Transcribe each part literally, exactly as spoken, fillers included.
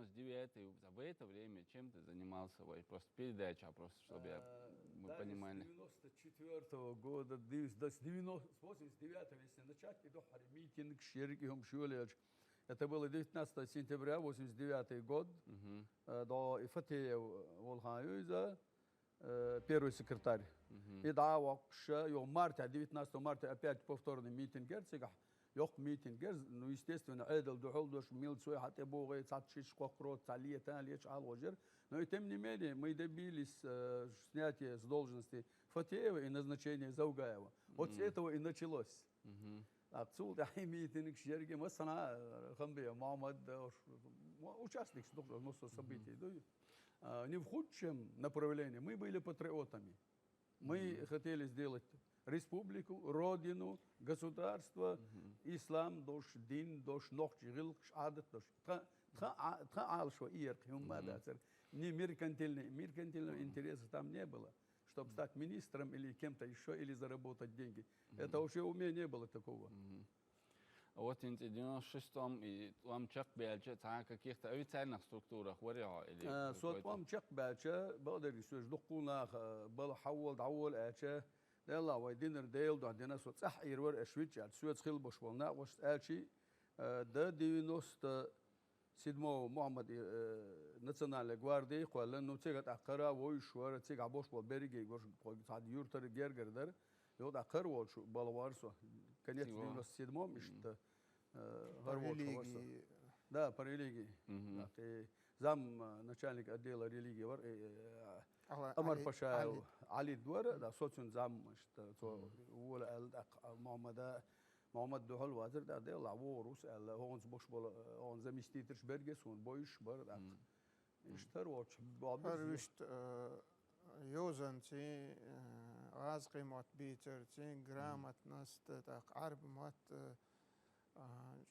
девятый, в это время чем ты занимался? Вай, просто передача, просто чтобы я, мы понимали. С девяносто четвёртого года, дев- да, с девяносто, с восемьдесят девятого, если начать, иду хьари митинг, шерги хум шуэлэч. Это было девятнадцатого сентября, восемьдесят девятый год. Э, да, и Фатеев Волхаевич, э, первый секретарь. И да, вообще, ё, марта, девятнадцатого марта опять повторный митинг герцега. Ёх митинг герц, ну, естественно, эдел духол дош, милицой хате богой, цат шиш кокрот, цалиета, леч алгожер. Но и тем не менее, мы добились э, снятия с должности Фатеева и назначения Заугаева. Вот с этого и началось. Отсюда имеет к Серге Масана, Хамбия, Мухаммад, э, ш- м, участник что массу событий, да? А, не в худшем направлении. Мы были патриотами. Мы хотели сделать республику, родину, государство, ислам дош, дин дош, нохчи гилкш, адат дош. Тха тха а- тха алшо иерк, юмма дацер. Не меркантильный, меркантильного интереса там не было, чтобы стать министром или кем-то еще, или заработать деньги. Это вообще у меня не было такого. А вот инте девяносто шестом и вам чак бялча, та каких-то официальных структурах варя или Э, Со какой-то? Вам чак бялча, балдерги сюж духунах, э, бал хавал давал ача. Дела вай динер дел да дина со цах ирвар эшвич ат сюц хил бош волна вош ачи. Э, да девяносто седьмого Мухаммад э, национальной гвардии, квалла, ну цигат акара вой швара циг абош бол берги гош сад юртар гергердер. Йод акар вол шу балвар со. Конец Сиго. Девяносто седьмом ишта. Э, По гар вол религии. Шварса. Да, по религии. Так, и зам э, начальник отдела религии вар э, э, Ала- Амар Али- Пашаев Али. Али Двора, да, соцун зам ишта, то вола ал так Мухаммада Мухаммад Духал вазир да де ла ворус ал он бош бол он заместитель берге сун бойш бар да. Иштар воч баб. Харвишт э, Йозанци, э, аз къимат битер, ци грамотность, так, арб мат, э, а,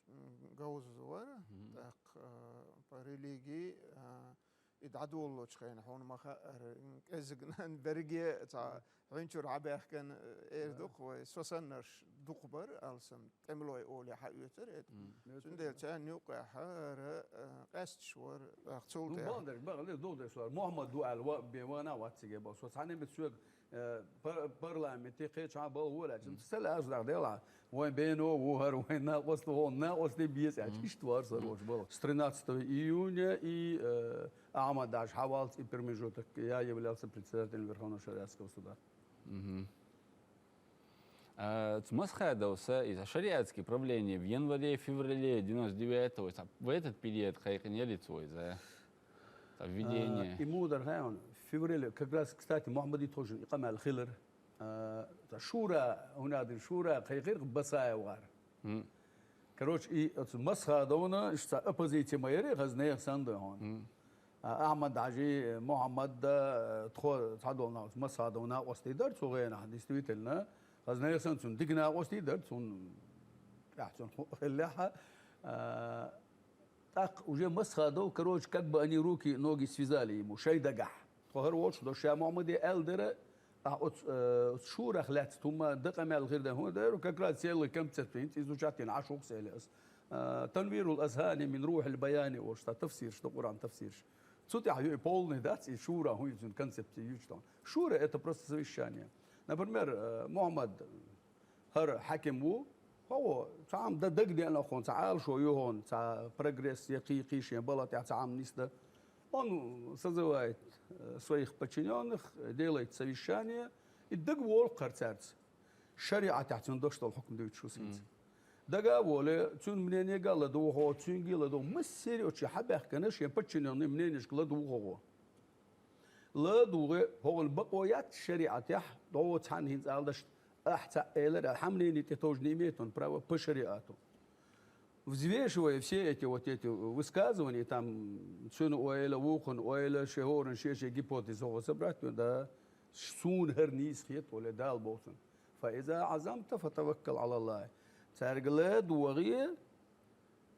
м, гауз вар, так, э, по религии, э, и дадуллоч хен, хун маха, э, эзгнан берге, ца, хунчур абяхкен, э, эр дух, вай, сосаннаш дух бар, алсам, темлой оли ха юцер, эт. Цундел ца нюкъа хара, э, къестш вар, так, Ну, цулте. Бандер, багле, додер суар. Мухаммад ду ал, ва, бе, вана, ватсиге, ба, сос, ханем бит суек, Э, пар- парламенте кхеча бал вола чим сел аз да дела. Вой бено вохар вой на ост вон на ост бес а чиш твар сар воч бал. С тринадцатого июня и э, Ахмад Даш Хавалц и промежуток я являлся председателем Верховного шариатского суда. Мгм. А, Цмасхадовса из шариатские правления в январе-феврале девяносто девятого, в этот период хайкин елицвой за. Та введение. Э, ему удар хайон. В феврале, как раз, кстати, Мухаммад Итхожин, и Камал Хилер. Э, та Шура, у нас один Шура, хайхир, Басая вар. Короче, и от Масхадовна, что оппозиция майре, газне сандой он. А Ахмад Хажи, Мухаммад, да, э, тхо, Цадолна, Масхадовна, Остидар, Цугена, действительно, газне сан цун, Дигна, Остидар, цун, я, цун, ху-, хилляха, э, Так, уже Масхадов, короче, как бы они руки, ноги связали ему, шайдагах. Тхо хар волчу, до ша Мухаммаде элдера, а от, э, от Шурах лец, тума, да камял гирда, ху, да, как раз целый концепт, изучать, ин, ашук селес. Э, Танвирул Азхани мин Рухил Баяни, вот, что тафсир, что Коран тафсир. Цутя ю и полный, да, и Шура, ху, изун концепт, ючтон. Шура — это просто совещание. Например, э, Мухаммад, хар хаким ву, хо, цам да даг дена хон, ца ал шо ю хон, ца прогресс я кий кий шен бала тя цам ниста. Он созывает э, своих подчинённых, делает совещание, и даг вол карцарц. Шариат тя цун дош тол хукм дучу синц. Дага воле, цун мнение гала ду хо, цун гила ду, мыс серио чи хабях кана шен подчинённый мнение шкла ду хо. Ла дугы, хогон бакоят шариат ях, до цан хин алдаш, Ахца элер, а хамнени те тоже не имеет он права по шариату. Взвешивая все эти вот эти высказывания, там, цуну ойла, вухун ойла, шехорун шеше гипотезу собрать, да, сун хер низ хет, оле дал болсун. Фаиза азамта фатаваккал ала Аллах. Царгла дуаги,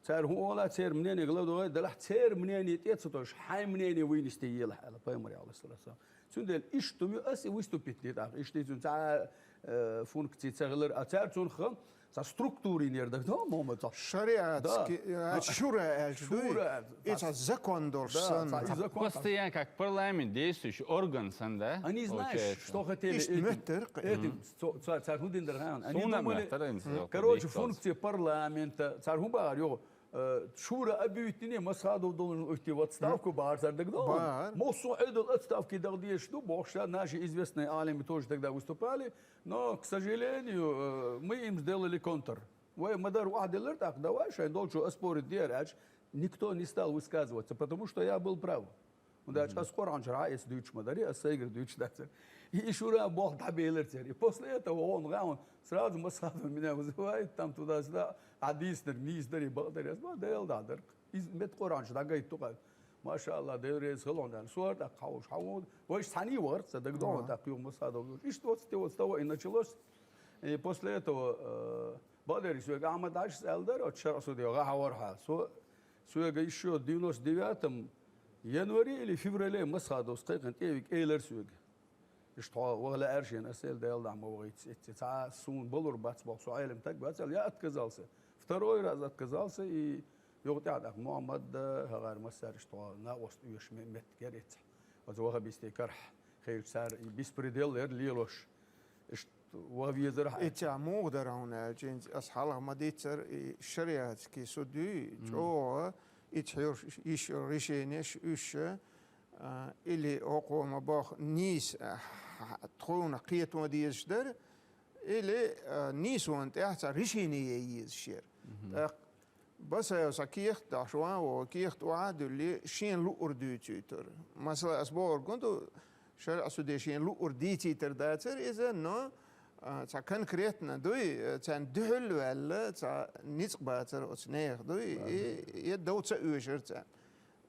Цар ху ола цер мнение гла дугай, далах цер мнение тец тош, хай мнение вынести ела, ала Пайгамбар, алейхиссалату вассалам. Цундел иш туми ас и выступить не так. Иш ти цун ца, э, функции цаглар, а цар цун хан, Цхьа структура йинера дагадогӀий, Мухьаммад, цхьа? Шариатский, Да. э, шура аьлча дуй? Шура. И цхьа закон долуш Да, санна. цхьа и закон. Постоянно как парламент действующий орган санна, да? Они знаешь, Получается. Что хотели Иштта этим? Моттар-кх. Этим, цо- цо- цар хӀун динар хаьан? Они Суна думали, моттар, они сделали, короче, действовал. Функция парламента, цар хӀун бахар йоах, э, шура объявить йина Масхадов должен уйти в отставку, бахар цар дагадогӀий? Бахар. Мосо Ӏедал отставки дагадеш ду, бохуш, наши известные алимы тоже тогда выступали, но, к сожалению, э, мы им сделали контр. Вай ма-дарра охьаделлар тӀаккха, давай шайн долчо оспорить дера аьлча, никто не стал высказываться, потому что я был прав. ХӀунда аьлча ас Къуръан чу Ӏа эца дуьйцуш ма дарий, ас сайгара дуьйцуш дацара. И шура болх дӀабелар церан. И после этого он гӀаун сразу Масхадов меня вызывает, там туда-сюда, Ӏа дийцинарг нийса дарий, бакъ дарий. Ас боху, Дела дӀа дара. Иза метта Къуръан чу дӀагайта ду-кх. Маша Аллах, Дела реза хила хьуна аьлла. Со ара тӀаккха хьовш, хьо вон. Вайша цхьаний вахара, ца дагадогӀий, тӀаккха юха Масхадов. Иштта вот с того, с того и началось. И после этого, э, бакъдерг соьга Ахьмад Ӏашас аьлла дара, оцу шарӀа суде гӀа хьавара хьа. Со, соьга ещё девяносто девятом январе или феврале Масхадовс кхайкхина тӀе а вига элира соьга. Иштта хьо ваха лаьара шена, ас элира, Дела дӀа ма вахийта, эцци цхьа а суна балур бац боху, со Ӏелам таг бац аьлла, я отказался. Второй раз отказался, и юха тӀаьхьа тӀаккха Мухьаммад, э, хӀагӀар массаьраш тхо накъост оьшу ме-, меттигера эццахь. Оцу ваххабистийн карахь хилча цара и беспредел яра лелош. Иштта ваха везара хьа. И цхьа муха дара хьуна аьлча, хӀинца ас хьалха ма-дийццара, и шариатский суд юй, чӀогӀа, и цхьа йолуш йиш йолу решенеш уьш, а, или хӀокхо ма боху нийса, а, тхуна кхето дезаш дара, или, а, нийсонан тӀехь цхьа решение ян езаш яра. ТӀаккха Басаев цхьа кехат дахьаш ван ву, кехат охьа а дуьллий, шена луъур дуьйцуьйтура. Масала, ас бохург хӀун ду, шарӀа суде шена луъур дийцийтар дацара иза, но, а, цхьа конкретно дуй, а, царна дуьхьал а ваьлла, цхьа ницкъ бацара оцу нехан дуй, и, и дов ца оьшура царна.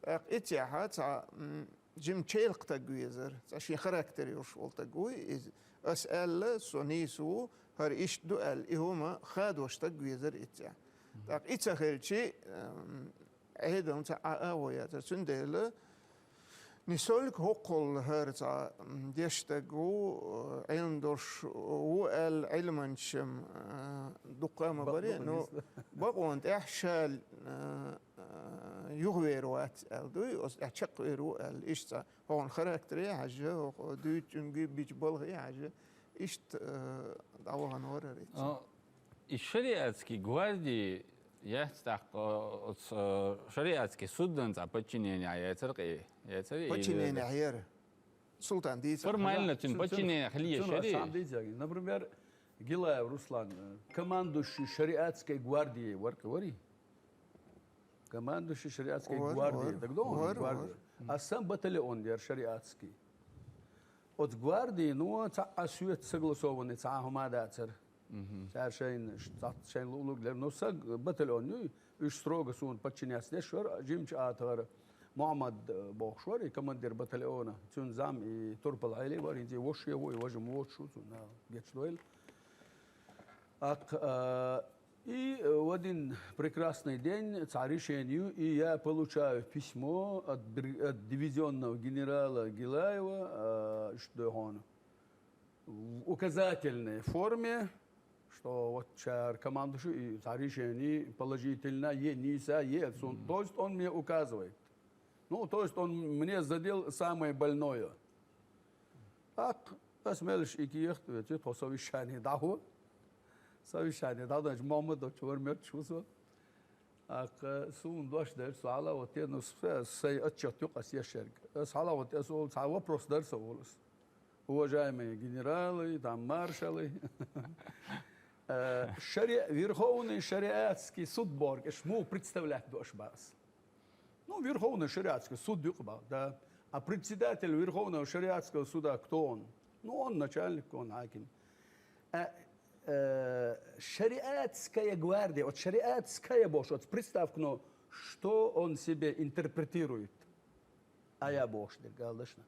ТӀаккха и цехьа цхьа, м, жима чӀейлакх таг везара, цхьа шен характер йолуш волу таг вуй иза. Ас аьлла, со нийса ву, хӀара иштта ду аьлла, и хӀума хадош таг везара и цехьа. ТӀаккха и ца хилчи, м, Ӏедална цхьа Ӏа агӀо яцара. Цундела не столько хӀокхул хӀара цхьа, м, деш стаг ву, э, Ӏилма долуш ву аьлла, Ӏилманчам, э, дуккха а ма баре, но бакъонан тӀехь ша, э, э, юхавер вац аьлла дуй, оцу тӀехь чекхвер ву аьлла. Иштта цхьа хӀокхуьнан характере хьаьжжа, хӀокху дуьйцуьнгий бичу балхе хьаьжжа, иштта, э, дӀавахана вара хӀара и цхьа. А, и шариатский гварди яц тӀаккха, э, оцу, э, шариатский суддан цхьа подчинение яцара кхе, яцара и Подчинение яра. Султан дийца. Формально цуьнан Цуьнан- подчинение хиле цуьнан шари. сам дийцаьгий. Например, Гилаев Руслан, э, командующий шариатской гвардии вара кхе, варий? Командующий шариатской Вар, гвардии. вар. Так да, он Вар, гвардия. вар. А сам батальон яра шариатский. Оцу гвардии, ну, цхьа а соьца согласованный цхьа а хӀума дацара. Цара шайна, ш-, цхьа шайна луъулуг лер. Ну, саг батальон ю, уьш строго суна подчиняться деш вара, жимчу атагӀара Мухьаммад, э, бохуш вара, и командир батальона, цуьнан зам, и турпал хьели вара, хӀинца и вошше ву, и важа ма воцуш ву, цунна гечдойла. Ак, э, и, э, в один прекрасный день цхьа решение ю, и я получаю письмо от бри-, от дивизионного генерала Гилаева, э, что он в указательной форме, что вот цара командующий и цхьа решение положительно е, нийса е, цун-, то есть он мне указывает. Ну, то есть он мне задел самое больное. ТӀаккха ас меллаша и кехат а веце, тхо совещание дӀахо. Совещание дӀадаханчу Мухьаммадовчу вара моьттуш ву со. ТӀаккха суна дош дара, со хьала а ватте, ну, с-, сайн отчет ю-кх ас еш ерг. Ас хьала а ватте, ас олу, цхьа вопрос дара сан олу ас. Уважаемые генералы, там, маршалы. Э, шари-, Верховный шариатский суд бохург, аш муха представлять ду аш баъс? Ну, Верховный шариатский суд ю-кх баъ, да. А председатель Верховного шариатского суда кто он? Ну, он начальник, он хьаким. А, э, шариатская гвардия, вот шариатская бохуш, вот приставка, ну, что он себе интерпретирует? А я бохуш дерг, галдашна.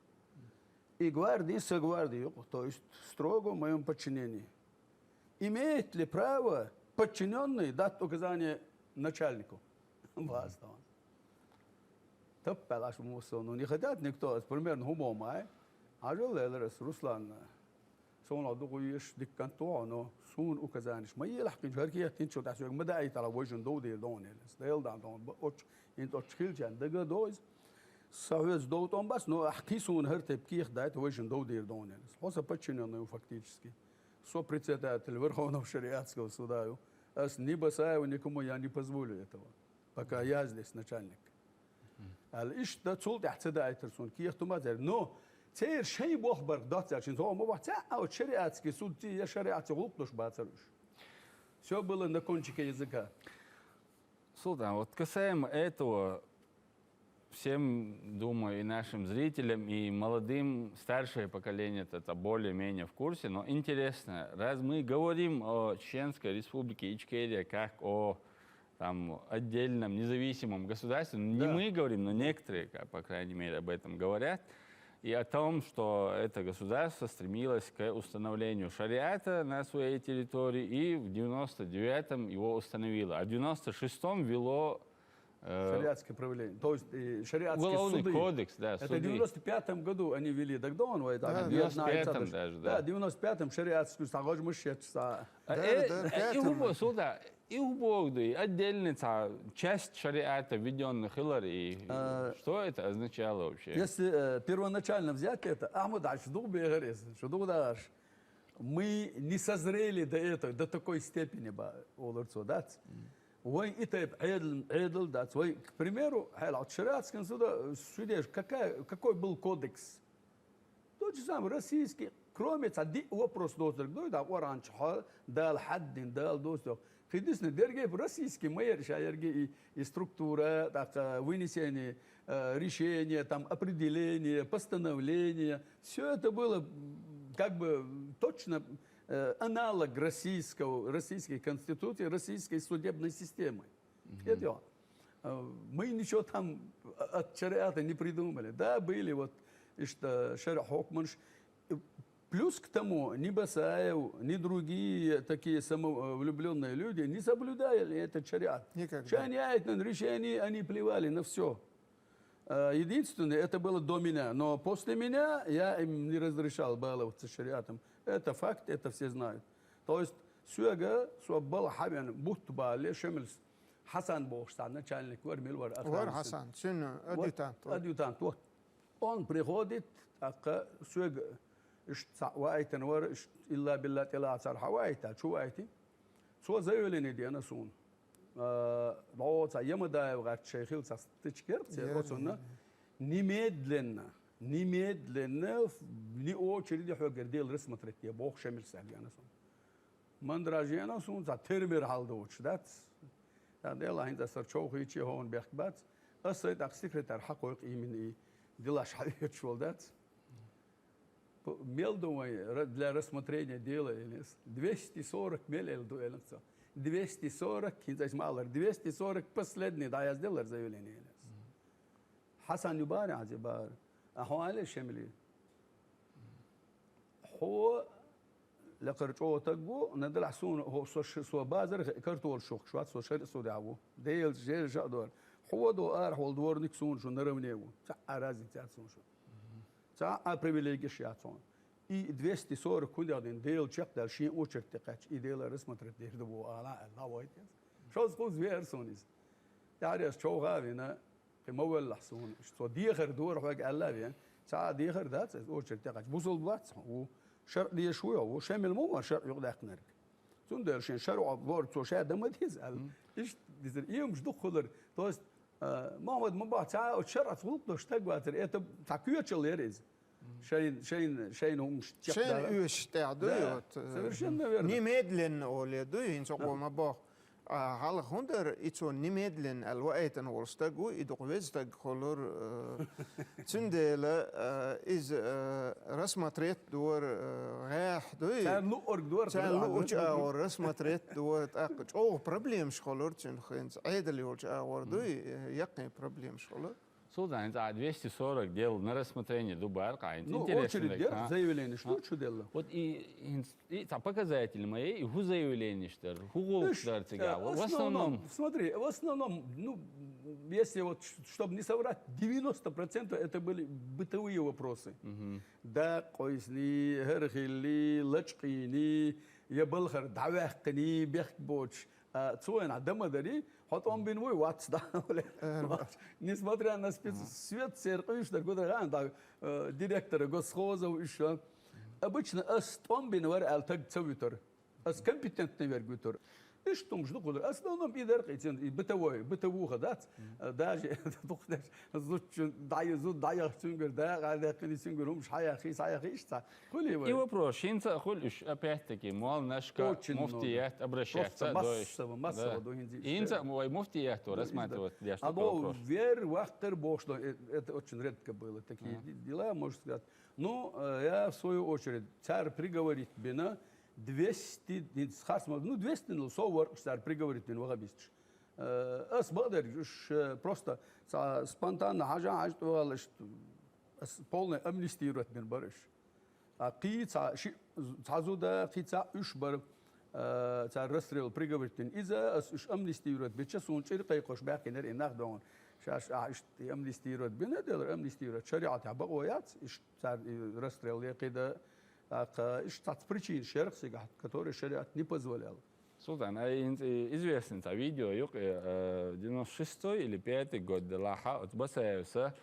И гвардия, со гвардия ю-кх, то есть строго в моём подчинении. Имеет ли право подчинённый дать указание начальнику? Вас там. Таппал аш мусо, ну, не хотят никто, примерно, хӀумо май. Хьажал лелар ас, Руслан. Цунах дукха еш дика кӀант ву хьо, но суна указанеш ма елахь кхинчу, хӀара кехат хӀинцачул тӀаьхьа соьга ма даийталахь, вайшинна дов дийр ду хьуна, аьлла. Дела дан ду хьуна, оцу, хӀинца оцу хилчарна дага а до иза. Сан хьоьца дов тӀом бац, но ахь кхин суна хӀара тайпа кехат дайта, вайшинна дов дийр ду хьуна, аьлла. Хьо сан подчинённый ву фактически. Со председатель Верховного шариатского суда ю. Ас ни Басаеву, никому я не позволю этого. Пока я здесь начальник. Аьлла, иштта цул тӀаьхьа ца даийтар суна кехат хӀума а церга. Но церан шайн болх барх доццаьлча, хӀинца хӀокху ма боху, цхьа а оцу шариатский судций я шариатций гӀуллакх долуш бацара уьш. Всё было на кончике языка. Султан, вот касаемо этого, всем, думаю, и нашим зрителям, и молодым, старшее поколение это более-менее в курсе, но интересно, раз мы говорим о Чеченской Республике Ичкерия как о там отдельном независимом государстве, ну, не Да. мы говорим, но некоторые, как, по крайней мере, об этом говорят, и о том, что это государство стремилось к установлению шариата на своей территории, и в девяносто девятом его установило, а в девяносто шестом ввело э, Шариатское правление. То есть, э, шариатские Уголовный суды. Кодекс, да, Это суды. В девяносто пятом году они ввели, так да, он, ой, так, Да. В девяносто пятом даже, да. Да, в девяносто пятом шариатскую, сагож мышец, а. А, Да, э, да, э, и пятом. Хубо, суда, и хубо, да, и отдельный ца-, часть шариата введённых хилар, и А, что это означало вообще? Если, э, первоначально взять это, Ахмад Аш, дух бегар, если, что дух даш. Мы не созрели до этого, до такой степени, ба, олура цо, дац. Вайн и тайпа Ӏедал, Ӏедал дац. Вай, к примеру, хьаьлахь шариатскан суда, шуьдеш, какая, какой был кодекс? Тот же самый российский, кроме цхьа диъ вопрос доцург ду, да, Къуръан чу хьо, Дала хьаддина, Дала доцург. Кхидисна дерге российский ма яра ша ерге и, и структура, так, э, вынесение, э, решение, там, определение, постановление. Всё это было, м, как бы, точно, э, аналог российского, российской конституции, российской судебной системы. Мгм. Это, э, мы ничего там от шариата не придумали. Да, были вот, и что, шариат хокманш, Плюс к тому, ни Басаев, ни другие такие самовлюблённые люди не соблюдали этот шариат. Никогда. Шариатное решение, они плевали на всё. Э, единственное, это было до меня, но после меня я им не разрешал баловаться шариатом. Это факт, это все знают. То есть, соьга, со бала хьавен, бутт бале, Шемальс Хьасан бохуш цхьа начальник вара, мила вара, Вара охрана. Хьасан, цуьнан Вот, адъютант вара. Адъютант, вот. Он приходит, тӀаккха соьга иштта цхьаъ ваийтина вара, иштта илла билла тӀелаца цара хьаваийта, чу ваийти. Цо заявление деана суна. А, дӀо цхьа Ямадаев гӀерташ шайн хилла цхьа стычка яра церан, Яра, оцунна яра. Немедленно, немедленно, вне очереди хьоьгара дело рассмотреть де боху Шемальса деана суна. Мандраж яна суна цхьа термер хьалдоцуш дац. ТӀаккха делахь хӀинца аса човхийче хӀуна бехк бац. Аса тӀаккха секретарь хьакхойкху именно и делаш хьаоьцуш волу дац. П-, мел ду вайн ра-, для рассмотрения дела, элира. Двести сорок мел эл ду, элира цо. Двести сорок, хӀинца аса ма аллара, двести сорок последний дӀаязделлара заявление, элира. Хьасан ю бара, хьан зе бара. А хьо аьлла Шемали. Хьо лекхара чӀогӀа таг ву, наделахь суна, хьо со ш-, со базар хи-, картолаш шухкаш вац, со шариӀа судехь ву. Делаца жер жа а дора. Хьо до арахь волу дворник суна шу наравне ву. Цхьа а разница яц суна шу. Цхьа а привилегиш яц хьуна. И двести сорок хӀун деш дина, дела чекхдаьлла, шен очередь тӀе кхаьчча, и дела рассмотреть дийр ду боху ала аьлла, вай теза. Шозза кхуза веара суна иза. ТӀаьхьареш човха а вина, кхин ма веллахь суна. Цо дехар дора хьоьга аьлла а вен. Цхьа а дехар дац, иза очередь тӀе кхаьчча. Бусалба вац хьо, ву. ШарӀ дезаш ву хьо, ву. Шемал ма вара шарӀ юкъадаьккхинарг. Цундела шен шарӀо бора цо ша дан ма деза аьлла. Мгм. Иштта дезара, иймаш дукха хилар. То есть, а, Мухьаммад ма боху, цхьа а оцу шарӀаца гӀуллакх долуш стаг вацара. Это цхьа коьчал яра иза. Шайн, шайн, шайн хӀумаш чекхдара. Шайн оьшуш тӀехь дуй, Да, вот, э, совершенно верно. Немедленно оле дуй, хӀинца хӀокхо ма боху. А, хьалха хӀун дара, и цо немедленно аьлла ваийтина волу стаг ву, и дукха веза стаг хуьлура, э, цундела, э, иза, э, рассмотреть дора, э, гӀехь дуй. Царна луъург дора, Царна хӀара луъучу агӀор рассмотреть дора, тӀаккха чӀогӀа проблемаш хуьлура цуьнан хӀинца. Ӏедал йолчу агӀор дуй, э, яккхий проблемаш хуьлура. Султан, хӀинца а двести сорок дел на рассмотрение ду бара кхин. Ну, интересно очередь дер, заявление, что чу делла? Вот и, и, и цхьа показатель ма яй, и хӀун заявление дара, хӀун гӀуллакх дара цига? В основном, смотри, в основном, ну, Если вот, ш- чтобы не соврать, девяносто процентов это были бытовые вопросы. Дакъа къойсани, хӀара хилли, лачкъийни, я балхара дӀаваьккхани, бехк боцуш. А цо вайна дама дари, хьо тӀом бина вуй, вац да. Несмотря на спец-, свет, сер къуьйш дар, гудар гӀан, да, э, директора госхоза ву иша. Обычно ас тӀом бина вар аьлла таг ца вуьтар. Ас компетентный верг вуьтур. Иштта хӀумаш ду кхуьлур. Основном и дар кхийцин, и бытовой, бытовуха дац. Даже тухнаш зудчун дӀай-, зуд дӀаяхчунгар, да, гӀа деккхини сингар, хӀумаш хьаяхи, саяхи, иштта. Хули вай? И вопрос, хӀинца а хуьлу уьш, опять-таки, молнашка, очень много. Муфтият, обращаться. Просто массово, массово. Да. Ду хӀинца иштта. ХӀинца вай муфтият, да, рассматривать деш. А такой вопрос. Вер вахкар бохуш, но э-, это очень редко было, такие дела, можно сказать. Ну, э, я в свою очередь, цар приговорить бина, двести, не, харц ма-, ну, двести, ну, со вар, цар приговорить бина вахабисташ. Э, ас бакъдерг, уьш, э, просто ца спонтанно хьажа, хьажа тӀе валаш, ас полный амнистировать бина бар уьш. А кхи ца, ши, ца зуда, кхи ца уьш бар, э, цар расстрел приговорить бина. Иза ас уьш амнистировать бича, суна чӀир кхайкхош баьхкинера и нах догӀун. Шаш, а, иштта и амнистировать бина, делар амнистировать. ШариӀатехь бакъо яц, иштта цар и расстрел яккхида, тӀаккха иштта цхьацца причина шерх сигахь, который шариат не позволял. Султан, ай хӀинца и известный цхьа видео юкъе, э, девяносто шестой или пятый год делахьа, оцу Басаевса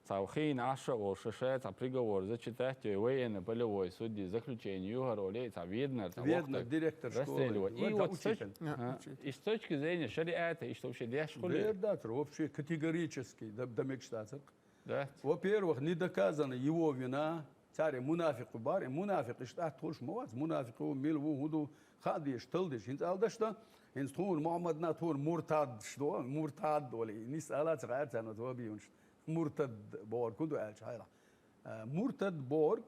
цхьа хин Ӏаш а волуш, ша цхьа приговор зачитать йой, военно-полевой судьи заключение юхар олий, цхьа Веднер, цхьа Веднер, вахтар, директор школы. Расстреливать. И вот с точ-, учитель. А, а, учитель. И с точки зрения шариата, и что вообще деш хули? Вердатор, вообще категорически, да, да, мегаш дацар. Да. Во-первых, не доказана его вина. Царе мунафикъ ву бара, и мунафикъ иштта атта хуьлуш ма вац, мунафикъ ву, мила ву, хӀун ду, хаа дезаш, тала дезаш. ХӀинца ала даш дан, хӀинца тхуна Мухьаммадна, тхуна муртад ду, муртад олий. Нис ала ца хаьара царна оцу вабиюнаш. Муртад бохург хӀун ду аьлча хьайрахь. А, муртад бохург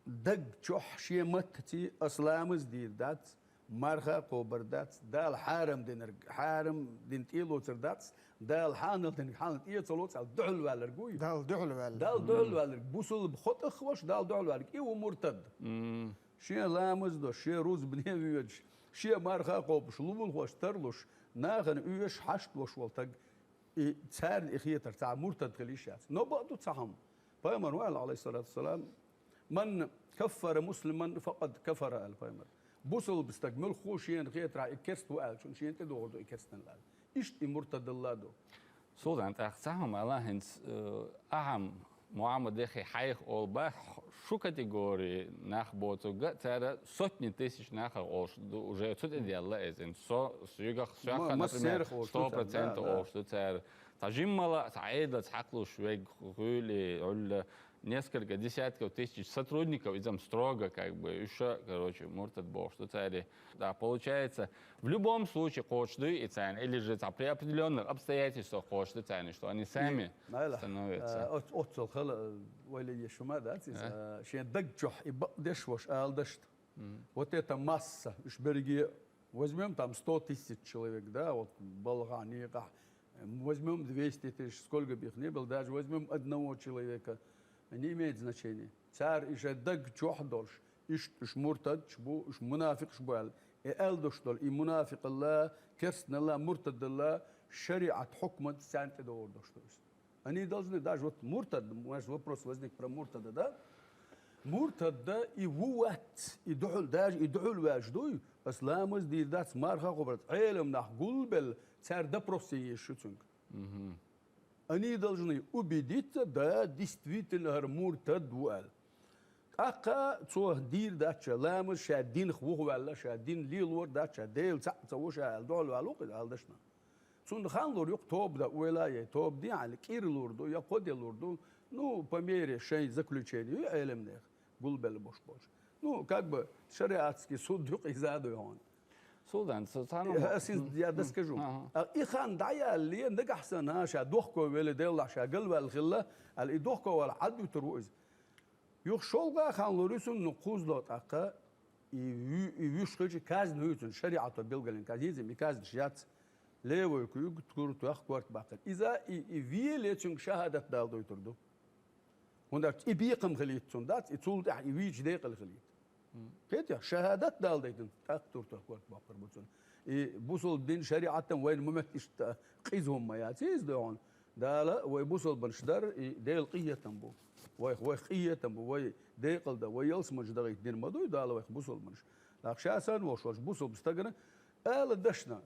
даг чохь шен маттаца ас ламаз дийр дац, марха а кхобур дац, Дала хьарам динарг, хьарам дина тӀе а лоцур дац, Дала хьанал динарг хьанал тӀе а ца лоцу аьлла дуьхьал ваьлларг вуй. Дала дуьхьал ваьлларг. Дала дуьхьал ваьлларг, бусулба хьо тӀехваш, Дала дуьхьал ваьлларг, и ву муртад. Шен ламаз а дош, шен рузбане а воьдуш, шен марха а кхобуш, лулахошка тарлуш, нахана оьшуш, хьашт луш волу таг. И царна и хетар цхьа муртад хила йиш яц. Но бакъ ду цхьа хӀума. Пайхамар ву аьлла, алейхиссалату вассалам, «Ман каффара муслиман, факъад кафара», аьлла пайхамар. Бусалба стаг муьлхха шена хетарахь и керст ву аьллачун, шена тӀедогӀур ду и керстанал аьлла. Иштта и муртадалла ду. Султан, тӀаккха цхьа хӀума ала хӀинца, э, ахьа Мухьаммад яххе хьайх олу бах, шу категории нах боцург а, цара сотни тысяч нахах олуш ду, уже цу тӀе делла иза. Со, соьгах, соьгах, например, сто процентов олуш ду цара. Цхьа жиммала, цхьа Ӏедалца хьакхалуш вег хуьлий, Ӏуьлла, несколько десятков тысяч сотрудников, иза-м строго, как бы, уьш а, короче, муртад бохуш ду цара. Да, получается, в любом случае кхочуш дуй и царна, или же цхьа при определённых обстоятельствах кхочуш ду царна, что они сами становятся. Э, оц-, оццул хала, э, вай ле еш хӀума дац иза, э, шен даг чохь и бакъдеш ваша ала дашта. Вот эта масса, уьш берриге, возьмём там сто тысяч человек, да, вот балхахь, некъахь, возьмём двести тысяч, сколько бы их ни было, даже возьмём одного человека, не имеет значения. Цара и шайн даг чохь долуш, иштта уьш муртадча бу, уьш мунафикъаш бу аьлла, и аьлла долуш долу, и мунафикъалла, керстаналла, муртадалла, шариӀат хьукманца царна тӀедогӀур долуш ду иза. Они должны даже, вот муртад, у нас вопрос возник про муртада, да? Муртад да, и ву вац, и дуьхьал, даже и дуьхьал ваьллаш дуй, ас ламаз дийр дац, марха а кхобур дац, Ӏелам нах гулбелла, цара допрос е езаш ю цуьнга. Они должны убедиться, да, действительно, хӀара муртад ву аьлла. ТӀаккха цо дийр дац ша ламаз, ша динах вухаваьлла, ша дин лелор дац, ша Дела цхьаъ ца ву ша аьлла, дуьхьал ваьлла ву-кх иза, ала дашна. Цунна хан лур ю-кх тоба дан, ойла а яй, тоба дехьа кӀира лур ду, я кхо де лур ду, ну, по мере шайн заключение ю Ӏелам нехан, гулбелла бош болчу. Ну, как бы, шариатский суд ю-кх иза а дуй хьуна. Султан, ца-, цхьа хӀума. Э, ас иза я доскажу. Ага. А и хан дӀаялале, нагахь санна ша дохко велла, деллахь ша галваьлла хилла, аьлла, и дохко вала Ӏад вуьтур ву иза. Юха шолгӀа а хан лур ю цунна, кхузло тӀаккха, и вуь-, и вуьш хилча казна хуьйцун, шариӀато билгалйина казна, хӀинца-м и казнаш яц, левой куьг, тур тоьхна корта баккхар. Иза и, и веле цуьнга шахӀадат дала дуьйтур ду. ХӀунда аьлча и бекхам хилийта цунна дац, и цул тӀаьхьа и вийча декъала хилийта. Кхетий, шахӀадат Дала дайтина, тӀаккха тур тохкорт боккхар бу цунна. И бусулба дин шариӀатан вайна ма мотту иштта къиза хӀума ма яц, иза дохьун. Дала вай бусулбанаш дар, и Дела къинхетам бу. Вайх, вайх къинхетам бу, вай декъал да, вай ялсманаш дагӀийта дин ма дуй Дала вайх бусулбанаш. ТӀаккха ша санна волуш волчу бусулба стагана ала дашна,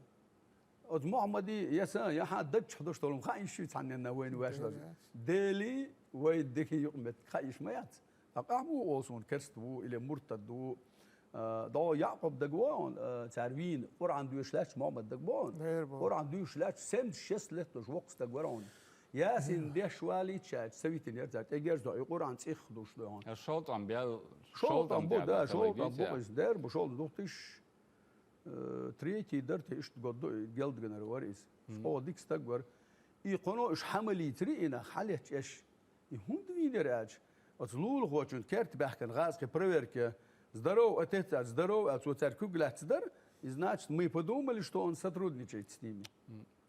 оцу Мухьаммади я сан, я хьан дагчух долуш долу хаийша ю цхьанненна вайна ваьш долу. Дели вай дехи юкъаметтиг хаийша ма яц. Ткъа къахьа ву олу суна керст ву, или муртад ву. А, догӀу Якъуб дага вон, а, цара вийна, Къуръан дуьйш лаьтташ Мухьаммад дага вон. Къуръан дуьйш лаьтташ семьдесят шесть лет долуш воккха стаг вара хьуна. Ясин деш валийта шаьча, ца витина яра цара, тӀегерза до, и Къуръан цӀих душ до хьуна. Шолтан бел, Шолтан бу, да, шолтан бу, къиза дер бу, шолтан духтиш. Э, третий дар те иштта год ду, и гелдганара вара иза. Оха дика стаг вара. И кхуно уьш хьамалийцари и нах, хьалетташ эш. И хӀунда вийнера аьлча, оцу лулахочун керта баьхкина гӀазкхи проверка, здоров отец аьлча, здоров аьлча, цо цаьрга куьг лаьцна дара, и значит, мы подумали, что он сотрудничает с ними.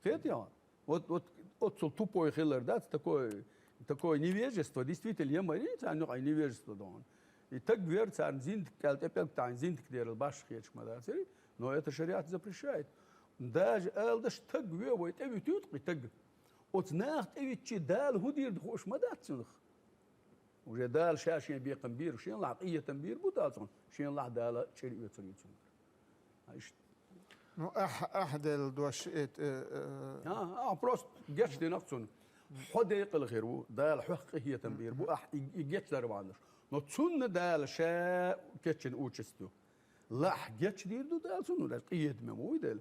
Кхетий хьо? Вот, вот, оццул тупой хилар дац, такой, такое невежество, действительно, я мари, царна юкъа невежество дон. И таг вер царна зиндик кӀел тӀе пӀелг тахьна зиндик дерал баш хеташ ма дацари, но это шариат запрещает. Даже алдаш таг ве вай тӀе витуьйту кхи таг. Оцу нах тӀе витчи Дала хӀу дийр ду хууш ма дац цунах. Уже Дала ша шен бекхам бийр, шен лахь къиетам бийр бу Дала цунах, шен лахь Дала чӀир оьцур ю цуьнгара. А, иштта. Ну, ахь, ахь делла дош, э, э, э. А, а, просто гечдинах цунна. Хьо декъала хир ву, Дала хьох къиетам бийр бу, ахь и, и гечдар ваннаш. Но цунна Дала ша кечйина участь ю. Лахь гечдийр ду Дала цунна, даже къиетаме ма вуй Дала.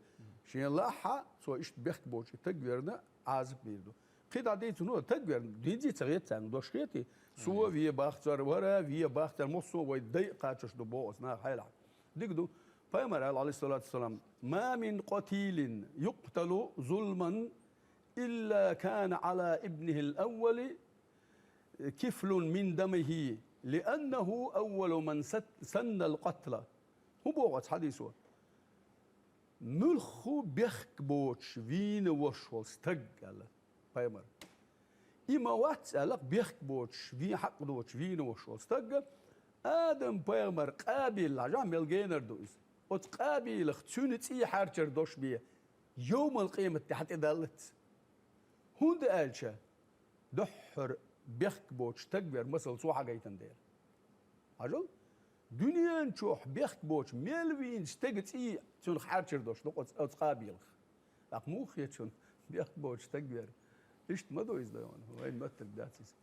Шен лахьа, цо иштта бехк боцу и таг верна, Ӏазап бийр ду. КхидӀа дийцу, ну, таг вер, дийзи ца хет царна, дош хетий? Со ве бахцар, вара ве бахцар, муссо вай дай кхачаш ду боху оцу наха хьайлахь. Дика ду. Пайхамар аьлла, алейхиссалату вассалам: «Ма мин къатилин юкъталу зулман илла кана ала ибнихил аввали кифлун мин дамихи, лианнаху аввалу ман сат-, саннал къатла». ХӀун боху оцу хьадисо? Муьлхху бехк боцуш вийна вош волу стаг, аьлла пайхамар. И ма вац, аьлла, бехк боцуш, вий хьакъ доцуш вийна вош волу стаг, Адам-пайхамар Къабил, хьажахь, мел генар ду иза. Оцу Къабилах цуьнан цӀий хьарчар дош бен, йовмал къемат тӀехь тӀедаллац. ХӀунда аьлча, дуьххьара бехк боцуш стаг вер масал цо хьагайтан дела. Хьажал, дуьнен чохь бехк боцуш мел вийна стеган цӀий цуьнах хьарчар дош ду оцу, оцу Къабилах. ТӀаккха муха хета шуна бехк боцуш стаг вер? Иштта ма ду иза, дай вайн моьттург дац иза.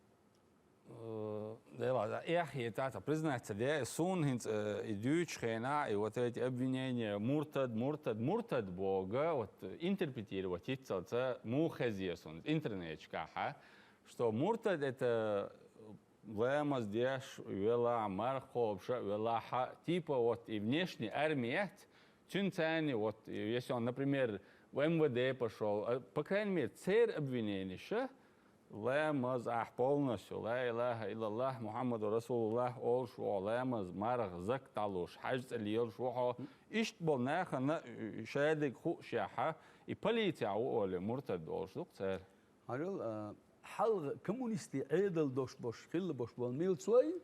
Э, Дела, эхь, и цаца признаться де, суна хӀинца, э, и дуьйцу хенахь, и вот эти обвинения, муртад, муртад, муртад бога, вот, э, интерпретировать йиццалца муха хезье суна интернетчикахьа, что муртад это ламаз деш велахь, марха кхобуш велахь, типа вот и внешний армият, цуьнан царни вот, если он, например, в М В Д пошёл, э, по крайней мере, церан обвиненияша, ламаз ахь полностью, ла илаха иллаллах, Мухаммаду расулуллах олуш ву, ламаз, марха, закат дӀалуш, хьаьж цӀа лелаш ву хьо. Иштта болу нахана, э, шадерг хууш яхьа, и полицехь ву олий, муртад олуш ду-кх цара. Хьажал, а, хьалха коммунистийн Ӏедал дош бош, хилла бош болу милцой,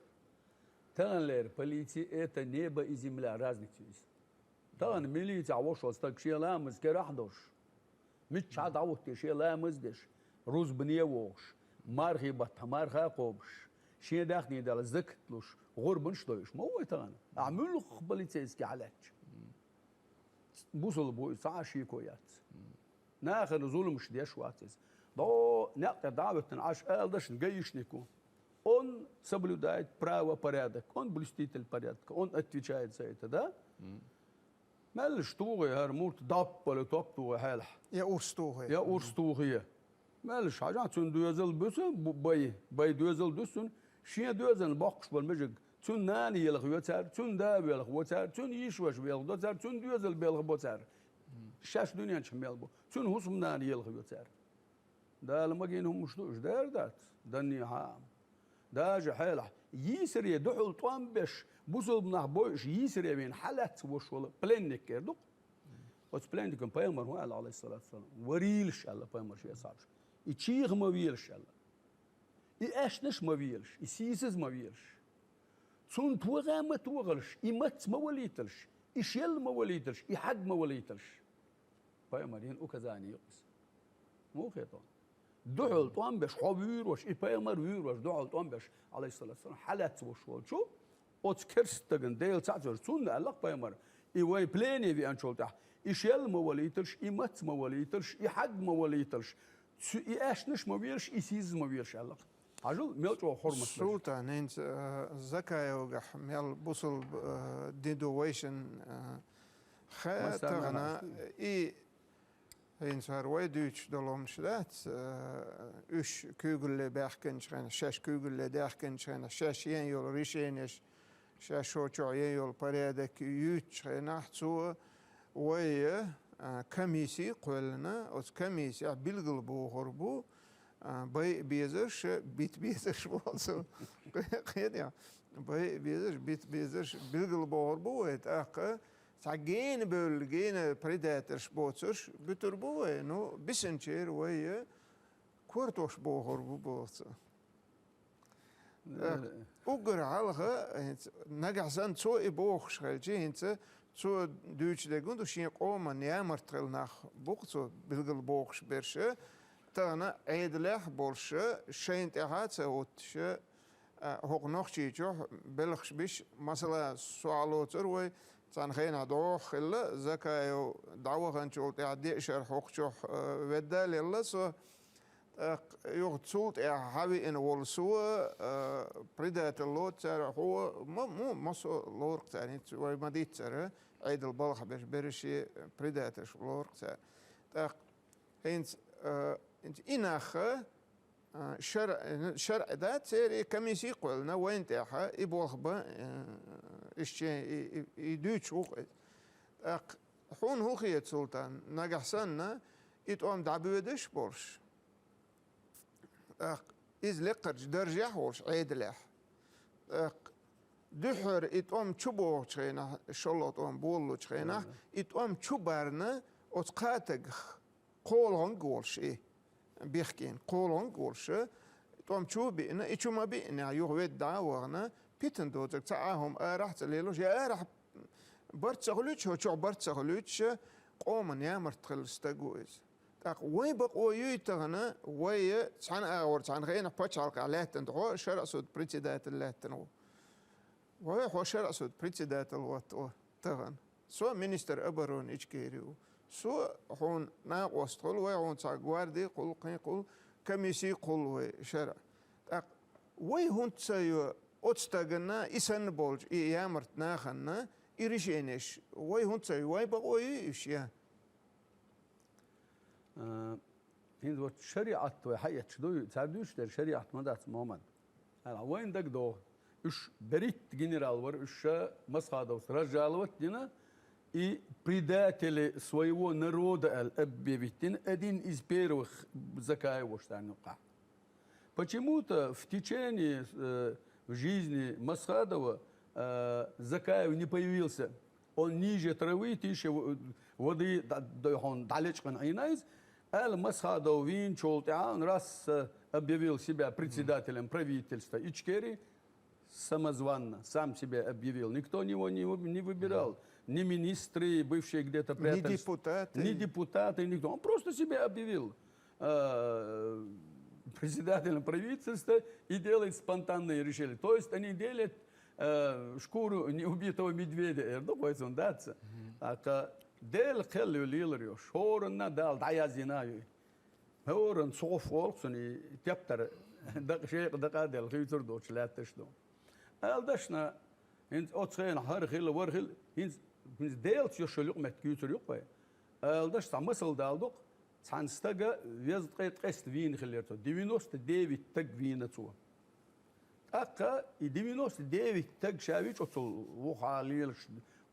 таханлера полици, это небо и земля, разница ю иза. Тахана милицехь вошо стаг шен ламаз керахь а долуш, миччахьа дӀахӀуттий шен ламаз а деш, рузбане а вогӀуш, мархий баттахь марха а кхобуш, шен даьхний дала закат луш, гӀурбанаш а дойуш ма ву вай тахана. Ахьа муьлхха полицейский хьалаьттача? Бусалба ву иза, цхьа а шеко яц. Нахана зуламаш деш вац иза. ДӀо некъ тӀе дӀа а хӀоьттина, Ӏаш ала дашна гаишник ву. Он соблюдает правопорядок, он блюститель порядка, он отвечает за это, да? Меллаш тухий хӀара мурт даппала топ тухий хьелахь? Я урс тухий? Я урс тухий? Меллаш хьажахь, цуьнан доьзал буьсу, бу-, бай, бай доьзал дуьсу цуьнан, шен доьзална боккхуш болу межиг. Цуьнан нана елха йо цара, цуьнан да велха во цара, цуьнан йиша-ваша велха до цара, цуьнан доьзал белха бо цара. Шаьш дуьнен чохь мел бу. Цуьнан хӀусамнана елха йо цара. Дала магийна хӀуманаш ду уьш, дера дац, данне хьаам. Даже хьелахь, йийсаре дуьхьал тӀом беш, бусалба нах бойуш, йийсаре вийна хьалаьцна вош волу пленник эр ду-кх. Оцу пленникан пайхамар хӀун аьлла, алейхиссалату вассалам? Варийлаш аьлла пайхамар шен асхьабашка. И чийха ма велаш аьлла. И аьшнаш ма велаш, и сийсаз ма велаш. Цунна тогӀа ма тогӀалаш, и маца ма валийталаш, и шел ма валийталаш, и хьаг ма валийталаш. Пайхамара йина указани ю-кх из. Муха хеташ? Духьал тӀом беш, хьо вуьйр вош, и пайхамар вуьйр вош, духьал тӀом беш, Ӏалайхи ссалату вассалам, хьалаьцна вош волчо, оцу керста стагана Дела цхьаъ ца веш, цунна аьлла-кх пайхамара, и вай плене веанчул тӀехь, и шел ма валийталаш, и маца ма валийталаш, и хьаг ма валийталаш, цу-, и аьшнаш ма велаш, и сиз ма велаш аьлла-кх. Хьажал, мел чӀогӀа хурмат беш. Султан, хӀинца, э, Закаевгахь мел бусалба, э, ди ду вайшин, э, ха-, массарна тахана, и хӀинца хӀара вай дуьйцуш долу хӀуманаш дац, э, уьш куьйгалле баьхкинчу хенахь, шаьш куьйгалле даьхкинчу хенахь, шаьш ен йолу решенеш, шаьш шо чохь ен йолу порядок юьйцучу хенахь, цо вай, э, комисси кхоьллина, оцу комиссехь билгал бохур бу, а, байа безарш, бита безарш боху цо. Кхетий? Байа безарш, бита безарш билгал бохур бу вай, тӀаккха цхьа гена бевлла, гена предательш боцурш буьтур бу вай. Ну, бисинчеран вай кортош бохур бу боху цо. Э, уггар хьалха, хӀинца, нагахь санна цо и бохуш хилча, хӀинца цо дуьйцуш дерг ду, шен къоман ямарта хилла нах бу-кх цо билгал бохуш берш, тахана Ӏедалехь а болуш, шайна тӀаьхьа а ца хӀуттуш, а, хӀокху Нохчийчохь белхаш биш, масала, со хьалоцур вай, цхьана хенахь дӀоху хилла, Закаев дӀаваханчул тӀаьхьа деа шарахь хӀокху чохь, а, ведда а лелла со, ТӀаккха юха цул тӀаьхьа хьан веана волу со, а, предатель лоцу цара, хьо, ма, ма, ма со лору-кх цара, хӀинца вай ма дийццара, Ӏедал балхахь берш, берриш предательш лору-кх цара. ТӀаккха хӀинца, а, хӀинца и нах, а, шар-, шарӀ дац церан, комисси кхоьллина вайна тӀехь, и болх бан, а, иштта и, и, и дуьйцуш ву-кх иза. ТӀаккха хьуна хӀун хета, Султан, нагахь санна, и тӀом дӀабоьдуш а болуш? ТӀаккха иза лекхарчу даржехь а волуш Ӏедалехь. ТӀаккха дуьххьара и тӀом чу бохучу хенахь, шолгӀа тӀом болалучу хенахь, и тӀом чу барна оцу кхатагах кхоалгӀаниг а волуш и, бехкена кхоалгӀаниг а волуш, тӀом чу а биъна, и чу ма биънехь, юха ведда дӀа а вахана, питана доцург цхьа а хӀума арахь а ца лелош, я арахь барт ца хуьлуьйтуш, хӀокху чохь барт ца хуьлуьйтуш, къоман ямарта хилла стаг ву иза. ТӀаккха вайн бакъо юй тахана, вай цхьана агӀор, цхьана хенахь пачхьалкхехь лаьттина ду, хьо шарӀ суд председатель лаьттина ву. Вай хьо шарӀ суд председатель ватта ву тахана. Со министр обороны Ичкерии ву. Со хьуна накъост хуьлу, вай хьуна цхьа гварди кхуллу, кхин кхуллу, комисси кхуллу вай шарӀ. ТӀаккха вай хӀунда ца йо оцу стагана, и санна болчу, и ямарта нахана, и решенеш, вай хӀунда ца йо, вайн бакъо юй уьш, я? А, хӀинца вот шариӀат вай хьаэцча дуй, цара дуьйцуш дерг шариӀат ма дац, Мухаммад. Ала, вайна дагадогӀу. Уьш берхӀитта генерал вара, уьш ша Масхадовс разжаловать дина, и предатели своего народа аьлла объявить дина, один из первых Закаев волуш царна юккъехь. Почему-то в течение, э, жизни Масхадова, э, Закаев не появился. Он ниже травы, тише в-, воды, да, да, хьуна дӀалечкъина Ӏийна иза. Аьлла, Масхадов вийначул тӀаьхьа, он раз, э, объявил себя председателем правительства Ичкерии, самозванно, сам себя объявил. Никто его не вы-, не выбирал. Ни министры, бывшие где-то прятались. Депутаты. Ни депутаты, никто. Он просто себя объявил, э, председателем правительства и делает спонтанные решения. То есть они делят, э, шкуру неубитого медведя, эр ду кхойцун дац. ТӀаккха Дела кхел ю лелар йолуш, хӀоранна Дала дӀаязйина ю. ХӀоранна цхьа гӀоф волу цунна и тептар, дакъа шекъа дакъа а делла, хийцар доцуш лаьтташ ду. Ала дашна, хӀинца оцу хенахь хӀара хилла, вара хилла, хӀинца, хӀинца Делаца йо шо юкъаметтиг юьйцур ю вай. Ала даш цхьа масал дала ду-кх, цхьана стага везткъе ткъеста вийна хиллера цо, девяносто девять стаг вийна цо. ТӀаккха и девяносто девять стаг ша вича оцул вухьа лелаш,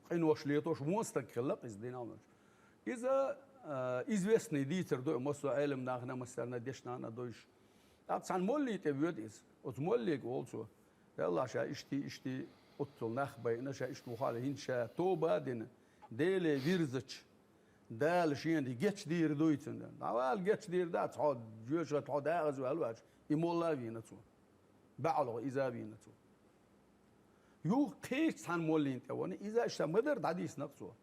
къинош летош, вон стаг хилла-кх иза динан. Иза, а, известный дийцар ду, массо а Ӏелам нахана, массарна дешнана дойш. ТӀаккха цхьана молли тӀе воьду иза. Оцу моллига олу цо: «Делла, ша иштий, иштий, оццул нах байина, ша иштта вухьа ле, хӀинца ша тоба а дина, Деле вирзача, Дала шена гечдийр дуй цунна». «ДӀавала, гечдийр дац, хьо жоьжахати хьо дакъаза ваьлла вац». И молла а вийна цо. БаьӀалгӀа иза а вийна цо. Юха кхеча цхьана моллина тӀе вана, иза иштта ма дара, дӀадийцинакх цо.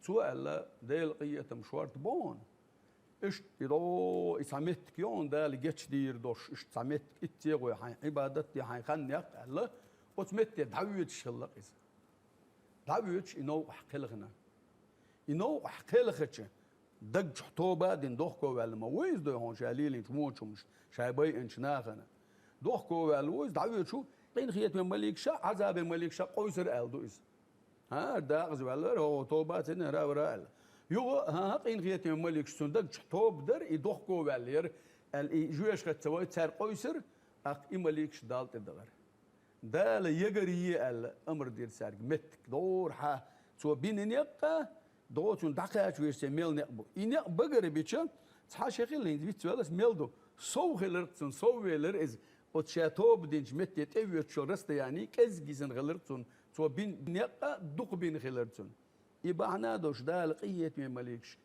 Цо аьлла: «Делан къинхетам шортта бу хьуна. Иштта и дӀо, и цхьа меттиг ю хьуна Дала гечдийр долуш, иштта цхьа меттиг, итт де гӀой хьайн Ӏибадат де, хьайн хан некъ», — аьлла, оцу метте дӀавоьдуш хилла-кх иза. ДӀавоьдуш и новкъахь кхелхина. И новкъахь кхелхича, даг чохь тоба а дина, дохко а ваьлла ма ву иза, дой хьуна, ша лелийначу вончу хӀуманаш, шайн байинчу нахана. Дохко а ваьлла ву иза, дӀавоьдуш ву, къинхетаме маликаша, Ӏазабе маликаша къовсур аьлла ду иза. ХӀара дакъаза ваьллера, хӀо, тоба а ца дина, хӀара а вара аьлла. Юха, хӀан-хӀа, къинхетаме маликаш цуьнан даг чохь тоба дара, и дохко а ваьллера аьлла, и жоьжахати ца вай, цара къовсура, тӀаккха и маликаш Далла тӀе дахара. Дала ягар е аьлла, амр дира цаьрга, меттиг дора хьа, цо бина некъ а, дӀо цунна дӀакхача везачу мел некъ бу. И некъ багара бича, цхьа ши хилла хӀинца вицвелла аса мел ду. Сов хилира цунна, сов велира иза. Оцу ша тоба динчу метте тӀевоьдуш йолу расстояние кӀезиг йисина хилира цунна. Цо бина некъ а дукха бина хилира цунна. И бахьана а долуш, Дала къинхетаме маликаш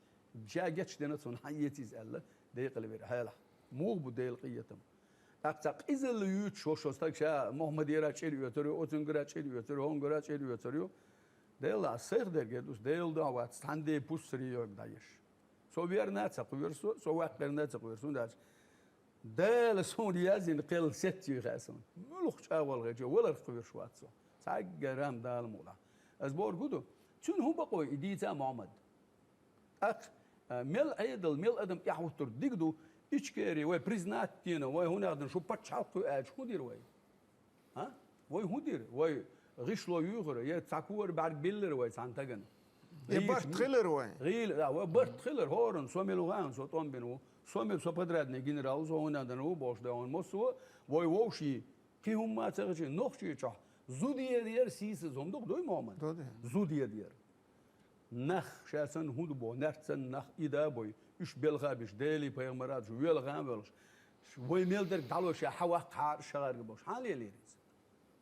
ша гечдина цунна, хьан эца иза аьлла, декъала вира хьалха. Муха бу Делан къинхетам? ТӀаккха цхьа къизалла юьйцуш волуш волу стаг ша Мухаммадера чӀир оьцур ю, оцуьнгара чӀир оьцур ю, хӀунгара чӀир оьцур ю. Делан, ас сайх дерг а ду, Делан дуьхьа вац, цхьаьнде пуссаре йорг дӀаеш. Со верна а ца кхоьру со, со ваккхарна а ца кхоьру, хӀунда аьлча Дала суна яздина кхел сецций хаьа суна. Муьлхха чӀагӀо хилча, валарх кхоьруш вац со. Цхьаьггара-м Дала мукъ лахь. Ас бохург хӀун ду? Цуьнан хӀун бакъо и дийца а, Мухаммад? ТӀаккха, а, мел Ӏедал, мел адам тӀаьхьахӀуттур дика ду, Ичкери вай признать дина, вай хӀунех дина шу пачхьалкх ю аьлча, хӀун дира вай? А? Вай хӀун дира? Вай гӀишло юьйхира, я цхьа кора бӀаьрг биллира вай цхьана стагана? Я барт хилира вай? ГӀийла, да, вай барт хилира, хӀоранна, со мила ву хаьий, со тӀом бина ву. Со мила, со подрядный генерал ву, со хӀунех дина ву бохуш ду хьуна массо а, вай вовшийн кхин хӀумма а ца хилча, Нохчийчохь зуда едара сийсаза хӀума ду-кх, дуй, Мухаммад? Ду, ду. Зуда едара. Нах ша санна хӀунда бо, наьрт санна нах и да а бой, уьш белха а беш, Делий пайхамара а ца велха а воьлхуш, вай мел дерг дӀало ша хьан ваккха хьара шахьарга бохуш, хьан лелийра иза?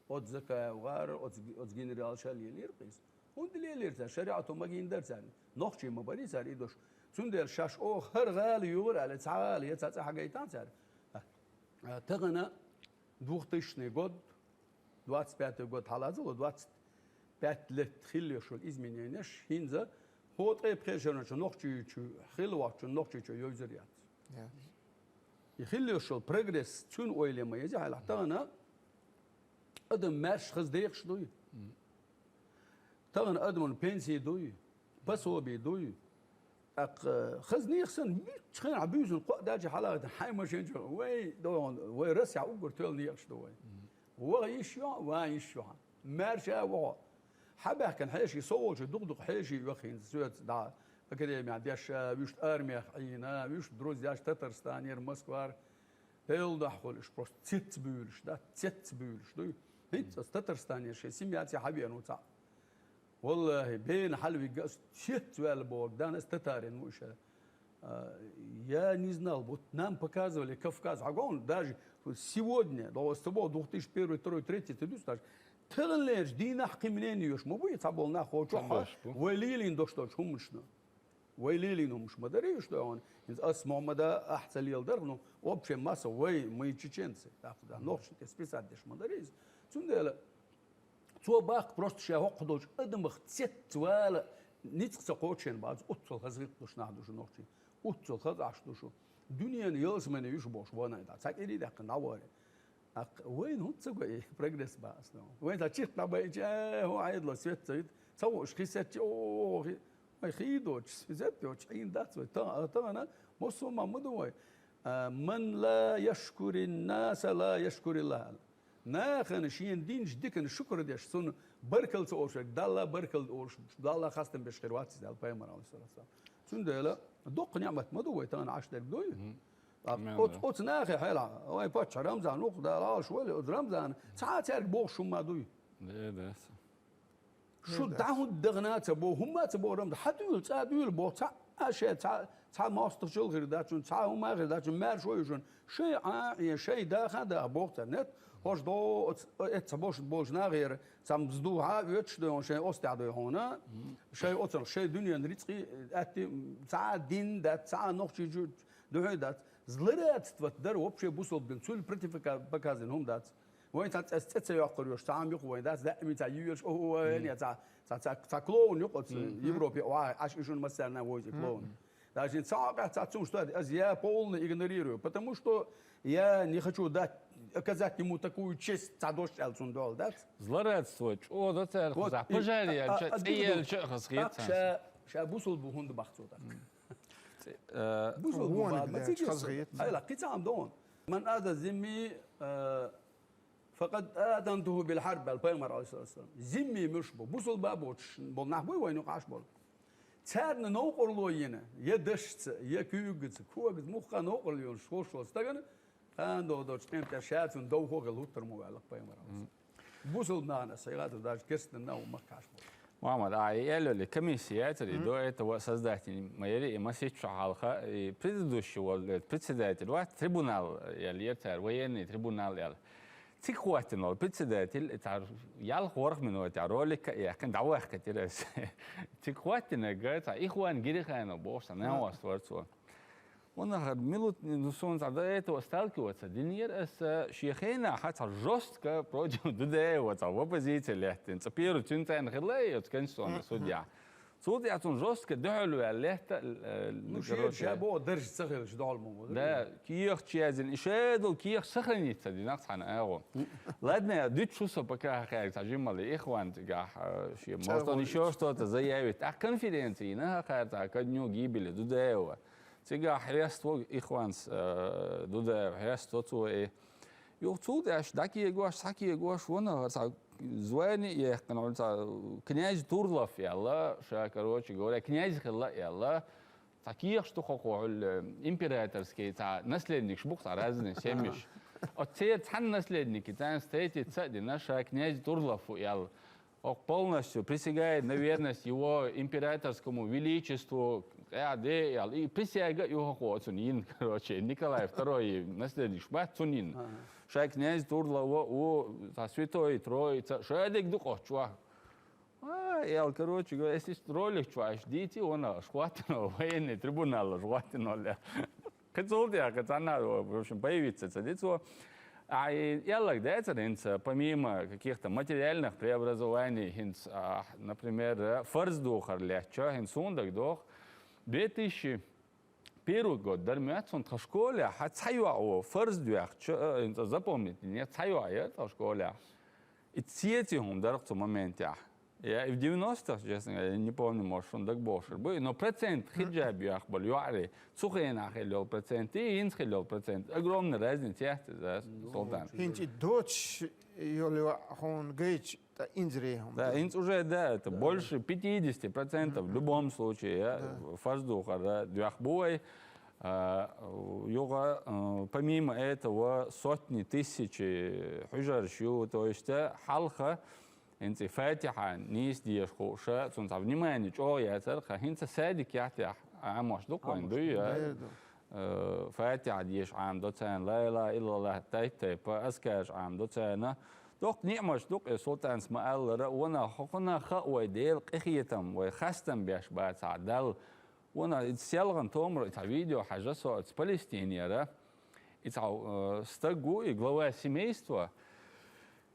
Оцу Закаев гӀара, оцу, оцу генералша лелийра-кх иза. ХӀунда лелийра цара? ШариӀато магийна дара царна. Нохчий ма барий цара и дош. Цундела шаьш оха хӀара гӀала юьйхира аьлла, цхьа гӀала я цхьа цӀа хьагайтахьа цара. А, а, тахана двухтысячный год, двадцать пятый год хьалазало, двадцать пять лет хилла йолуш йолу измененеш хӀинца хӀокху ткъе пхи шарна чу Нохчийчу хилла воцчунна Нохчийчу йовзар яц. Яц. И хилла йолуш йолу прогресс цуьнан ойла ма еза хьалха. Тахана адам маьрша хаза декъаш дуй. Тахана адамна пенсий дуй, пособи дуй. ТӀаккха хаза некъаш санна, муьлххачу хенахь буьйсанна кхоъ даьлча хьалагӀийтина хьайн машен чу, вай, догӀун, вай Россехь уггар тоьлла некъаш ду вай. Ваха йиш ю, ван йиш ю хьан. Маьрша а ву хьо. Хьан баьхкина хьеший, со волчу дукха-дукха хьеший оьху хӀинца соьца дӀа, академехь деш а, вуьшта армех Ӏийна, вуьшта друзьяш Татарстанера, Москвара. Делан дуьхьа хуьлуш, просто цец буьйлуш, да, цец буьйлуш дуй. ХӀинца аса Татарстанера шен семьяца хьавеана ву цхьаъ. Валлахи, бена хьалавигга аса цец ваьлла боху, дан аса татарин ву иша. А, я не знал, вот нам показывали Кавказ. Хьагон, даже сегодня, да, аса ца боху, две тысячи первый, второй, третий, ца дуьсу даже. Таханлерчу дийнахь кхин мнение йош ма бу и цхьаболу нах хо чохь, вай лелийна дош долчу хӀуманашна. Вай лелийна хӀумаш ма дарий уьш догӀун. ХӀинца ас Мухаммада ахь ца леладарх, ну, общая масса вай, мы чеченцы, тӀаккха да, нохчашна тӀе списать деш ма дарий иза. Цундела цо баккха просто ша хӀокху долчу адамах цец вала ницкъ ца кхочу шен бац, уццул хаза гӀиллакх долуш нах ду шу нохчий. Уццул хаза Ӏаш ду шу. Дуьненан ялсамане юьш бохуш ванай да. Цхьа кӀирий даьккхина дӀаваре. ТӀаккха вайна хӀунда ца го и прогресс бац, ну? Вайн цхьа чихкъа дӀабайча, э, хӀун Ӏедало свет ца вита, ца хууш хи сецча, о, хи, вай хи доцуш, свет йоцуш Ӏийна дац вай. Та-, тахана массо а ма ма ду вай. А, «Ман ла яшкурин наса ла яшкуриллах», аьлла. Нахана шена динчу дикана шукур деш, цунна баркалла ца олуш верг, Далла баркалла олуш, Далла хастам беш хир вац иза аьлла пайхамар, алейхиссалату вассалам. Цундела доккха ниъмат ма ду вай тахана Ӏаш дерг дуй? Мгм. А, Мел оц-, да. Оцу нахе хьайла, вай паччахь Рамзан ву-кх, Дала Ӏалаш вале, оцу Рамзана цхьа а цаьрга бохуш хӀума ма дуй? Де, де. Шу дӀа хӀунда дахана а ца боху, хӀумма а ца боху Рамзан, хьан дуьйла, цкъа а дуьйла боху, цхьа а шен, цхьа, цхьа мостагӀчул хир дац шуна, цхьа хӀумма а хир дац шуна, маьрша вай шуна, шайн Ӏа а Ӏе, шайн даха а даха боху цара, нет? ХӀорш до оц-, эцца бошуш болчу нахера, цхьа мза ду хьа а оьцуш дойхьуна, шайн остехь дойхьуна, шайн оцунах, шайн дуьненан рицкъий, аьтти, цхьа а дин дац, цхьа а нохчий чу дуьхьий дац. Злорадствовать дар вообще бусалба дин, цуьнан противопоказано хӀума дац. Вайн цхьа цӀе, цӀе ца йоккхур йош, цхьа хӀама юха вайн дац, даиман цхьа йоьш, о, о, о, я цхьа, цхьа, цхьа, цхьа клоун юкъа, ц-, Европе, ва, аш ишун массарна войзи клоун. Даже цхьа а, цхьа цун что, аз я полный игнорирую, потому что я не хочу дать, оказать ему такую честь, цхьа дош аьл цун дол, да? Злорадство, чӀо да царна, вот, за и пожар а, я, а, ча-, а, цӀе я, ча, хас хет так, царна. Ша, ша бусул бу хунда бахцо так. М. Ци-, э, Бусул бу вон, ба, ба, блядь, ци хас хет. Айла, кицам дон. Ман ада зимми, э, «Факъад азантуху бил харб», аьлла пайхамар, алейхиссалату вассалам. Зимми муш бу, бусулба боч, бол нах буй вайну къаш бол. Царна новкъарло йина, я дашца, я куьйгаца, когаца, мухха новкъарло йина, шош-шош стагана, тан до доч, тем тя шацун дов хо гел уттар му валла пайхамар, алейхиссалату вассалам. Бусулба нана, сайгату даже керстен нау мах къаш бол. Мухаммад, а, и эллоли комиссия яцари, до этого создатель майри, и масичу халха, и предыдущий вол, э, председатель, ва трибунал, я лертар, военный трибунал, я. Цик хватин вол председатель, это ял хорх минут, я ролика, я кин давах катирас. Цик хватин, говорит, а ихван гирихайна бошта, на вас творцо. Он ахар минут, ну, сон цхьа до этого сталкиваться. Диньер эс, э, шехена, хатса жестко против Дудаева, цхьа в оппозиции лехтин. Цхьа первый цунцайн хилай, вот конституционный судья. Судья цун жестко духалвал лехта, э, ну, короче. Шабо держ цахил шдол му. Да, киях чезин, и шедол киях сохранится, динах цхьана аго. Ладно, я дуть шуса пока хахаек, цхьа жимали, ихван тигах, э, ши, может, он ещё что-то заявит. А конференции, на хахар, цхьа ко дню гибели Дудаева. Цигахь хьест ву ихванс, э, Дудаев хьест ву цо и. Юха цул тӀаьш дӀакегош, схьакегош, вана хӀара цхьа звани яьккхина, хӀара цхьа князь Турлов яьлла, ша, короче говоря, князь хилла яьлла. Цхьа кехаш ду хӀокхо хьуьлла, императорский, цхьа наследникаш бу-кх цхьа разные семьяш. Оццера цхьана наследнике царна встретиться а дина, ша князь Турлов ву яьлла. Ох, полностью присягает на верность его императорскому величеству, къа де, ял, и присяга ю хӀокхо цун йин, короче, Николай второй наследник бац цун йин. Ага. Ша князь Турлова у, цхьа Святой Троица, ша дег ду къоччуа. А, ял, короче говоря, если ролик чуаш дити, он аш хватно, военный трибунал аш хватно, ля. Кхы цул тӀаьхьа, кхы цхьанна, в общем, появиться ца ди цо. А, и яллаг дацар хӀинца, помимо каких-то материальных преобразований, хӀинца, а, например, фарз духар лечча, хӀинца сундак дох. Две тысячи первый год дар мят сон тха школе, хьа цхьа йоӀ во, фарз дуьхча, а, хӀинца запомнить, не цхьа йоӀ яр тха школе. И цеци хӀума дарх цу моментехь. Я и в девяностых, честно говоря, я не помню, может, шун дагбохшур буй, но процент хиджаб яхбал юари, цу хенахь хилла йолу процент, и хӀинца хилла йолу процент. Огромная разница яц иза, Султан. ХӀинца и доцуш йолу хьуна гайча, тӀа инзаре хӀума. Да, хӀинца уже, да, это больше пятидесяти процентов в любом случае, я, фарз духар, да, дуьхьа бу вай. А, юха, а, помимо этого, сотни тысячи хьуьжарш ю, то есть, а, хьалха, хӀинца и Фатихьа нийса дезаш хууша, цунца внимание чӀогӀа яцара, кха хӀинца садик яхьтехь Ӏамош ду-кх вайн, дуй, а? Э, Фатихьа дезаш Ӏамадо царна, ла илаха иллаллах, тайп-тайпа, азкараш Ӏамадо царна. Доккха ниӀмаш ду-кх и, Султанс ма-аллара, вана хӀокхунах хаа вай Делан къинхетам, вай хастам беш бацахь Далла. Вана и селхана томара и цхьа видео хьажа со оцу Палестинера. И цхьа, э, стаг ву, и глава семейства.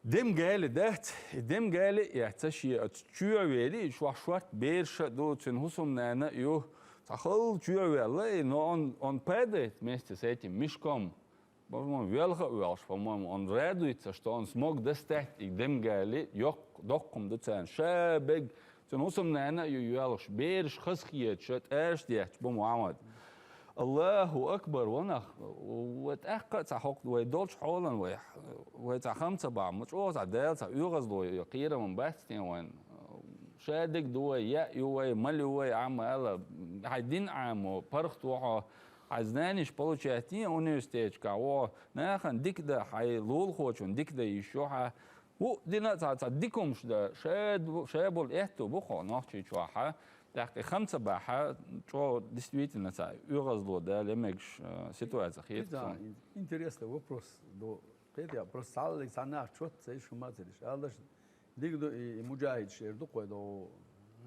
Дем гали дац, и дем гали а эцна шен оцу чоьвели, и шох шорта бераш а ду, цуьнан хӀусамнана а ю. Цхьа халла чоьвелла, и, но он, он падает вместе с этим мешком. По-моему, велха а воьлуш, по-моему, он радуется, что он смог достать и дем гали, йоккха, доккха хӀума ду царна. Ша бег, цуьнан хӀусамнана а ю йоьлхуш, бераш хазахеташ, тӀаш детташ бу Мухьаммад. Аллаху акбар, ванах, вай тӀаккха а цхьа хӀокху вай долчу хьолан вай, вай цхьа хам ца бахьа, ма чӀогӀа цхьа Дала цхьа оьгӀазло я, кхерам бац те вайн. Ша диг ду вай, яа ю вай, мала ю вай, Ӏама ала, хьайн дин Ӏамо, паргӀат ву хьо, хьайн знаниш получать йина университеташкахь ву хьо, нахана дика дан, хьайн лулахочун дика дан йиш ю хьан. Ву дина а цхьа, цхьа дика хӀумаш дан, ша ду-, ша болу аьтту бу хьо нохчийчохь, тӀаккха и хам ца бахьа, чӀогӀа действительно цхьа оьгӀазло Дала мегаш, э, ситуация хета суна. Интересный вопрос. Ду, кхетий, просто цхьаллиг цхьа нах чот ца йиш хӀума ца диш. Аллаш диг ду и, и муджахидаш эр ду кхой до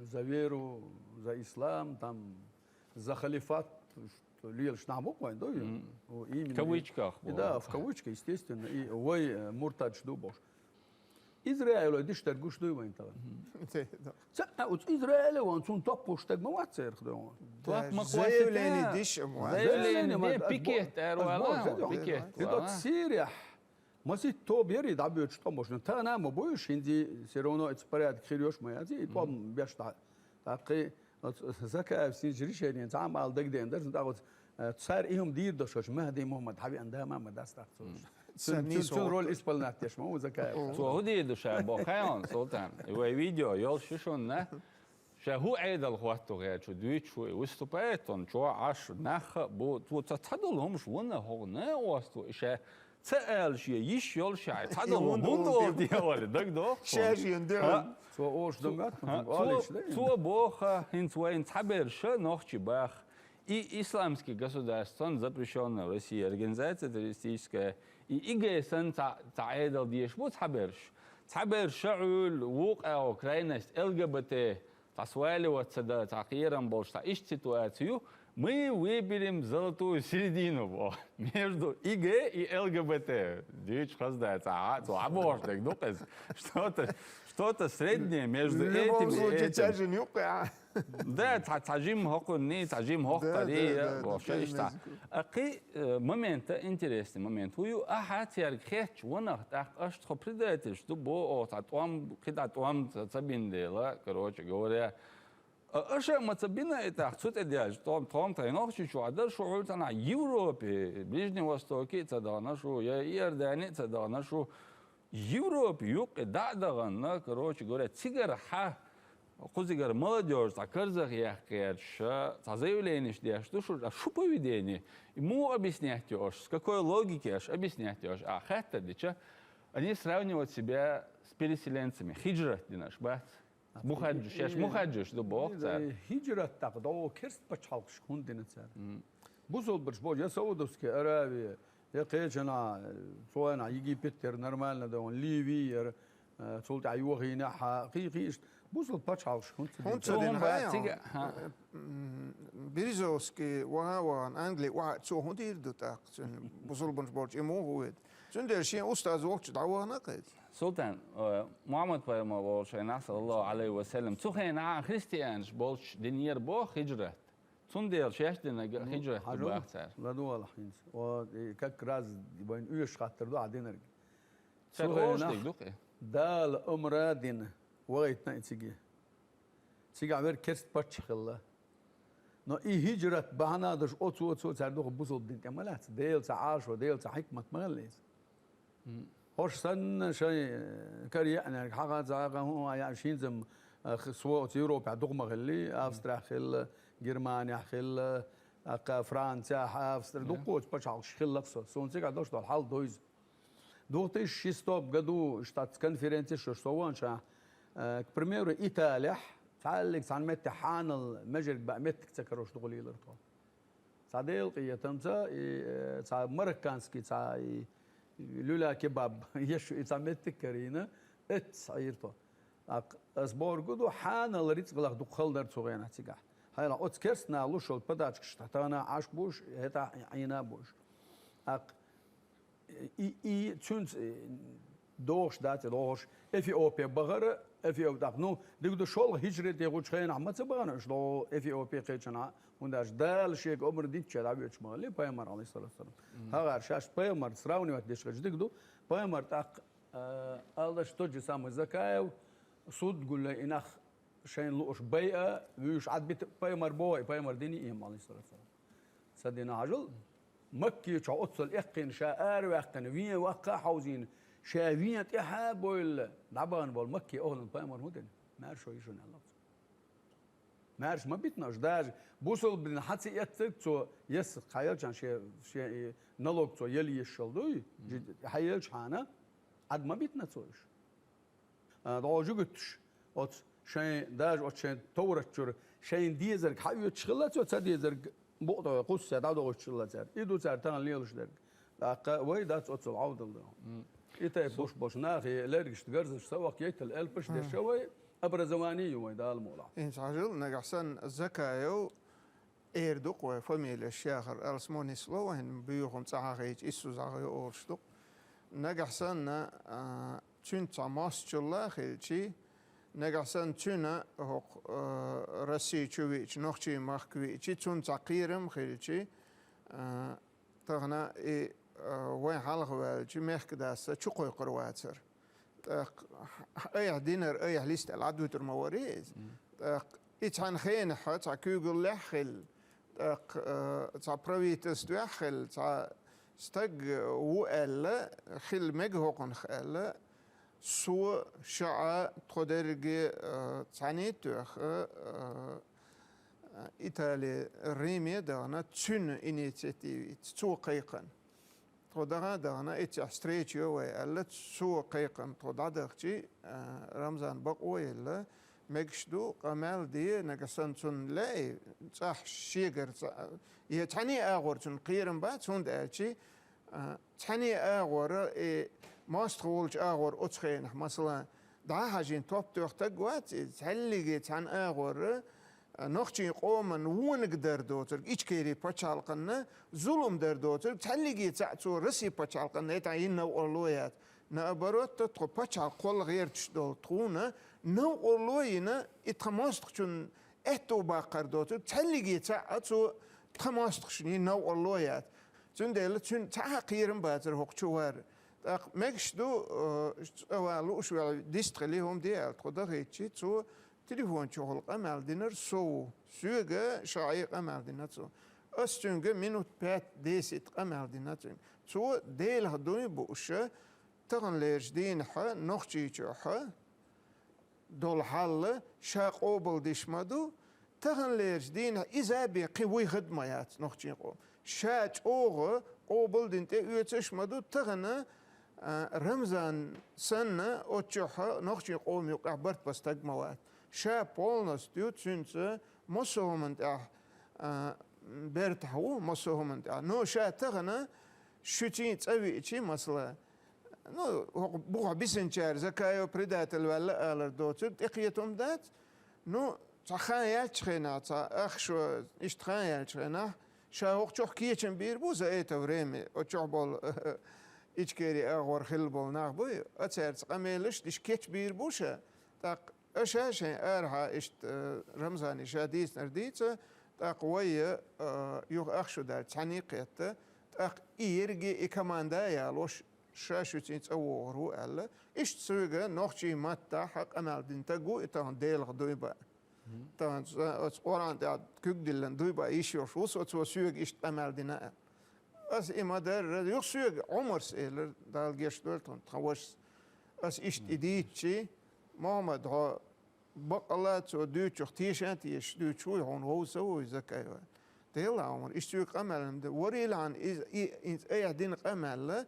за веру, за ислам, там, за халифат, Лелаш нах бу-кх вайн, ду? О, именно. В кавычках бу. Да, в кавычках, естественно. И вай, э, муртадаш ду бохуш. Израилой диш дерг гуш дуй вайн тахана? Ца, а, оцу Израиле ван, цунна топпуш стаг ма вац церах ду. Тот ма заявление кхоссита. Диш ма вац. Заявление, заявление ма, пикет ара вала, пикет. И тот Сирияхь масийтта тоба яр и дӀабоьдуш тӀом беш. Тахана а ма бу уьш, хӀинца все равно оцу порядок хир йош ма яц, и тӀом беш дӀа. ТӀаккха оцу Закаевс йинчу решенин цхьа а ма ала дагадеана дара, тӀаккха оцу, э, цара и хӀума дийр долуш, оцу Махьди Мухьаммад хьавеана да ма ма дац тӀаккха цо. Цуьнан, цуьнан роль исполнять деш ма ву Закаев. Цо хӀун дийр ду ша боху хаьий, Султан? И вай видео йолуш ю шуна, ша хӀун Ӏедал хӀотто гӀерташ ву дуьйцуш ву и выступает, он чохь Ӏаш нах а бу, цо ца, цхьадолу хӀумаш ванна хӀокху на оста ву, и ша ца ала шен йиш йолуш, ша цхьадолу хӀунда олу те олий, дагадогӀу? Ша шен дуьхьал. Цо олуш дан моьтту, цо боху, хӀинца вайна цхьаберш нохчий баха. И исламский государство, запрещённая в России организация террористическая, и ИГ санна цхьа, цхьа Ӏедал дезаш бу цхьаберш. Цхьаберш ша Ӏуьллу, вукху агӀо крайность, ЛГБТ, цхьа сваливать ца дан, цхьа кхерам болуш, цхьа иштта ситуацию, мы выберем золотую середину, бо, между ИГ и ЛГБТ. Дуьйцуш хаза дац, а, цо а бохуш дерг ду-кх иза. Что-то, что-то среднее между этим и этим. В любом случае, чаьржина юккъе, а? Да, цхьа, цхьа жимма хӀокхунний, цхьа жимма хӀокху карий, да, да, да, вообще иштта. А кхин, э, момент, интересный момент. ХӀун ю, ахьа цаьрга хеттачу ванах, тӀаккха аша тхо предательш ду бо, оха цхьа тӀом, кхидӀа тӀом ца, ца бина дела, короче говоря. А аша а ма ца бина и тӀаккха цу тӀе даьлча, тхо-, тхо-м тхайн нохчийчохь дара шу, хьуьлцанахь Европе, Ближний Востоке а ца дахана шу, я Иордане а ца дахана шу. Европе юккъе дӀа а дахана, короче говоря, цигара хьан, кхузигара молодёжь цхьа карзах яккха гӀерташ, цхьа заявленеш деш ду шу, а шу поведение, и муха объяснять йо аша, с какой логики аша объяснять йо аша, а хаттар дича, они сравнивают себя с переселенцами, хиджрат дина аша бац? Мухаджиш, шаьш мухаджиш ду боху цара. Хиджрат тӀаккха догӀу керст пачхьалкхашка хӀунда дина цара? Бусалбарш боху, я Саудовская Аравия, я кхечанхьа, цу хенахь Египет яра нормально догӀун, Ливи яра, э, цул тӀаьхьа йохийнехь, кхин, кхин иштта. Бусалба пачхьалкхашка хӀунда ца дина? ХӀунда ца дина хаьий? Цига, хӀа. М, Березовский ваха а вахана, Англи охьа, цо хӀун дийр ду тӀаккха? Цуьнан бусалбанаш болчу и муха ву веда? Цундела шен устаз воккхачу дӀавахана кхайца. Султан, э, Мухьаммад пайхамар волуш хенахь, саллаллаху Ӏалайхи ва саллам, цу хенахь христианаш болчу динера боху хиджрат. Цундела шаьш динарг хиджрат ду баха цара. ЛадогӀалахь хӀинца. О, и как раз вайна оьшуш хаттар ду ахьа динарг. Цара олуш дерг ду-кх и. Дала амра дина, вахийтина и цига. Цигахь верг керст паччахь хилла. Но и хиджрат бахьана а долуш, оцо, оцо цара дукха бусалба дин тӀе ма лаьцна. Дела цхьа Ӏалашо, Дела цхьа хьикмат ма хилла иза. ХӀорш санна шайн, э, кара еанарг, хьаха а, цхьаъ а, хӀун а яьаш, хӀинца-м, э, х-, со оцу Европехь дукха ма хилли, Австрехь хилла, Германехь хилла, тӀаккха Францехь, Австри, дуккхачу пачхьалкхаш хилла-кх со. Суна цигахь долуш долу хьал ду иза. Две тысячи шестом году иштта конференцеш йолуш со ваханчохь, э, к примеру, Италехь, цхьаьллиг цхьана метте хьанал межерг баа меттиг ца карош дукха лелара тхо. Цхьа Делан къинхетамца, и, э, цхьа марокканский, цхьа и, и люля-кебаб еш и цхьа меттиг карийна, эццахь Ӏийра тхо. ТӀаккха ас бохург ду, хьанал рицкъалах дукха хала дара цу хенахь цигахь. Хьайна оцу керстанал луш йолу подачкаш тахана Ӏаш буш, хӀетахь Ӏийна буш. ТӀаккха И, и цуьнца, э, догӀуш дац, догӀуш Эфиопе бахара, Эфиоп тӀаккха. Ну, дика ду, шолгӀа хиджрат дехучу хенахь ма ца бахана уьш догӀу Эфиопе кхечанхьа, хӀунда аьлча Дала шега омра динчу дӀавоьдуш ма хилли пайхамар, алейхиссалату вассалам. ХӀара шаьш пайхамар сравнивать деш хилча дика ду, пайхамар тӀаккха, э, алаш тот же самый Закаев, суд гулле и нах шайна лууш байа, вуьйш Ӏад бита пайхамар боху, и пайхамар дини и хӀума, алейхиссалату вассалам. Ца дина хьажал, Макки чохь оццул эккхийна ша араваьккхина, вен ваккха а хьовзийна, ша вен тӀаьхьа а бовлла, дӀабахана болу Макки охлан пайхамар хӀун дина? Маьрша йишун аьлла цо. Маьрша ма битина аша, даже бусалба дин хьан ца эццарг цо, ес хьаелчхьана шен, шен и налог цо ел йиш йолу дуй, хьаелчхьана, Ӏад ма битина цо уьш. А, дӀожу гуьттуш, оцу шайн, даже оцу шайн товрат чуьра шайн дезарг хьаоьцуш хилла цо, ца дезарг букъ тӀе кхуссий дӀадохуьйтуш хилла цара. И ду цара тахана лелаш дерг. ТӀаккха вай дац оццул Ӏовдал ду. И тайпа буш болуш нахе лергашна гарзаш ца ваккха яйтал элпаш деш вай, образование ю вай Дала мукъалахь. ХӀинца хьажал, нагахь санна Закаев Эр ду-кх вай фамилеш яхар, алсмо нисло вайн буьйхам цӀа хьахийча, иссу зӀагӀа йо олуш ду-кх. Нагахь санна, а, цуьнца цхьа мостагӀчул а хилчи, нагахь санна цуьнан хӀокху, а, Россия чу виъча, нохчийн махка виъчи, цунна цхьа кхерам а хилчи, а, тахана и, а, вайн хьалха ваьлча, мехкадас чу кхойкхур вацара. ТӀаккха айхьа динар, айхьа листӀа аьлла, Ӏадвуьтур ма варий иза. ТӀаккха и цхьана хенахь цхьа куьйгаллехь а хилла, тӀаккха, а, цхьа правительствехь а хилла, цхьа стаг ву аьлла, хила мега хӀокхунах аьлла, со, ша а, тхо дерриге, а, цхьаьний а тоьхна, а, Итали, Риме а дахана, цуьнан инициативица, цо кхайкхина. Тхо даха а дахана, иццехь встреча йо вай аьлла, цо кхайкхина, тхо дӀадахчи, а, Рамзан бакъо а елла, мегаш ду, къамел де, нагахь санна цунна лаьий, цӀахь шегара цхьа, я цхьаьний агӀор цунна кхерам бац, хӀунда аьлчи, а, цхьаьний агӀора, и мостагӀа волчу агӀор оцу хенахь, масала, дӀа а хьажийна топ тоьхна стаг вац иза, цхьаьллиге цхьана агӀора, а, нохчийн къоман вониг дар доцург, Ичкери пачхьалкхана зулам дар доцург, цхьаьллиге цхьаъ цо Росси пачхьалкхана тӀехь йина новкъарло яц. Наоборот, тхо пачхьалкх кхолла гӀерташ долу тхуна новкъарло йина, и тхан мостагӀчунна аьтту баккхар доцург, цхьаьллиге цхьаъ а цо тхан мостагӀчунна йина новкъарло яц. Цундела цуьнан цхьа а кхерам бацара хӀокху чу вар. ТӀаккха мегаш ду, э, цӀа ван лууш ваьлла дистхили хӀума де аьлла, тхо дахийтчи, цо телефон чухула къамел динарг со ву. Соьга ша Ӏе къамел дина цо. Ас цуьнга минут пять-десять къамел дина цуьнга. Цо Делах дуй бууш, таханлерчу дийнахь Нохчийчохь долу хьал ша къобалдеш ма ду, таханлерчу дийнахь иза а бен кхин выход ма яц нохчийн къоман. Ша чӀогӀа къобалдина тӀеоьцуш ма ду, тахана, а, Рамзан санна, оцу чохь нохчийн къоман юкъахь барт бан стаг ма вац. Ша полностью цуьнца массо а хӀуманна тӀехь, а, бертахь ву, массо а хӀуманна тӀехь. Но ша тахана шуьций цӀа виъчи, масала, ну, хӀокху бухахь бисинчара Закаев предатель ваьлла алар доцург тӀекхетам дац. Ну, цхьа хан яьллачу хенахь, цхьа ах шо иштта хан яьллачу хенахь, ша хӀокху чохь кечам бийр бу за это время, оцу чохь болу Ичкери агӀор хилла болу нах буй, а цаьрца къамелаш диш кечбийр бу ша. ТӀаккха аша шайн арахьа иштта, э, Рамзане ша дийцинарг дийца, тӀаккха вай, э, юха ах шу даьлча цхьаьний кхетта, тӀаккха и ерриге и команда а ялош, ша шуьций цӀа вогӀур ву аьлла. Иштта соьга нохчийн маттахь къамел дина стаг ву и тахана Делах дуй бан. Тахана ца-, оцу Къуръан тӀехь куьг диллина дуй бан йиш йолуш ву со, цо соьга иштта къамел дина аьлла. Ас и ма-дарра, юха соьга Ӏумарс элира, Дала гечдойла тхуна, тхан вашас. Ас иштта и дийцчи, Мухьаммад, хьо баккъалла цо дуьйцучух теша а тешаш дуьйцуш вуй, хьуна вовса а вуй Закаев. Делахь, Ӏумар, иштта соьга къамел ма дан. Варийлахьана иза, и, иза айхьа дина къамел,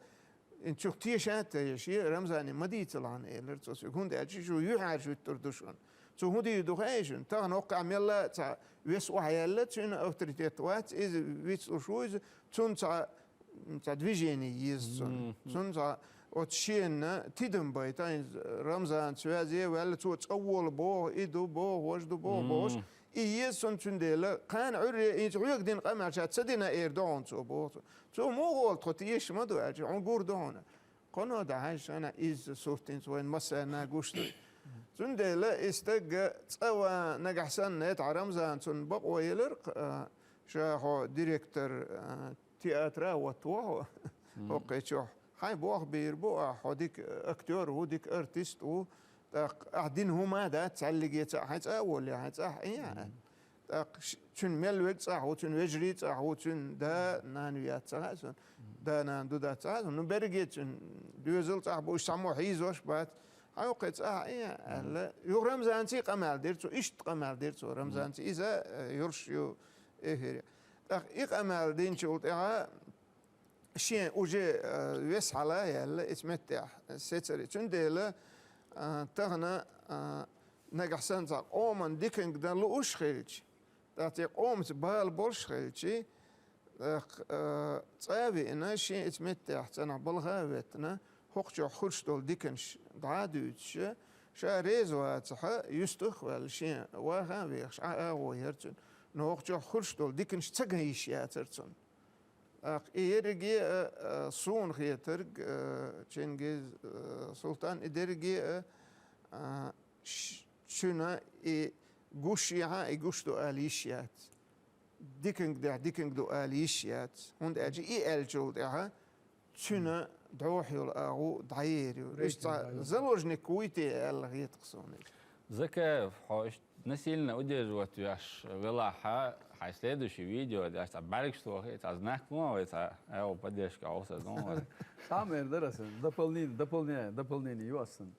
и цуьнах теша а тешаш, Рамзане ма дийцалахьана элира цо соьга. ХӀунда аьлча шу юьхьӀаьржа вуьттур ду шуна. Цо хӀун дийр ду хаьий шуна? Тахана хӀокху мел а цхьа вес охьаелла, цуьнан авторитет вац, иза вицлуш ву иза, цунна цхьа, цхьа движение еза цунна. Цунна цхьа оцу шена тидам байта, хӀинца Рамзанца ваьзе а ваьлла, цо цӀа вола боху, и ду боху, важа ду боху, бохуш. И еза цунна цундела, кхана Ӏуьйре хӀинца хьоьга дина къамел ша ца дина эр ду хьуна цо боху цо. Цо муха олу тхо тешаш ма ду аьлча, хьуна гур ду хьуна. Кхано дан хьаьжча, ана изза суртинца вайн массарна гуш ду. Цундела и стаг цӀа ван нагахь санна, это Рамзан цунна бакъо елар, а, ша хьо директор, а, театра а ватто хьо, хӀокху чохь. Хьайн бох бийр бу ахь, хьо дика актёр ву, дика артист ву, тӀаккха ахь дина хӀума а дац, цхьаьллигеца а хьайн цӀа а волле, хьайн цӀахь а Ӏе а. ТӀаккха ш-, цуьнан мел верг цӀахь ву, цуьнан вежарий цӀахь ву, цуьнан да, нана ю яц ца хаьа суна. Да, нана ду дац ца хаьа суна. Ну, берриге цуьнан доьзал цӀахь бу, уьш цхьаммо хьийзош бац. Хьан кхин цӀахь а, аьлла. Юха Рамзанций къамел дира цо, иштта къамел дира цо Рамзанций. Иза, э, юрш ю эфире. ТӀаккха и къамел динчул тӀаьхьа шен уже, э, вес хьала а яьлла, эца меттехь сецаре. Цундела, э, тахана, э, нагахь санна цхьа къоман диканиг дан лууш хилча, тӀаккха церан къомаца бала болуш хилчи, тӀаккха, э, цӀа а веана, шен эца меттехь цӀанахь балха а веттана, хӀокху чохь хуьлуш долу диканаш дӀа а дуьйцуш, ша реза вацахь, юьстах а ваьлла, шен ваха а вехаш, Ӏа агӀо яра цуьнан. Нохчо хурш долу диканаш ца ган йиш яцара цунна. ТӀаккха и ерриге а, а, суна хетарг, а, Чингиз, а, Султан, и дерриге а, а, ш-, цуьнан и гуш яхьа, и гуш ду ала йиш яц. Диканга дехьа, диканга ду ала йиш яц. ХӀунда аьлча и аьллачул тӀаьхьа цуьнан дӀохьа йолу агӀо дӀаер ю. Иштта цхьа заложник вуй те аьлла хета-кх суна иза. Закаев, хьо иштта насильно удерживать веш велахь, хьайн следующий видео деш, цхьа бӀаьргаш тохий, цхьа знак ло вай, цхьа аьлла поддержка Ӏовса дон вай. Цхьа мер дара сан, дополнение, дополнение, дополнение ю ас сан.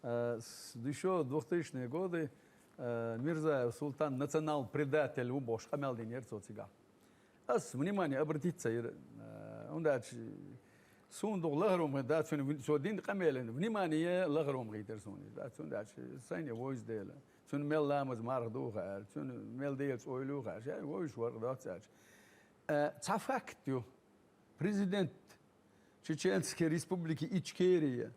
Э, с-, ещё двухтысячные годы, э, Мирзаев Султан национал-предатель ву бохуш къамел динера цо цигахь. Ас внимание обратить ца йира, э, хӀунда аьлча суна дукха лахара хӀума хи-, да, цуьнан вин-, цо дина къамелан внимание лахара хӀума хийтира суна. Да, цуьнан даьлча сайна вовза дела. Цуьнан мел ламаз марха ду хаьара, цуьнан мел Делаца ойла ю хаьара, ша вовзаш вара доцца аьлча. Э, цхьа факт ю. Президент Чеченской Республики Ичкерия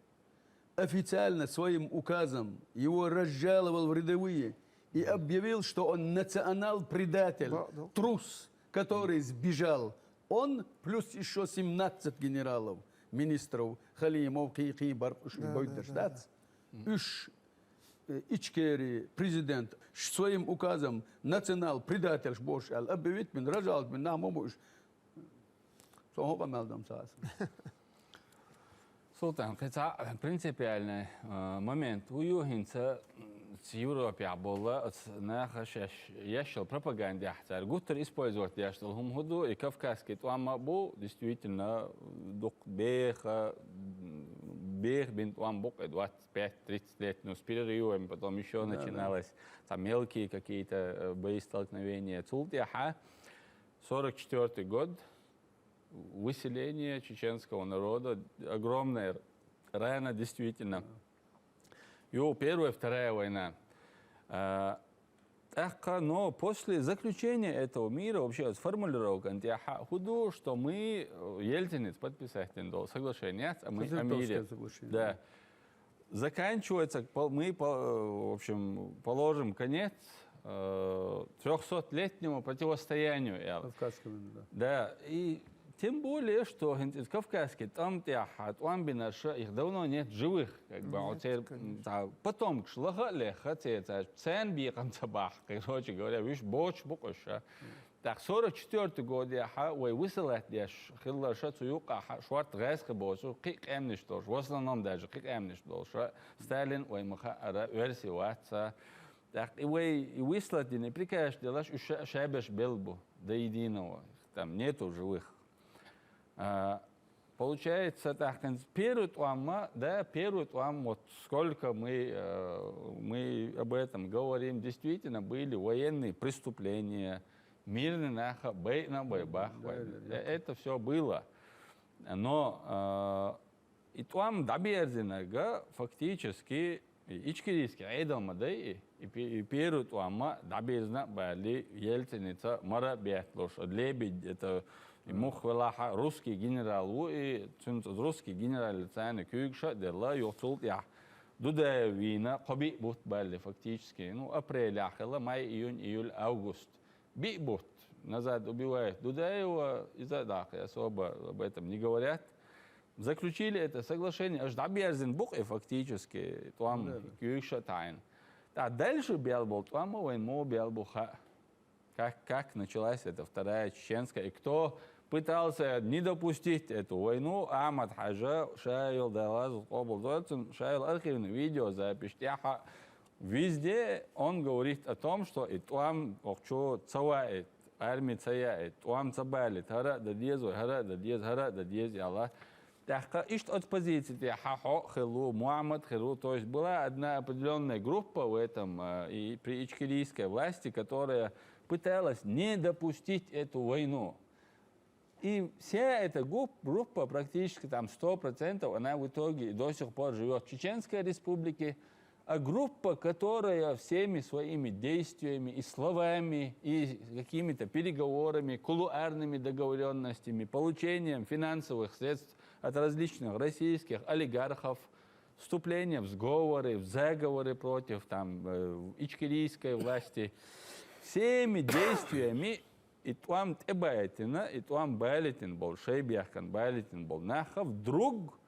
официально своим указом его разжаловал в рядовые и объявил, что он национал-предатель, трус, который сбежал. Он плюс ещё семнадцать генералов, министров, Халимов, кхин, кхин бар, уьш бойдерш дац. Уьш, э, Ичкерия президент ш-, своим указом национал-предательш бохуш аьлла объявить бина, разжаловать бина нах ма бу уьш. Со хӀун къамел дам ца аса. Султан, кхин цхьа принципиальный, э, момент ву ю хӀинца, м, цу Европехь болу, оцу наха шаьш еш йолу пропагандехь цара гуттар использовать деш долу хӀума хӀун ду, и кавказский тӀом а бу, действительно, дукха беха, м, беха бина тӀом бу-кх и двадцать пять тридцать лет, ну, с перерывами, потом ещё начиналось, там, мелкие какие-то, э, боестолкновения. Цул тӀаьхьа сорок четвёртый год, выселение чеченского народа, огромная рана, действительно. Ю, первая, вторая война. А, тӀаккха, но после заключения этого мира, вообще, вот формулировка тӀехь хӀун ду, что мы, э, Ельцинец подписать дина долу соглашение яц, а мы о мире. Соглашение. Да. Заканчивается, пол-, мы, по-, э, в общем, положим конец, э, трёхсотлетнему противостоянию, я. Кавказскому, да. Да, и тем более, что хӀинца иза кавказский тӀом тӀехь тӀом бинарш, их давно нет живых, как бы, вот, конечно, цхьа потомкаш лаха а лехха, церан цхьа царна бекхам ца бахь, короче говоря, вуьш боцуш бу-кх уьш. ТӀаккха сорок четвёртый годехь вай высылать деш хилларш цу юккъехь шорта гӀаьскхи боцу кхин а къаьмнаш долуш, в основном даже кхин а къаьмнаш долуш, Сталин вай ма-хаъара, оьрси вац. ТӀаккха и вай и высылать дина, и приказ делаш, уьш ша-, шаберш белла бу, до единого, там нету живых. А, получается, тӀаккха хӀинца первый тӀом, да, первый тӀом, вот сколько мы, э, мы об этом говорим, действительно были военные преступления, мирный нах а байина а бай бахвай. Да, да, да. Э, это всё было. Но, э, и тӀом дӀаберзинарг фактически и ичкерийский Ӏедал ма дай и, и пе-, и первый тӀом дӀаберзина а баьлли, Ельцинца мара а бетталуш, Лебедь, это и мух велахь а русский генерал ву, и цуьнца русский генералца царна куьйгаш а делла, юха цул тӀаьхьа Дудаев вийна, кхо-биъ бутт баьлли фактически. Ну, апрелехь хилла, май, июнь, июль, август. Биъ бутт назад убивают Дудаева, иза а даккха особо об этом не говорят. Заключили это соглашение, аш дӀаберзина бу-кх и фактически, тӀом куьйгаш а таӀийна. ТӀаккха дальше бел болу тӀом а вайн муха бел бу хаьа. Как, как началась эта вторая чеченская, и кто пытался не допустить эту войну, Ахьмад-Хьажа, ша йолу, Дала къобалдойла цуьнан, ша йолу архивный видеозапись тӀехь а, везде он говорит о том, что и тӀом охчо ца ваийта, арми ца яийта, тӀом ца балийта, хӀара а дан деза вай, хӀара а дан деза, хӀара а дан деза аьлла. ТӀаккха иштта оцу позици тӀехь хьо а хилла ву, Мухьаммад хилла ву, то есть была одна определённая группа в этом, э, и при ичкерийской власти, которая пыталась не допустить эту войну. И вся эта гуп-, группа, практически там сто процентов, она в итоге и до сих пор живёт в Чеченской Республике. А группа, которая всеми своими действиями и словами, и какими-то переговорами, кулуарными договорённостями, получением финансовых средств от различных российских олигархов, вступление в сговоры, в заговоры против, там, э, ичкерийской власти, Всеми действиями и тӀом тӀебайтина, и тӀом балитина бола, шайбехкан балитина бола наха вдруг,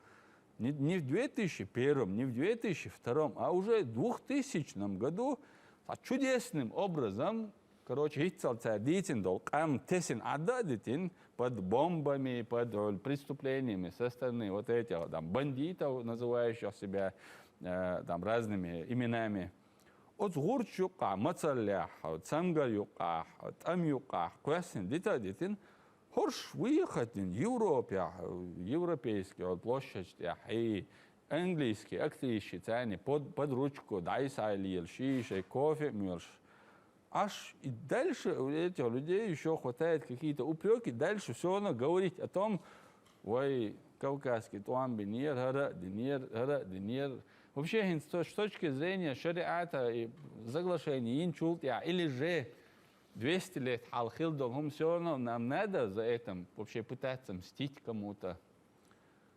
не, не в две тысячи первом, не в две тысячи втором, а уже в двухтысячном году а чудесным образом, короче, хӀинццалц цар дийцина дола къам тесина Ӏадда а дитина, под бомбами, под, э, преступлениями со стороны вот этих там бандитов, называющих себя, э, там разными именами. Оцу гӀурчу юккъахь, мацаллехь, цамгар юккъахь, тӀам юккъахь кхоьссина дита а дитина, хӀорш вехатина Европехь, европейский площадь тӀехь, и английский активисташ царна под, под ручку дӀасалелаш, шаьш кофе а моьлуш. Аш и дальше у этих людей ещё хватает какие-то упрёки, дальше всё равно говорить о том, вай кавказский тӀом бинера, хӀара а динера, хӀара а динера. Вообще, хӀинца с точки зрения шариата и соглашений йинчул тӀехь, или же двести лет хьалха хилла долу хӀума, всё равно нам надо за это вообще пытаться мстить кому-то.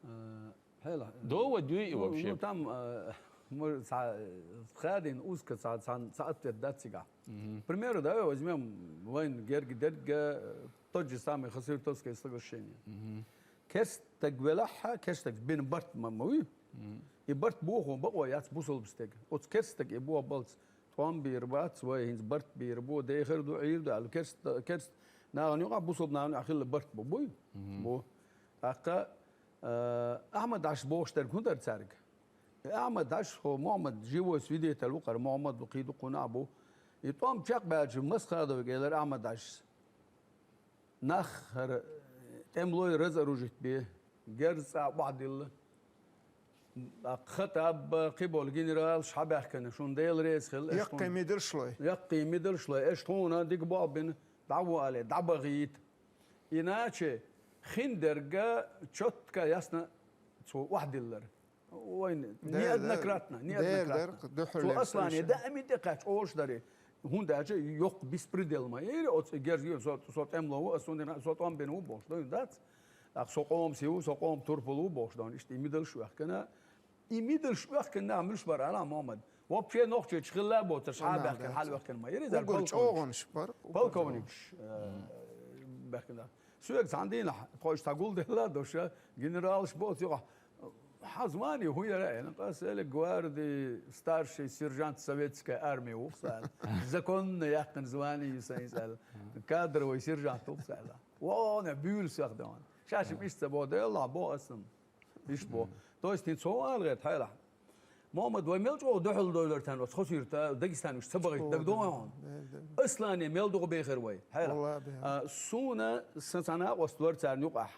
Э, хьела. Довод юй и Ну, вообще? ну, там, э, может, цхьа, э, хадин узко цхьа, цхьа, цхьа ответ дац цигахь. Мгм. К примеру, давай возьмём вайн герга дерг, э, тот же самый Хасавюртовское соглашение. Мгм. Керстаг велахьа, керстаг бина барт ма, ма вуй? Мгм. И барт бохо бакъо яц бусалба стеган. Оцу керстаг и бохо балц, тӀом бийр бац, вай хӀинца барт бийр бу, дехар ду, Ӏийр ду аьлла, керст, керст нахана юкъахь, бусалба нахана юкъахь хилла барт бу, буй? Мгм. Бу. ТӀаккха, э, Ахьмад Даш бохуш дерг хӀун дара цаьрга? И Ахьмад Даш, хӀо Мухьаммад, живой свидетель ву, кхара Мухьаммад ву, кхин дукха нах бу. И тӀом чекхбаьлча, Масхадовга элира Ахьмад Дашас: «Нах хӀара тӀемалой разоружить бе, герз цӀа охьадилла. Хаттаб, кхиболу генералаш хьабаьхкина, шуна Дела реза хила, аша Яккхий тхуна мидалш лой. Яккхий мидалш лой, аша тхуна дика болх бина, дӀавале, дӀабахийта». Иначе хиндерг чётко ясно цо охьадиллар. Вайн Да, неоднократно, да. неоднократно. Дер, дер, дуьхьал Цо лерча Аслане иштта. даим и тӀекхаьчча олуш дари. ХӀунда аьлча йоккха беспредел ма яра оцу герз, со, со тӀемло ву, ас суна дина, со тӀом бина ву бохуш, ду, дац? ТӀаккха со къоман сий ву, со къоман турпал ву бохуш, дан иштта и мидалш оьхкина. И мидалш оьхкина нах муьлш бара, ала Мухьаммад. Вообще нохчочу хилла а боцурш, хьа а Нах баьхкина, дац. хьала оьхкина ма яра, иза Уггар полковникаш. чӀогӀанаш бара, уггар Полковникаш, э, баьхкина. Соьга цхьана дийнахь, тхойша цхьа гулделла а доша, генералаш боцу юкъахь, хьан звание хӀун яра аьлла, ас аьлла, гвардии старший сержант советской армии ву сан аьлла. Законно яьккхина звание ю сайн сан аьлла. Кадровый сержант ву сан аьлла. Вон, буьйлу сех дан. Шаьш-м иштта ца боху, Делла боху ас-м. Иштта боху. То есть, хӀинца хӀун ала гӀерта хьайла? Мухьаммад, вай мел чӀогӀа дуьхьал довлар царна оцу Хасавюрта, Дагестануьш ца бахийта, дага догӀу хьуна? Да, да. Аслане мел дукха бехира вай. Хьайла. Валла, бехира. А, суна сан цхьа накъост вара царна юкъахь.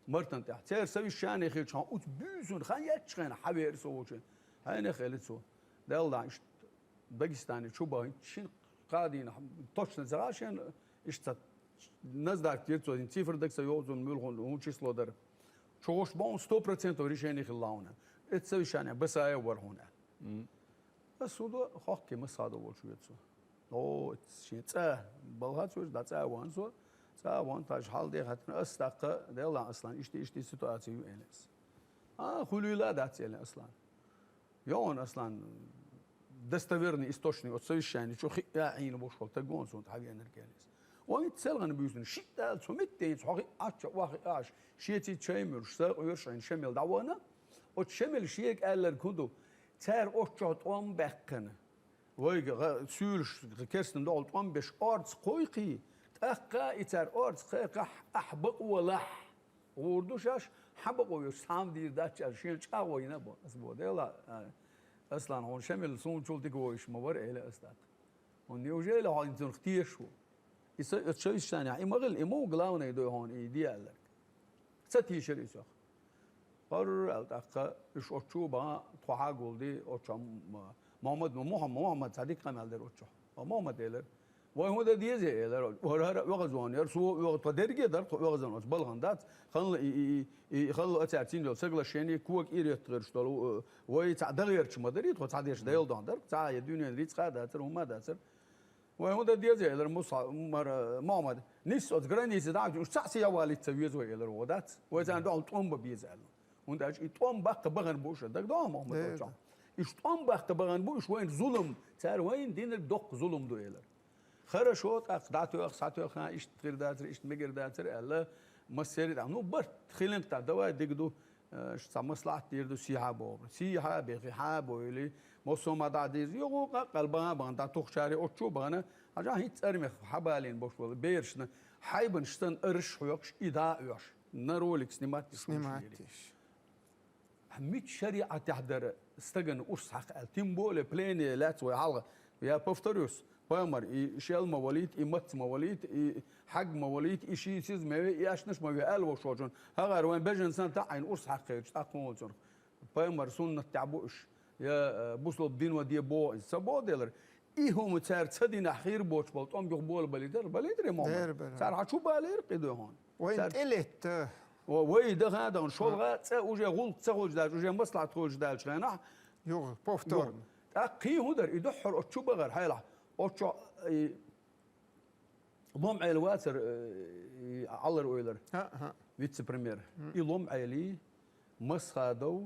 Мартан тӀехь. Церан совещание хилча хьан уц буьйсун хан яьчча хенахь хьан веара со волчу. Хьайнах элира цо. Делла иштта Дагестане чу бахийта шина кхаа дийнахь, точно ца хаьа шена, иштта ца наздарка дира цо, цифра дага ца йогӀу цунна муьлхун хӀун число дара. Чу гӀуш боху сто процентов решение хилла хьуна. Эцу совещание Басаев вара хьуна. Ас хӀун до, хохке Масхадов волчу веца цо. О, шен цӀа балхац веш, да цӀа а ван со, цӀа а ван, тхаьш хьал де хаттина, ас тӀаккха, Делла Аслан, иштта, иштта ситуация ю, элира ас. А, хуьлийла а дац, элира Аслан. ЙогӀун Аслан, достоверный источник, оцу совещание чу хиъ а Ӏийна бохуш волу таг вон суна тӀе хьавеанарг, элира ас. Вон итт селхана буьйсина, шиъ дала цу меттенца хьо хиъ Ӏачча, охьа хиъ Ӏаш, шеца чай муьлш, сакъоьрш Ӏийна Шамил дӀавахана, оцу Шамил шега аьлларг хӀун ду, цара оцу чохь тӀом баьккхина. Вайга гӀа-, суьйлуш керстан догӀу тӀом беш орца кхойкхий, тӀаккха и цара орца кхайкхахь, ахь бакъо лахь. ГӀур ду шаьш, хьан бакъо веш, цхьамма дийр дац аьлла, шена чӀагӀо йина бо, ас бо, Дела, а, Аслан, хьуна Шамил суна чул дика вовзаш ма вара, элира ас тӀаккха. ХӀунда неужели хьо цунах тешаш ву? И са, оцу совещанехь и ма хилла, и ма ву главный дуй хьуна, и де аьлларг. Ца тийшира иза. ХӀорра аьлла тӀаккха, уьш оцу чу а бан, тхо хьагулди, оцу чохь м-, Мухьаммад, Мухьаммад, Мухьаммад цхьа дика къамел дара оцу чохь. Ва Мухьаммад элира: «Вай хӀун дан деза?» — элира. ХӀара оьгӀазван яра, со оьгӀаз-, тхо дерриге дара, тхо оьгӀазван оцу балхана дац. Ханна и, и, и, и ханна а цара цуьнан йолу соглашение, кога иреттагӀирш долу, э, вай цхьаъ дагӀерча ма дарий, тхо цхьа деш Делан дон дара, цхьа а я дуьненан рицкъа а дацара, хӀумма а дацара. «Вай хӀун дан деза?» — элира Муса-, мара, Мухьаммад. «Нисса оцу граница дӀа а, уьш цхьаъ схьа яхвалийта ца веза вай», — элира вон дац. «Вай царна дуьхьал тӀом бан беза», — аьлла. ХӀунда аьлча и тӀом баккха бахана бу уьш, дагадогӀу, Мухьаммад, Дера. Вовча? Уьш тӀом баккха бахана бу уьш, вайна зулам, цара вайна динарг доккха зулам ду, элира. Хорошо, тӀаккха дӀатоьхна, схьатоьхна, иштта хир дацар, иштта мегар дацар аьлла, массеран а, ну, барт хилинг тӀа, давай дика ду, э, цхьа маслахьат дийр ду, сийхьа боху. Сийхьа бехи, хьа бойли, массо а ма дӀа дийза, юху къакъал бахьан бахьан, дӀа тухучаре оццу бахьана, хьажа хӀинца армех хьабалийна бош болу берашна, хьайбанаш санна арш хьоькхуш, и дӀа а оьш, на ролик снимать деш. Снимать деш. Мича шариӀатехь дара стагана урс хьакха аьлла? Тем более плене лаьцна вай хьалха. Я повторюсь, пайхамар, и шел ма валийта, и мац ма валийта, и хьаг ма валийта, и шийсиз ма ве, и ашнаш ма ве аьлла вошочун. ХӀагӀар вайн бежан санна таӀийна урс хьакхаьчу, тӀаккха хӀун цунах? Пайхамар суннат тӀехь бу уьш. Я, э, бусалба дин ван де боху иза. Ца боху делар. И хӀума цара ца динахь хир боцуш болу тӀом юха бола балийта, балийта ре мо? Дера бара. Цара хьан чу балийра къи дуй хьуна? Вайн цара тӀелетта. Ва-, вай даха а дахана, шолгӀа цӀа уже гӀуллакх ца хуьлуш даьлча, уже маслахьат хуьлуш даьлча хенахь. Юха, повторно. Юха. ТӀаккха кхин хӀун дара? И дуьххьара оцу чу бахара, хьайлахь. Оцу чу, и, Лом-Ӏела вацара, э, и, Ӏалар ойлар. ХӀаъ, хӀаъ. Вице-премьер. Мгм. И Лом-Ӏели, Масхадов,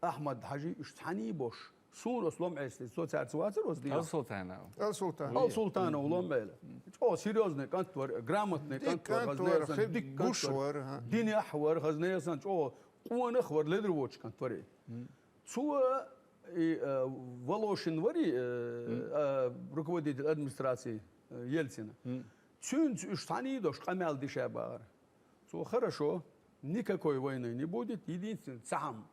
Ахьмад-Хьажи, уьш цхьаьний бош. Суна оцу Лом-Ӏелаца, со цаьрца вацара оцу дийнахь? Ал-Султанов. Ал-Султанов. Ал-Султанов Лом-Ӏела. ЧӀогӀа серьёзный кӀант вара, грамотный кӀант вара, хазна ясан дика кӀант вара. Гуш вара. Динехь вара, хазна ясан чӀогӀа къонах вара, ледара воцуш кӀант вара. Цо и, э, Волошин вари, э, э, руководитель администрации, э, Ельцина. Цуьнца уьш цхьаьний дош къамел диша бахара. Цо: «Хорошо, никакой войны не будет, единственное, цхьа хӀума.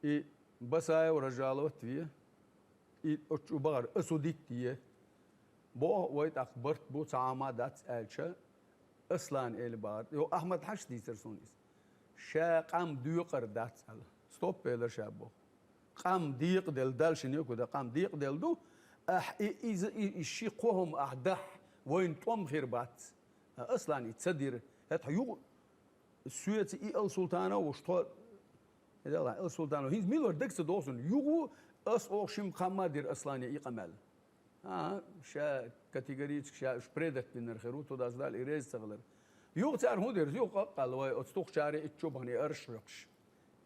И Басаев разжаловать ве, и оцу бахара осудить е. Боху вай тӀаккха барт бу, цхьа хӀума дац», аьлча, Аслан эли бахара. Йо, Ахьмад-Хьажас дийцар суна иза. Ша къам доькъур дац аьлла. Стоп, элира ша боху. Къам декъаделла, Далла ши некъа ду, къам декъаделла ду. Ахь и, иза, и, и ши кхо хӀума ахь дахь, вайна тӀом хир бац. А Аслан и ца дира. ХӀета хьо юкъа соьца и Ал-Султанов вуш тхо, и Дала, Ал-Султанов, хӀинца мила вара дага ца догӀу суна. Юха ас оха шимма кхамма дира Аслане и къамел. А, ша категорически ша уьш предать бинар хир ву, туда сдали и реза ца хилар. Юха цара хӀун дира? Юха къакъал вай оцу тухучаре итт чу бахана и арш хьоькхуш.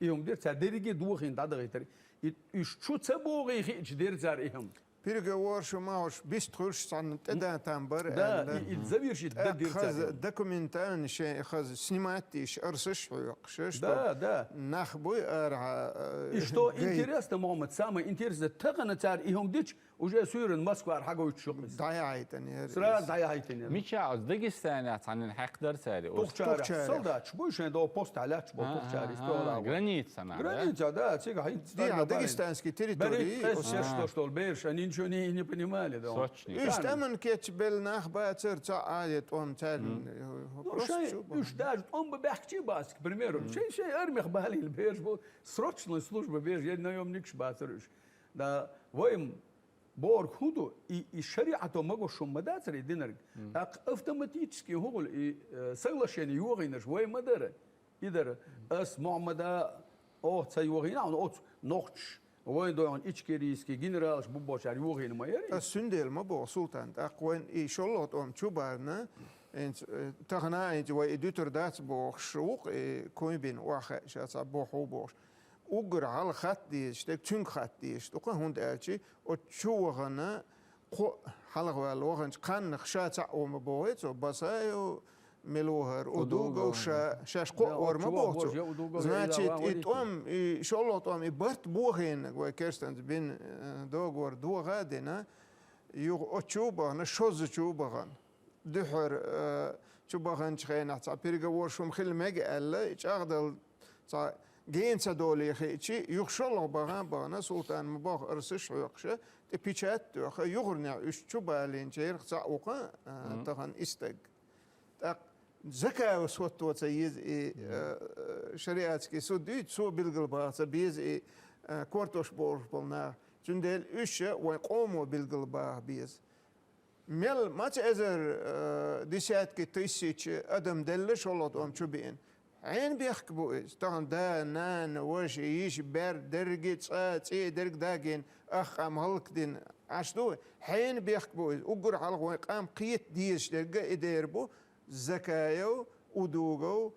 И хӀума дира цара дерриге дохийна дӀадахийтар. И, уьш чу ца богӀий хиъча дира цара и хӀума. Переговор шу ма хьош, бист хуьлуш цхьанна тӀедан там бара. Да, аьлла. И, и завершить да дира цара. ТӀаккха хаза документально шайн хаза снимать деш, арсаш хьоькхуш, да, да. Нах буй арахьа, э, И что гай. Интересно, Мухаммад, самое интересное, тахана цара и хӀума дича, уже суьйрана Москвара хьагойтуш ю-кх иза. ДӀаяхьийтина яра иза. Сразу дӀаяхьийтина яра. Мича оцу Дагестанехь цхьанна хьаькхдар цара? Тухучара, солдаташ буй шайн догӀу постехь лаьтташ болу тухучара, а, исправлал. Граница нах, да? Граница, да, цига хьайна. Дагестанский территории. Берриг ткъес шерш долуш долу бераш, они ничего не, не понимали, да. Сочни. Уьш тӀаман кечбелла нах бацара, цхьа а я тӀом цаьрна. Ну, просто шайн, уьш даже тӀом бан баьхкича бац, к примеру. Шайн, шайн армех балийна бераш бу, срочной служба бераш, я наёмникаш бацара уьш. Да, вай-м бохург хӀун ду, и, и шариӀато магош хӀума ма дацара и динарг. ТӀаккха автоматически хӀун хуьлу и, э, соглашение йохийнарш вай ма дара. И дара, ас Мухьаммада оха ца йохийна, хьуна оцу нохчаш, вайн дойгӀун ичкерийский генералаш бу бохучара йохийна ма яра и. Ас цундела ма боху, Султан, тӀаккха вайн и шолгӀа тӀом чу барна, хӀинца, э, тахана а хӀинца вай и дуьтур дац бохуш ву-кх, и куьйбина охьахаьа ша цхьа боху бохуш. Уггар хьалха хатта дезаш дерг цуьнга хатта дезаш ду-кх, хӀунда аьлча оцу чу вахана кхоъ хьалха ваьлла ваханчу кханнах ша цхьаъ ву ма бохий цо, Басаев, мила ву хӀара, Удугов, Удугов, ша, шаьш кхоъ вара ма боху цо. Значит, и тӀом, и шолгӀа тӀом, и барт бохийнарг вай керстанца бина, э, договор дохийна, юха оцу чу бахана, шозза чу бахана. Дуьххьара, э, чу баханчу хенахь цхьа переговораш хӀума хила мега аьлла, и чӀагӀдала цхьа гена ца долий хиъча, юха шолгӀа бахана, бахана, Султан ма боху арсаш хьоькхуша, тӀе печать а тоьхна, юхарнехь уьш чу балийначарах цхьаъ ву-кх, э, тахана и стаг. ТӀаккха Закаевс хӀотто ца еза и, э, шариатский суд дуьйцу, цо билгалбаха ца беза и, э, кортош болуш болу нах. Цундела уьш а вайн къомо билгалбаха беза. Мел маца эзар, э, десятки тысяч адам делла шолгӀа тӀом чу биъна. Хьенан бехк бу иза? Тахана да, нана, ваша, йиша, бер, дерриге цӀа, цӀе дерг дагийна, ах къам хӀаллакдина Ӏаш ду вай? Хьенан бехк бу иза? Уггар хьалха вайн къам кхета дезаш дерг а и дер бу, Закаев, Удугов,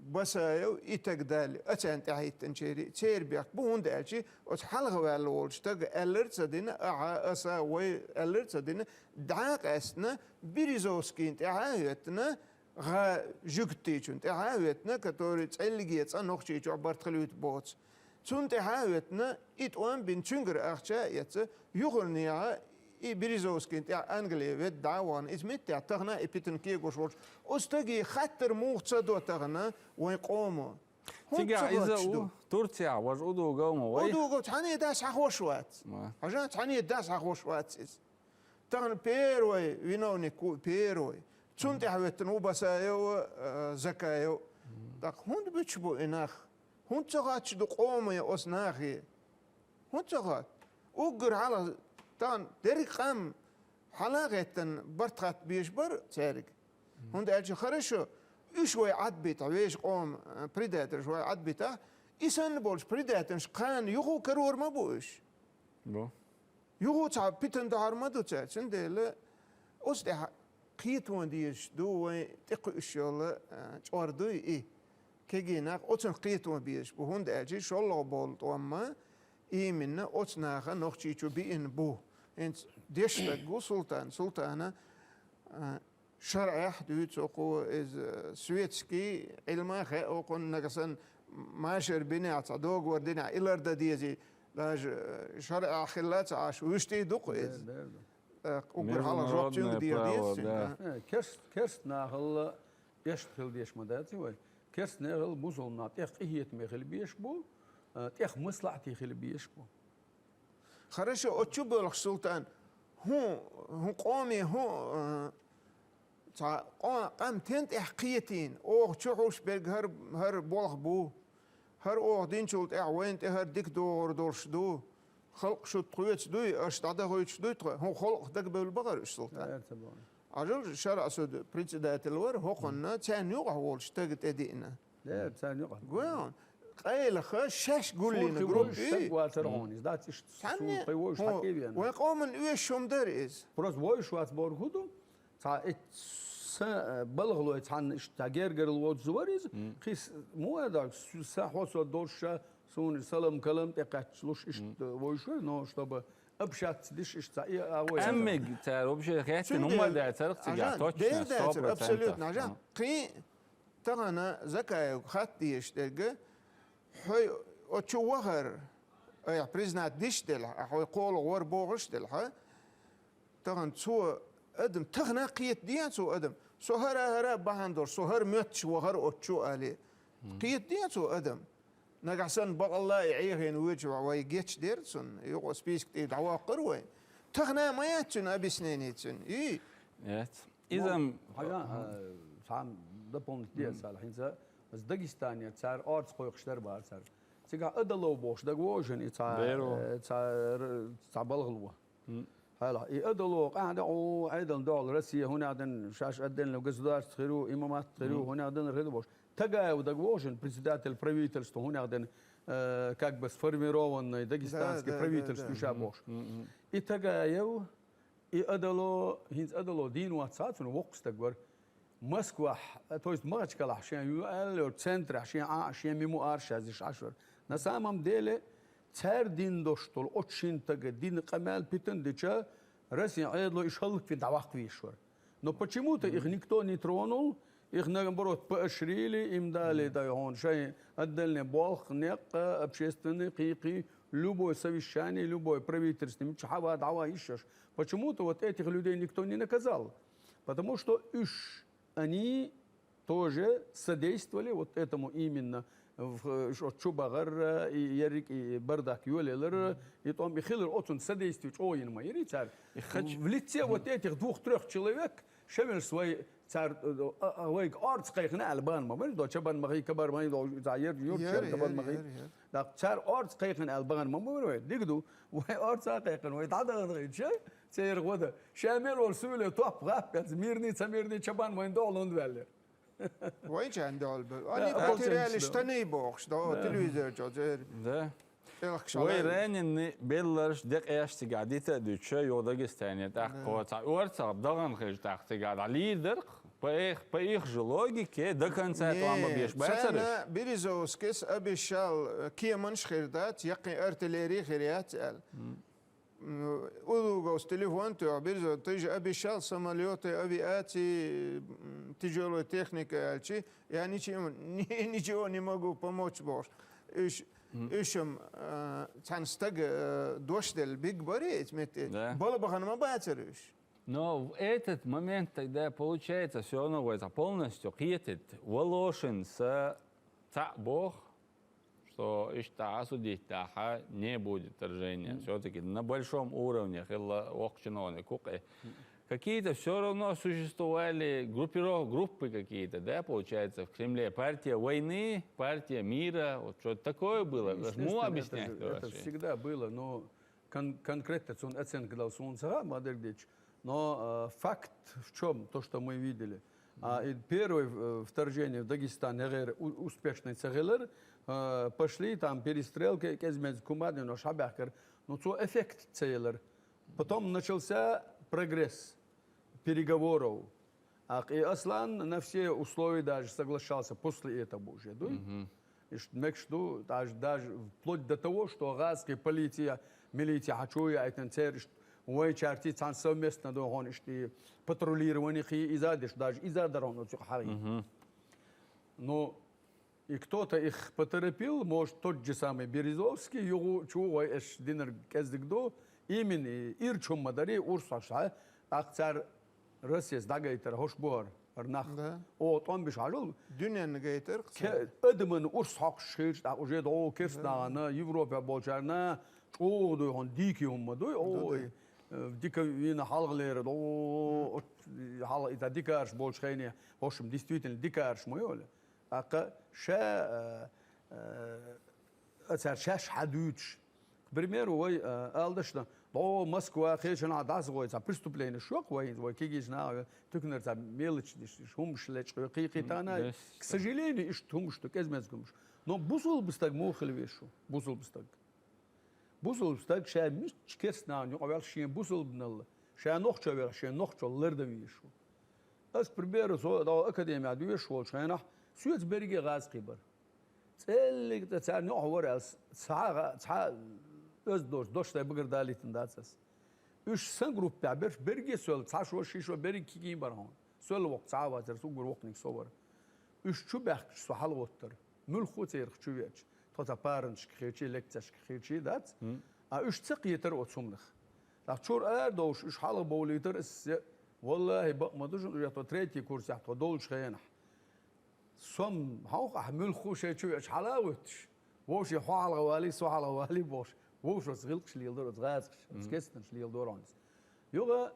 Басаев и так далее, оцен тӀехӀиттанчери, церан бехк бу, хӀунда аьлча оцу хьалха ваьлла волчу тага аьллар а ца дина, ахьа, аса, вай аьллар а ца дина, дӀа а къаьстина, Березовскийна тӀаьхьа а хӀоьттина, гӀа жуьгтичун тӀаьхьа а хӀоьттина, который цӀеллиге цӀа Нохчийчохь барт хилуьйту боцу. Цунна тӀаьхьа а хӀоьттина, и тӀом бина, цуьнгара ахча а эцна, юхарнехьа и Березовскийна тӀехь Англия ведда дӀа а вахана, иза меттехь тахана и питана кегош волчу. Оцу стаге хаттар муха ца до тахана вайн къомо? ХӀунда ца Цигахь иза хоттуш ду? У Турцехь, важа удугов ма вай. Удугов цхьаьна дас хьахош вац. Ма. Хьажа, цхьаьна дас хьахош вац иза. Тахана первый виновник ву, первый. Цунна тӀехь веттина ву Басаев, э, Закаев. ТӀаккха хӀунда буьтуш бу и нах? ХӀунда ца хоттуш ду къоме оцу нахе? ХӀунда ца хотту? Уггар хьалха тахана дерриг къам хьала а гӀеттина барт хатта безаш бара цаьрга. ХӀунда аьлча хорошо, уьш вай Ӏадбита, вешан къоман, э, предательш вай Ӏадбита, и санна болчу предательш кхана юха карор ма бу уьш. Бу. Юха цхьа питана дахьар ма ду цаьрца, цундела оцу тӀехь кхетам дезаш ду вайн тӀекхуьуш йолу, а, чкъор дуй и. Кегий нах оцунах кхетам безаш бу, хӀунда аьлча шолгӀа болу тӀом ма именно оцу наха Нохчийчу биъна бу. ХӀинца дешна стаг ву Султан. Султана, а, шарӀехь дуьйцу кху иза, светский Ӏилма хаьа кхунна, нагахь санна машар бинехь, цхьа договор динехь, и лардан дезий, даже, э, шарӀехь хилла ца Ӏаш, вуьшта ду кху иза. Дер, дер ду. ТӀаккха уггар хьалха жоп цуьнга дийр деза цуьнга. Международное право, да. Э, керст-, керст нахалла эшна хила дезаш ма дац вай. Керст нахалла бусалба нах тӀех къинхетаме хила безаш бу, э, тӀех маслахьате хила безаш бу. Хорошо, оцу чу боьлхуш, Султан, хӀун, хӀун къоме, хӀун, э, цхьа къо-, къам тен тӀехь кхетийна, оха чу хьуш берг хӀара, хӀара болх бу, хӀара оха динчул тӀехь вайна тӀе хӀара дика догӀур долуш ду, халкъ шуьтта хоьцуш дуй, аша дӀадахуьйтуш дуй тхо, хӀун халкъах дагабевлла бахара уьш, Султан? Эр ца боху. Ӏажал шарӀа суд председатель вара хӀокхунна, царна юкъахь волчу стага тӀедиъна. Дера, царна юкъахь. Гой хьуна, къайлаха шаьш гуллина группа. Стаг вацара хьуна, иза дац иштта. Цхьанне, суна тхайн вовшашка хьакхевена. Вайн къоман оьшуш хӀума дара иза. Просто вовшаш вац бохург хӀун ду? Цхьа итт са, э, балхалой цхьанна иштта гергарло воцуш вара иза. Кхин с-, муха аьлла, с-, сан хьоьсур долуш ша, суна салам-калам тӀекхаччалуш иштта вовшаш вара, но чтобы общаться деш иштта цхьа и а вой. Аммиг цара вообще хеттина хӀума дацара цигахь, точно, сто процентов. Абсолютно, Ӏажа. Кхин Тахана Закаевга хатта дезаш дерг, хьо оцу чу вахар, айхьа признать диш делахь, а хьо кхоалгӀа вара бохуш делахь, тахана цо адам, тахана кхетадехьа цо адам, со хӀара, хӀара бахьана долуш, со хӀара моьттуш вахара оцу чу али. Кхетадехьа цо адам. Нагахь санна бакъалла и Ӏехийна воьдуш вай гечдера цунна, юкъа список тӀе дӀавоккхура вай. Тахана ма яц цуьнан объяснение цуьнан. И? Яц. Иза-м хьажа, а, цхьа дополнить де, Сала, хӀинца аса Дагестанера цара орца кхойкхуш дара бара цара. Цигахь Адалов бохуш дага вожан и цхьа, э, цхьа р-, цхьа балхало. Хьалха, и Адалов къахьа де, о, Ӏедална дуьхьал Россия, хӀунех ден шаьш отдельно государство хир ю, имамат хир ю, хӀунех ден хир ду бохуш. Тагаев дага вожан, председатель правительства, хӀунех ден, э, как бы сформированный дагестанский правительство ю ша бохуш. И Тагаев, И Адало, хӀинца Адало дийна вац цхьа а цунна воккха стаг вара. Москвахь, то есть Махачкалахь шен ю аьлла йолу центрехь шен Ӏа, шен мимо аршазиш Ӏаш вара. На самом деле, цара дин дош долу оцу шина тага дина къамел питан дича, Россия Ӏедало и шаллаквин дӀаваккха везаш вара. Но почему-то их никто не тронул, их, наоборот, поощрили, им дали, да, хьуна шайн отдельный болх, некъ, общественный, кхий-кхий, любой совещание, любой правительственный, мича хьава, дӀава йиш йолуш. Почему-то вот этих людей никто не наказал. Потому что уьш, они тоже содействовали вот этому именно, в, ш-, чу бахар, и ерриг, и бардак йолаялар, и тӀом, и хилар оцунна содействие чӀогӀа йина ма яри цара. В лице вот этих двух-трёх человек, шевеллаш вай цара, а, а, вайга орца кхайкхина аьлла бахана ма бара, до Чабан ма хи, Кабар ма хи, до цхьа ер, юрт, Чабан ма хи. ТӀаккха цара орца кхайкхина аьлла бахана ма бара вай. Дика ду, вай орца а кхайкхина, вай дӀадахана хилча, церан гӀо дан. Ша мел волу суьйле топ гӀап баьлла, мирный, ца мирный, Чабан вайн догӀлун ваьллера. Вай чан догӀлу бу. Они потеряли штаны бохуш, до телевизор чо, церан. Да. Вай раненый белларш, декъеш цигахь дита а дуьтуша, юха Дагестане тӀаккха цхьа орцах дахана хилча тӀаккха цигахь дӀа лийр дара-кх. По их, по их же логике, до конца тӀом беш бацар уж. Березовскийс обещал, э, кеманаш хир дац, яккхий артиллери хир яц аьлла. М, Улуговс телефон тоьхна, Березовскийс, ты же обещал самолеты, авиации, м, тяжелой техника аьлча, я ничего, ни- ничего не могу помочь бохуш. Уж, уж-м, э, цхьана стага, э, дош делла бигбар эца метте. Да. Бала бахана ма бацар уж. Но в этот момент тогда получается, все равно войца полностью кхетит Волошин са цхьаъ боху, что иштта осудить дахьа не будет вторжения. Все-таки на большом уровне хилла воккха чиновник ву-кх. Какие-то все равно существовали группиров-, группы какие-то, да, получается, в Кремле. Партия войны, партия мира, вот что-то такое было. Естественно, Муха объяснять это, это всегда было, но кон- конкретно цун оценка дал сунца, ма дерг дечь. Но э, факт в чем? То, что мы видели. А, и первое э, вторжение в Дагестан, я говорю, у- успешный цагелер, э, пошли там перестрелки, кезмез кумадный, но шабяхкер. Ну, цо эффект целер. Потом начался прогресс переговоров. А и Аслан на все условия даже соглашался после этого уже, дуй? Ишт мекш ду, даже, даже вплоть до того, что гӀазкхи полиция, милиция хьачу яйтан церишт вай чарти цан совместно дохун ишти патрулирование хи иза деш, даже иза дарон оцу хари. Ну, и кто-то их поторопил, может, тот же самый Березовский, югу чу вай эш динер кездик ду, именно ир чумма дари урсаш, а, акцар Россияс дагайтар хош буар, арнах. Да. О, томбиш хажул. Дюнен гайтар. Ке, адаман урс хокш хилч, так уже до Кирстана, Европа болчарна, чу дуй хон дики хумма дуй. Ой, э, в диковина халглера, до, халг ита дикарш болч хайне, в общем, действительно дикарш моёле. Ака ша, э, э, ацар шаш хьадуьйцуш. К примеру, вай, э, алдашна, до Москва, хешана дас вай, ца преступление шок вай, вай кигиш на, тюкнер ца мелочь диш, хумш леч, кхи, кхи тана. К сожалению, иш хумш, то кезмез хумш. Но бусул бистаг мохил вешу, бусул бистаг. Бусул стаг ша мичча керстнана юкъа вел шен бусулбанал, ша нохчо вел шен нохчо лардан вийшу. Ас, к примеру, со дагӀа академия дуьйш волчу хенахь, соьца берриге гӀазкхий бара. ЦӀеллиг тӀе царна юкъа вара ас, цхьа, цхьа оьзда дош, дош дай багар далийтина дац ас. Уьш сан группехь берш берриге соьлла, цхьа шо, ши шо берриге кигий бара хьуна. Соьлла воккха цхьа а вацара, уггар воккханиг со вара. Уьш чу баьхкича со хьалагӀоттара. Муьлхха церах чу веача, тхо цхьа паранашка хечий, лекцешка хечий дац. А уьш ца кхетара оцу хӀуманах. ТӀаккха чуьра ара довш уьш хьалха бовлийтара ас, валлахӀи, бакъ ма ду шуна, уьш тхо третий курсехь тхо долчу хенахь. Сом хьовха ахь муьлхха шайн чу веача хьала а вуьттуш, вовшийн хьо хьалха валий, со хьалха валий бохуш, вовшашца гӀиллакхаш леладора оцу гӀазкхаша, оцу кестанаш леладора хьуна иза. Юха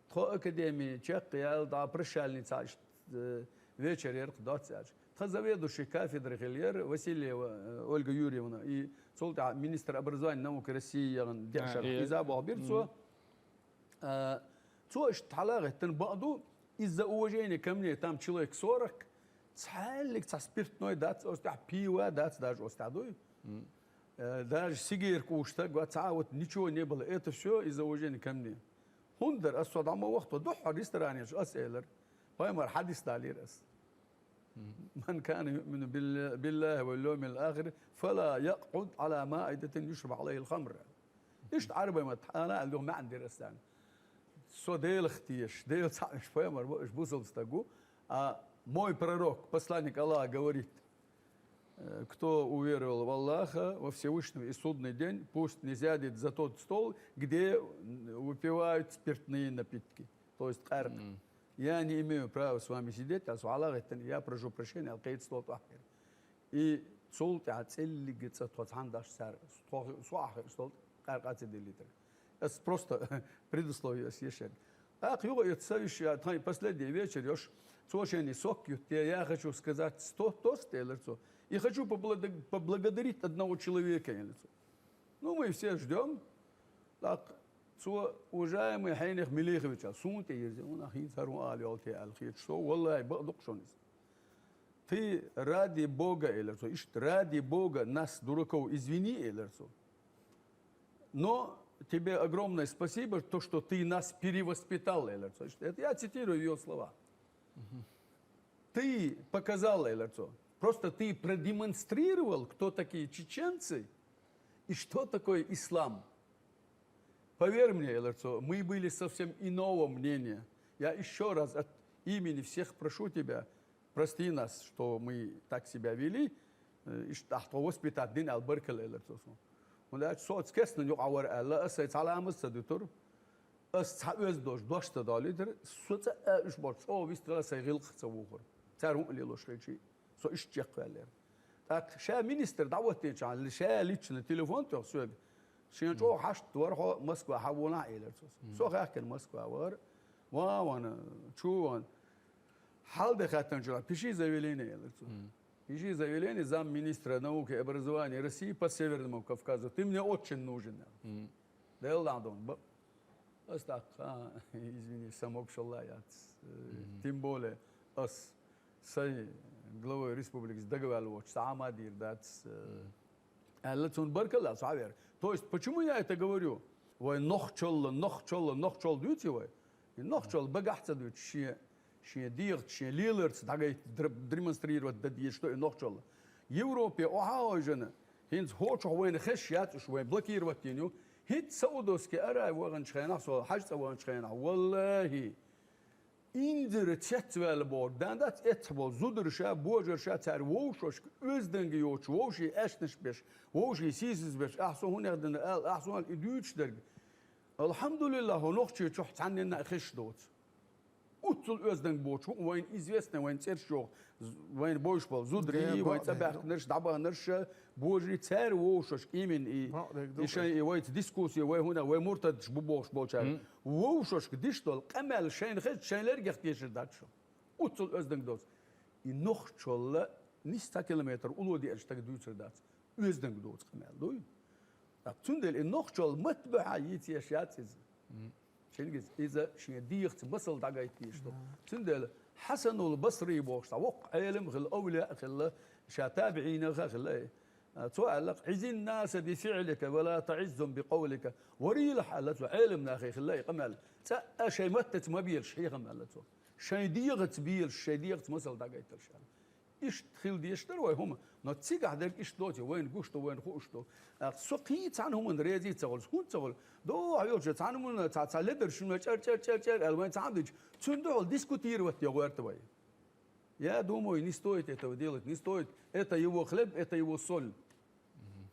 тхо академия чекхъяьлла, дӀа прощальный цхьа иштта, э, вечер яра-кх доцца аьлча. Тхан заведующий кафедры хилла яра Васильева, э, Ольга Юрьевна, и цул тӀаьхьа министр образования и науки России яхана деша. Иза боху бира цо. А, цо иштта хьала а гӀеттина, бакъ ду, из-за уважения ко мне там человек сорок, цхьаьллиг цхьа спиртной дац, оцу тӀехь пиво дац даже оцу тӀехь, дуй? Э, даже сигарка уьш стаг вац, цхьа а вот ничего не было. Это всё из-за уважения ко мне. ХӀунда дара, ас со дӀа ма вахто, дуьххьара ресторанеш ас элира. Пайхамар хьадис далийра ас. «Ман кана юъмину билла-, биллахи вал йовмил ахири, фала якъуд ала маидатин юшрабу алайхил хамр». Иштта Ӏарбай ма тхьана аьлла юха маьӀна дира ас царна. Со Делах тешаш, Дела цхьаъ уьш пайхамар бу, уьш бусалба стаг ву. А мой пророк, посланник Аллаха, говорит: Э, кто уверовал в Аллаха, во Всевышнего и судный день, пусть не сядет за тот стол, где выпивают спиртные напитки. То есть къаьркъа. Я не имею права с вами сидеть, а со хьала а гӀеттина, я прошу прощения, аьлла кхечу стол тӀехь кхира. И цул тӀаьхьа цӀеллига цӀа тхо цхьаьна даш цара, тхо, со ахь хир стол тӀе къаьркъа а ца диллийтира. Ас просто предусловие ас ешерг. ТӀаккха юха а ца виш, я тхайн последний вечер йош, цо шайна сок ютте, я хочу сказать сто тост, элира цо. И хочу поблаг-, поблагодарить одного человека, элира цо. Ну, мы все ждём. ТӀаккха цо, уважаемый Хьенех Мелихович, аьлла, суна тӀе йирзи, хӀунда хӀинца хӀара хӀун ала йолу те аьлла хеташ со, валлахӀи, бакъ ду-кх шуна иза. Ты ради Бога, элира цо, иштта ради Бога нас, дураков, извини, элира цо. Но тебе огромное спасибо, то, что ты нас перевоспитал, элира цо. Иштта, это я цитирую её слова. Ты показал, эллер цо. Просто ты продемонстрировал, кто такие чеченцы и что такое ислам. Поверь мне, эллер цо, мы были совсем иного мнения. Я еще раз от имени всех прошу тебя, прости нас, что мы так себя вели, э, и что воспитать дин албаркал, эллер цо. ХӀунда аьлча со оцу кестана юкъа вара аьлла, аса цхьа ламаз ца дуьтур, ас цхьа оьзда долуш дош ца долуьйтур, со цӀа а уьш болчу чӀогӀа вистхила сайн гӀиллакх ца вухур. Цара хӀун а лелош хилчий, со иштта чекхваьллера. ТӀаккха ша министр дӀахӀоттийначхьана, ша лично телефон тоьхна соьга, шена чӀогӀа хьашт вара хьо Москва хьан вонахь, элира цо. Со хаьхкина Москва вара, ван а ван, чу а ван. Хьал де хаьттинчу, пиши заявление, элира цо. Пиши заявление замминистра науки и образования России по Северному Кавказу. Ты мне очень нужен, аьлла. Делла дӀа дон, ба. Ас тӀаккха, извини, сан могушалла яц. Э, тем более, ас сайн главой республики дагаваьлла воцуш, сан Ӏама дийр дац, э, аьлла, цунна баркалла, цхьа а вер. То есть, почему я это говорю? Вай нохчалла, нохчалла, нохчалла дуьйций вай? И нохчалла багахь ца дуьйцуш, шен, шен дегӀаца, шен леларца дӀагайта, др-, демонстрировать дан дезаш ду и нохчалла. Европе охьа а хьожана, хӀинца хӀокху чохь вайна хезаш яц уьш, вайн блокировать йина ю. ХӀинца Саудовский Аравия ваханчу хенахь, со хьаьж цӀа ваханчу хенахь, валлахӀи, инзара цецваьлла боху, дан дац эцхьа болу зударша, божарша, цара вовшашка оьзданга йоцуш, вовшийн аьшнаш беш, вовшийн сийсаз беш, ахь со хӀунех дина аьлла, ахь со и дуьйцуш дерг. Алхьамдулиллах, хӀо нохчий чохь цхьанненна а хезаш доцу. Уццул оьзданга боцуш ву вайна известный, вайн цӀерш йоху, з-, вайна бовш болу зударий, вайн цӀа баьхкинарш, дӀабахнарш, божарий, цара вовшашка именно и, и шайн, и вайца дискуссия, вай хӀуна, вай муртадаш бу бохуш болчара. Вовшашка диш долу къамел шайна хезча, шайн лергех тешар дац шу. Уццул оьзданга доцу. И нохчалла нис цхьа километр улло деанчу стага дуьйцур дац. Оьзданга доцу къамел дуй. ТӀаккха цундела и нохчалла матбаха йийца еш яц иза. Шингиз иза шен дегӀаца масал дӀагайта дезаш ду. Цундела Хьасанул Басри бохуш цхьа воккха Ӏелам а хилла, овлия а хилла, ша табиӀинах а хилла. Цо аьлла: «Ӏизин наса би фиӀлика ва ла таӀиззум би къавлика». Варийлахь, аьлла цо, Ӏелам нахе хилла и къамел. ЦӀа а шайн маттаца ма белаш хьехам, аьлла цо. Шайн дегӀаца белаш, шайн дегӀаца масал дӀагайталаш, аьлла. Иштта хила дезаш дара вай хӀума, но цигахь дерг иштта доций, вайна гуш ду, вайна хууш ду. ТӀаккха со кхин цхьана хӀуманна резий ца хуьлу, хӀунда ца хуьлу? Дохьа йолчу цхьана хӀуманна цхьа, цхьа ледар шуна чӀар, чӀар, чӀар, чӀар аьлла, вайн цхьаьна дича, цуьнан дуьхьал дискутировать де гӀоьрта вай. Я думаю, не стоит этого делать, не стоит. Это его хлеб, это его соль.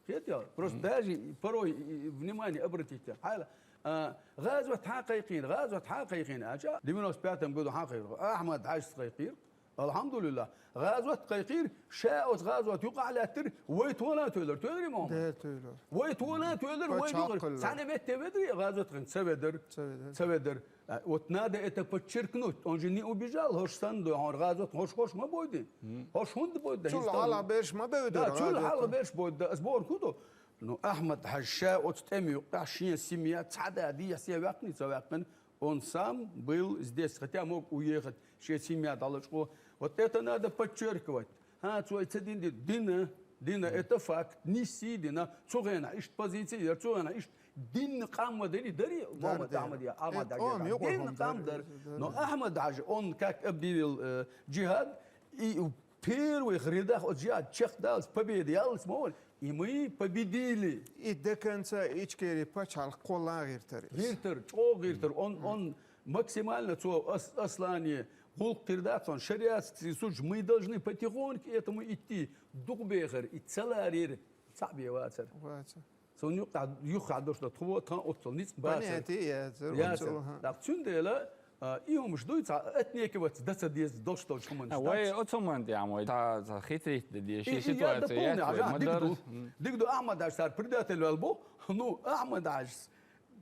Хетий? Просто даже порой, и, и, внимание обратите. Хьайла, а, гӀазот хьан кхайкхийна, гӀазот хьан кхайкхийна аьлча, девяносто пятом году хьан кхайкхийна? Ахьмад Хьаьжас кхайкхийра. Алхьамдулиллах. ГӀазот кхайкхийра, ша оцу гӀазот юкъахь лаьттира, вай тхуна а тоьлура, тоьларий ма хьуна? Де, тоьлура. Вай тхуна а тоьлура, вай духар. Цхьана метте ведарий, гӀазот кхайкхийна? Ца ведар. Ца ведар. Ца ведар. А, вот надо это подчеркнуть. Он же не убежал, хӀорш санна ду, хьуна гӀазот, хӀорш, хӀорш ма бойди. ХӀорш хӀунда бойда? Цул хьалха берш ма бевдара. Да, цул хьалха берш бойда, ас бохург хӀун ду? Ну, Ахьмад-Хьаьжа ша оцу тӀеман юккъехь шен семья цхьа да дехьа се ваьккхина, ца ваьккхина, он сам был здесь, хотя мог уехать, шен семья дӀалачкъо. Вот это надо подчеркивать. ХӀан, цо и ца дина ди-, дина, дина, это факт, нисси дина, цу хенахь иштта позиция яра, цу хенахь иштта дина къам ма дина, дарий, Мухаммад Ахьмад я, Ахьмад Хьаьжа, дина къам дара. Но Ахьмад-Хьаьжа, он как объявил, э, джихад, и первых рядах оцу джихад чекхдаллалц, победа яллалц ма вара, и мы победили. И до конца Ичкери пачхьалкх кхоллан гӀиртар иза. ГӀиртар, чӀогӀа гӀиртар, он, он максимально цо ас-, аслане гӀуллакх хир дац, он шариатский суд, мы должны потихоньку этому идти, дукха бехар, и ца ларийра, цхьаъ бен вацара. Ваца. Цунна юккъехь, юххехь долуш ду тхо, тхан оццул ницкъ бацара. Понятие яцара, яцара. Оццул, аха. ТӀаккха цундела, а, и хӀумаш дуй, цхьа отнекиваться дан ца деза долуш долчу хӀуманаш. А, вай дац? Оцу хӀуманна тӀехь вай цхьа, цхьа хитрить дан дезаш, и, и ситуация я дополню, яц вай, аьлча, ма диг ду, диг ду, Ахьмад-Хьаьжа цара предатель ваьлла бу, ну, Ахьмад-Хьаьжас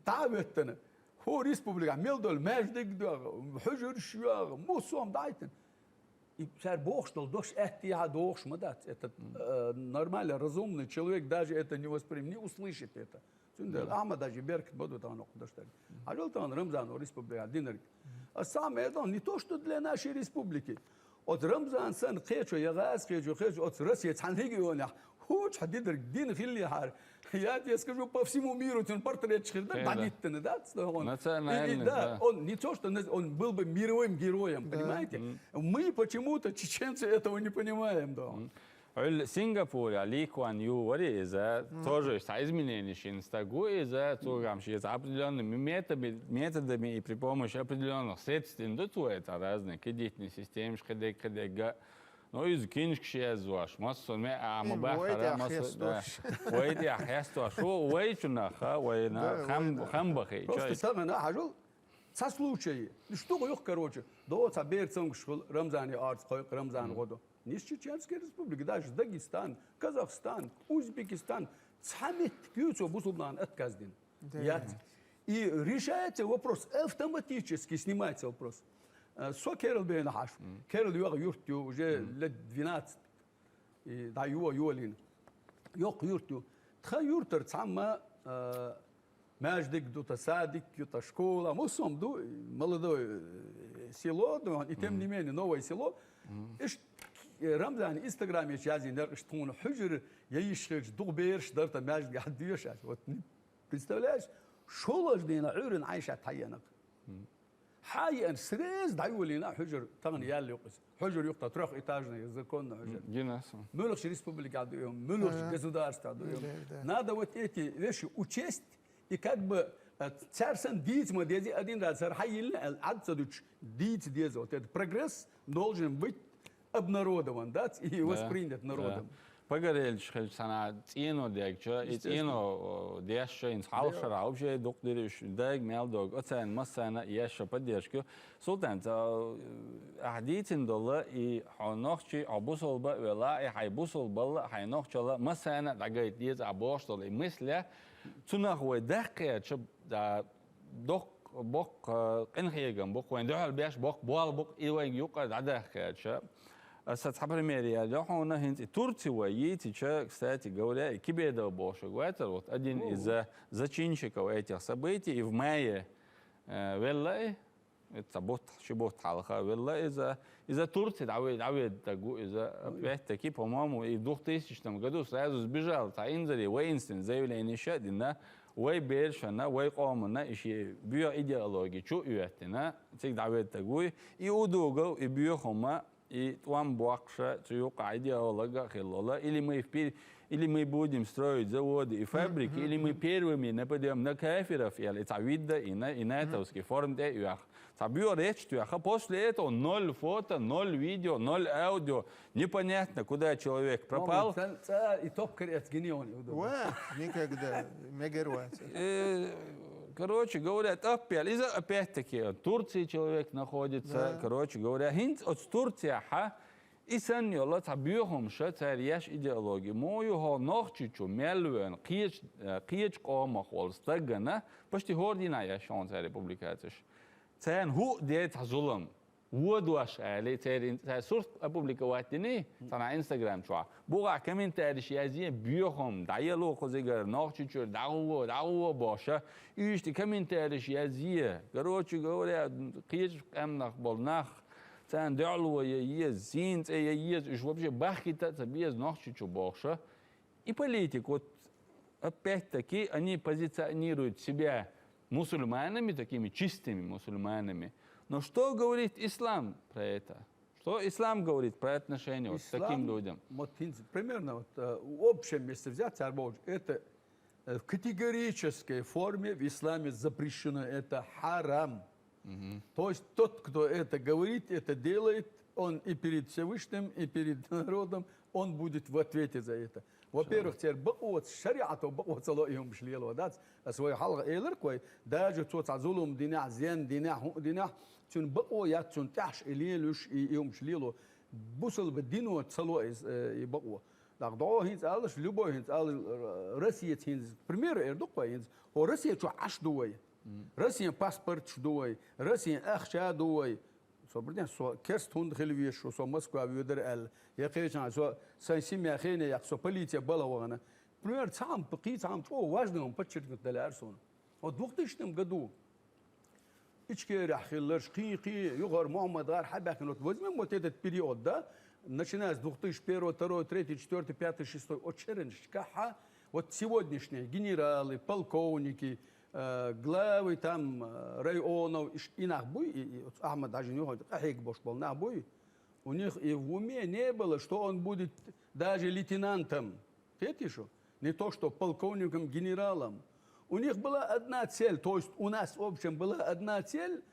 дӀа а веттина, хӀора республикехь мел долу маьждиг а доьгӀна, хьуьжарш а йоьгӀна, муссо а дӀахӀиттина. И цара бохуш долу дош аьттехьа дохуш ма дац. Это, э, нормально, разумный человек даже это не воспримет, не услышит это. Цундела Ахьмад-Хьаьжин беркат ма ду тахана хӀокху дош дерг. Хьажал тахана Рамзано республика динарг. Ас цхьа а ма аьлла, не то что для нашей республики. Оцу Рамзан санна кхечо я гӀазкхечо, кхечо оцу Россия цхьана регионехь Хуча дидерг дин хилли хьар. Я тебе скажу, по всему миру цун портретчик хир да, Хе, да. дадиттана, да, цу хьона. Национальный, И, и, да, да. он не то, что наз-, он был бы мировым героем, Да. Понимаете? Мы почему-то, чеченцы, этого не понимаем, да. Ил Сингапуре Ли Куан Ю вари иза, тоже са изменени шин стагу иза, цугам ши иза определёнными методами, методами и при помощи определённых средств индуцу это разные кредитные системы, кредит, кредит, га. Ну, из киншк ши из ваш, массо ме, а Ин ма бахара, войдя массо, да. хестуаш. Войдя хестуаш. Шо вой чунаха, вой на, Да, хам, вой, да. хам бахи, Просто чё? самое, на, хажул, со случай. Ну, что ё, короче, да, ца бер цунг шхул, Рамзан и арц, хой, Рамзан году. Не с Чеченской Республики, даже Дагестан, Казахстан, Узбекистан, цамет кюцо бусулман отказдин. Да. Я. И решается вопрос автоматически, снимается вопрос. Э, Со Керл бен хаш. Керл юа юртю уже лет двенадцать. И да, юа, юалин. Ёк юртю. Тха юртар цама, э, междик дута, садик юта, школа, мусом ду, молодой, э, село, ду, и тем не менее новое село. Иш, э, Рамзан Инстаграме язин, дар, иш тун хужир, я иш хеч, дух берш, дарта междик, адюшаш. Вот, не, представляешь, шолаж дена, урин Айша тайянак. Хай ан срез дайвулина хужир, тагн ял юкъис. Хужир юкъта трёхэтажный, законный хужир. Гинаса. Мюлхш республика дуем, мюлхш государство дуем. Да, да. Надо вот эти вещи учесть, и как бы, э, царсан дицма дези один раз, сар хайил, э, адца дуч, диц дези. Вот этот прогресс должен быть обнародован, да, и воспринят народом. Погорельч хелч сана цӀено дегча, и Естественно. цӀено дешша, ин халшара, вообще дук дириш, даг мел дог, оцен массана яша поддержку. Султан, ца, а дитин долла, и хо нохчи, а бусолба вела, и хай бусолбалла, хай нохчала, массана дагайт диз, а бош долла, и мысля, цунах вой даккъяча, да, док, бок, э, къинхиеган бок, вайн дохал беш бок, буал бок, и вайн юкъа дадаккъяча. Э, са ца пример я, да, хона хинц, и Турци вай, и тича, кстати говоря, и Кибедов бошек вайтер, вот один из, э, зачинщиков этих событий, и в мае, э, веллай, это бот, ши бот халха, веллай из, э, из Турции, да, вы, да, вы, да, гу, из, э, опять-таки, по-моему, и в двухтысячном году сразу сбежал, та инзари, воинственное заявление ещё один, да, вай бершана, вай къомана, иши био идеология, чу юэттина, циг да, вы, да, гу, и удугов, и био хома, и туам буакша, цу юкъа идеология хиллола, или мы впер-, или мы будем строить заводы и фабрики, или мы первыми нападём на кафиров, или ца вида, и на, и натовский форум, да, юах. Ца био реч, туяха. После этого ноль фото, ноль видео, ноль аудио. Непонятно, куда человек пропал. Ца, ца, и топ крест генион, удобно. Ва, никогда. Мегервац. Э, короче говоря, опять, из-за, опять-таки, в Турции человек находится, Да. короче говоря, хинц от Турция, ха, и сан йола, ца биохом ша, ца рияш идеология. Мою хо нохчи чу, мелвен, киеч, э, киеч кома хол, стагана, почти хордина яшон ца републикациш. Цен ху де ца зулам. Вуод ваш али, церин, ца сурт опубликовать дини, ца на Instagram чуа. Буга комментариш язие, биохом, да ело козигар, нохчи чур, да гуо, да гуо боша. Ишти комментариш язие. Короче говоря, киеч камнах болнах. Цан дёлво я ез, зин це я ез, уж вообще бахита, ца без нохчи чу бохша. И политик, вот опять-таки, они позиционируют себя мусульманами, такими чистыми мусульманами. Но что говорит ислам про это? Что ислам говорит про отношение вот к таким Ислам, людям? Вот, в принципе, примерно вот, э, в общем, если взять, Арбович, это, э, в категорической форме в исламе запрещено, это харам. То есть тот, кто это говорит, это делает, он и перед Всевышним, и перед народом, он будет в ответе за это. Во-первых, цер бакъвац, шариато бакъвац ало июм шлиело, да, свой халга эйлер кой, даже цо ца зулум динях, зен динях, ху динях, цун бакъо я цун тяш и лелуш и июм шлиело, бусул бы дино цало из, э, и бакъо. Так, до хинц алыш, любой хинц алыш, э, Россия хинц, к примеру, эр дуква хинц, о Россия чу аш дуой. Россия паспорт чу дуой, Россия ахча дуой. Со бирден со керст хунд хил веш, со Москва ведер эл. Я кечан, со сан семья хене, як со полиция бала вагана. К примеру, цам пки, цам чо важно, он подчеркнуть дали арсон. Вот в двухтысячном году Ичкерехь хилларш, кхин-кхин, юхара Мухьаммад гӀар хьабаьхкина, вот возьмём вот этот период, да, начиная с двух тысяч первого, второй, третий, четвёртый, пятый, шестой, оцу шерашкахь, вот сегодняшние генералы, полковники, э, главы там, э, районов, иш-, и нах буй, и, и вот Ахьмад-Хьажин юххе къахьега болуш болу нах буй, у них и в уме не было, что он будет даже лейтенантом. Кхетий шу? Не то что полковником, генералом. У них была одна цель, то есть у нас, в общем, была одна цель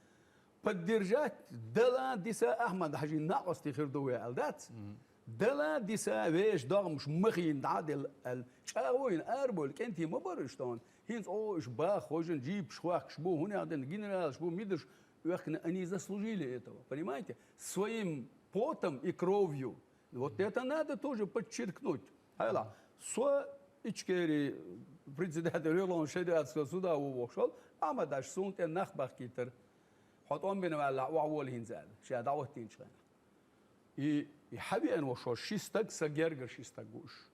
поддержать, дала диса Ахьмад-Хьажин накъостий хир ду вай аьлла дац. Дала диса вешан догӀмаш махийна дӀа а делла аьлла, чӀагӀо йина арабевлла кӀентий ма бара уьш тхуна. ХӀинца, о, уьш баха хожина, джипаш хохкуш бу, хӀунех дина генералаш бу, мидарш, оьхкина, они заслужили этого, понимаете? Своим потом и кровью. Вот это надо тоже подчеркнуть. Хьайла, со Ичкери председатель Верховного шариатского суда ву воккхуш волу, Ахьмад-Хьажас суна тӀе нах бахкийтара. Хьо тӀом бина ваьллахь, охьавола хӀинца аьлла, ша дӀахӀоттийначу хенахь. И, и хьавеана волуш волу ши стаг, сан гергара ши стаг ву уьш.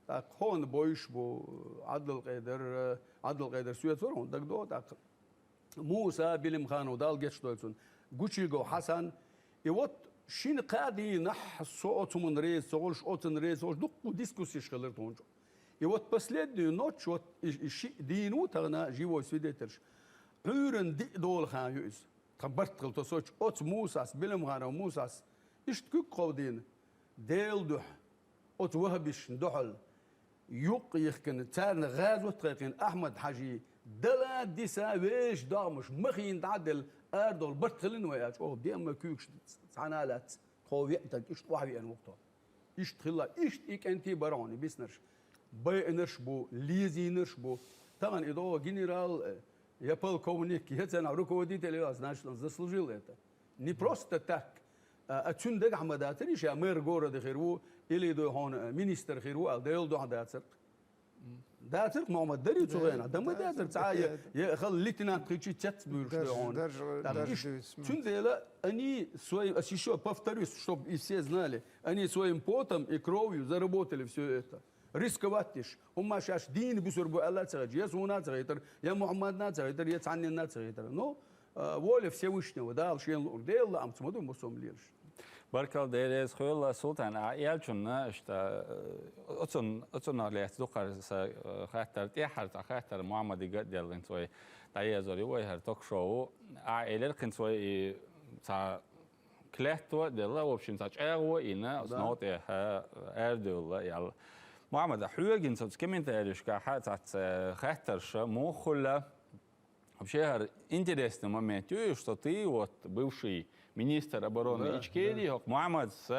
ТӀаккха хьуна бовзуш бу Ӏабдулкъедар, Ӏабдулкъедар соьца вара, хьуна дагадогӀу, тӀаккха Муса Билимханов, Дала гечдойла цунна, Гучигов Хьасан. И вот шина-кхаа дийнахь со оцу хӀуманна реза ца хуьлуш, оцунна реза ца хуьлуш, дуккха дискуссеш хилира тхуна чу. И вот последнюю ночь, вот и, и шиъ дийна ву тахана живой свидетельш, Ӏуьйранна диъ долу хан ю иза. Тхан барт хила тосочу оцу Мусас, Билимханов Мусас, иштта куьг кховдийна, Делан дуьхьа, оцу ваххабисташна дуьхьал, юккъе йихкина, царна гӀазот а кхайкхина Ахьмад-Хьажин дала диса вешан догӀмаш махийна дӀа а делла, арадовла барт хилла вай аьлча, оха деа ма куьйгаш цхьана а лаьцна, тхо веа дага иштта охьавеана ву-кх тхо. Иштта хилла, иштта и кӀентий бара хьуна, и биснарш. Байинарш бу, лезийнарш бу. Тахана и догӀу генерал, э, я полковник, я царна руководитель, я, значит, он заслужил это. Не просто так. А, а цуьнан дагахь ма дацара, ша мэр города хир ву, или ду хьуна, э, министр хир ву, аьлла, Делан дуьхьа дацара. Дацара, Мухьаммад, дарий цу хенахь? Да ма дацара, цхьа я, я хала лейтенант хилчий цецбуьйлуш ду хьуна. Дарж, дарж, дарж дуьйцу. Цундела они свои, ас ещё повторюсь, чтоб и все знали, они своим потом и кровью заработали всё это. Рисковать деш. ХӀумма шаьш дийна буьсур бу аьлла а ца хеташ, я суна а ца хетара, я Мухьаммадна а ца хетара, я цхьанненна а ца хетара. Ну, а, воля Всевышнего, Дала шена луург, Делан лаамца ма ду массо а хӀума лелаш. Баркалла, Дела реза хуьлда, Султан, ахь аьллачунна, иштта, э, оцун-, оцунах лаьцна дуккха сан, э, хаттар, тӀаьххьара цхьа хаттар Мухьаммадига а делла, хӀинца вай дӀаерзор ю вай хӀара ток-шоу. Ахь элира, хӀинца вай и цхьа клятва а делла, в общем, цхьа чӀагӀо а йина, оцу новкъа тӀехь арадевлла аьлла. Мухьаммад, хьоьгахь оцу комментарийшкахь цхьацца хаттарш муха хуьлу? Вообще, хӀара интересный момент ю, что ты, вот, бывший министр обороны Ичкерии, хӀокху Мухьаммадс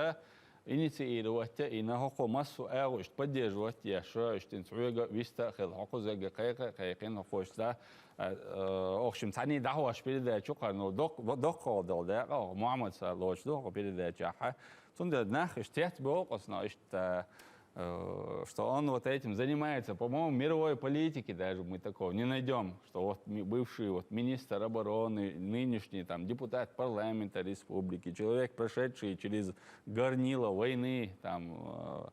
инициировать а йина, хӀокхо массо а агӀо иштта поддерживать а еш, иштта хӀинца хьоьга вист а хилла, хӀокхуза кхайкха а кхайкхина хӀокхо иштта, да, а, а, оху шимма цхьаьний дӀахьош передача ю кхарна, доккха, доккха гӀолла долу дакъа, хӀокху Мухьаммадс лоцуш ду хӀокху передачехь. Цундела нах иштта цецбоху оцунах иштта, э, что он вот этим занимается. По-моему, в мировой политике даже мы такого не найдём, что вот ми-, бывший вот министр обороны, нынешний там депутат парламента республики, человек, прошедший через горнило войны, там, э,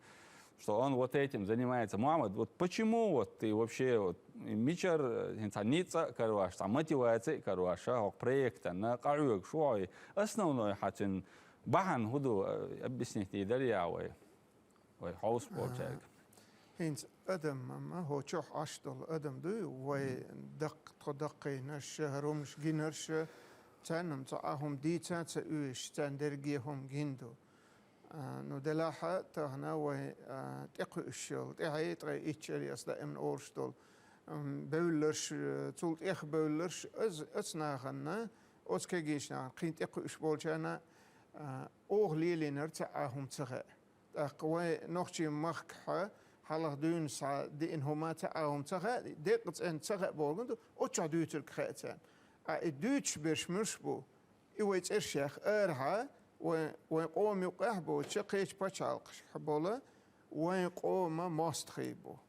что он вот этим занимается. Мухьаммад, вот почему вот ты вообще вот мичара, э, цхьа ницкъ а карош, цхьа мотиваци а карош, а, хӀокху проектана къахьоьгуш ву хьо? Основной хьан цуьнан бахьана хӀун ду, э, объяснить дийр дара ахь вай? Вай хьовса болчаьрга. ХӀинца адам, ма, хӀокху чохь Ӏаш долу адам дуй, вай даккха, тхо даккхийнарш, хӀара хӀуманаш гинарш, царна-м цхьа а хӀума дийца а ца оьшуш, царна дерриге а хӀума гина ду. А, ну, делахь а тахана вай, а, тӀекхуьуш йолу, тӀаьхье, ткъе итт шо, ас даимна олуш долу, м, бевлларш, э, цул тӀех бевлларш, аз, оцу нахана, оцу кегийчу нахана, кхин тӀекхуьуш болчарна, а, оха лелийнарг цхьа а хӀума ца хаьа. ТӀаккха вай нохчийн махкахь хьалха дуьйна схьа деана хӀума цхьа а хӀума ца хаьа, декъа цӀена ца хаьа бохург ду, оцу чохь дуьйцург хаьа царна. Ткъа и дуьйцуш берш муьлш бу? И вай цӀерш яха арахьа, вайн, вайн къоман юккъехь а боцуш, кхечу пачхьалкхашкахь болу вайн къоман мостагӀий бу.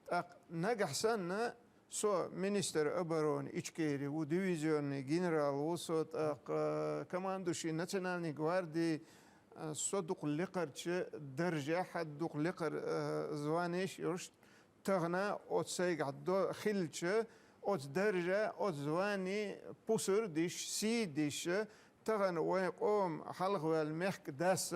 ТӀаккха нагахь санна, со министр обороны Ичкерии ву, дивизионный генерал ву со, тӀаккха командующий Национальной гвардии, со дукха лекхарчу даржехь, дукха лекхара, э, званеш йолуш, тахана оцу сайгахь до-, хилча, Оцу даржа, оцу звани пусар диш, сий диш, тахана вайн къоман хьалхаваьлла мехкан дас,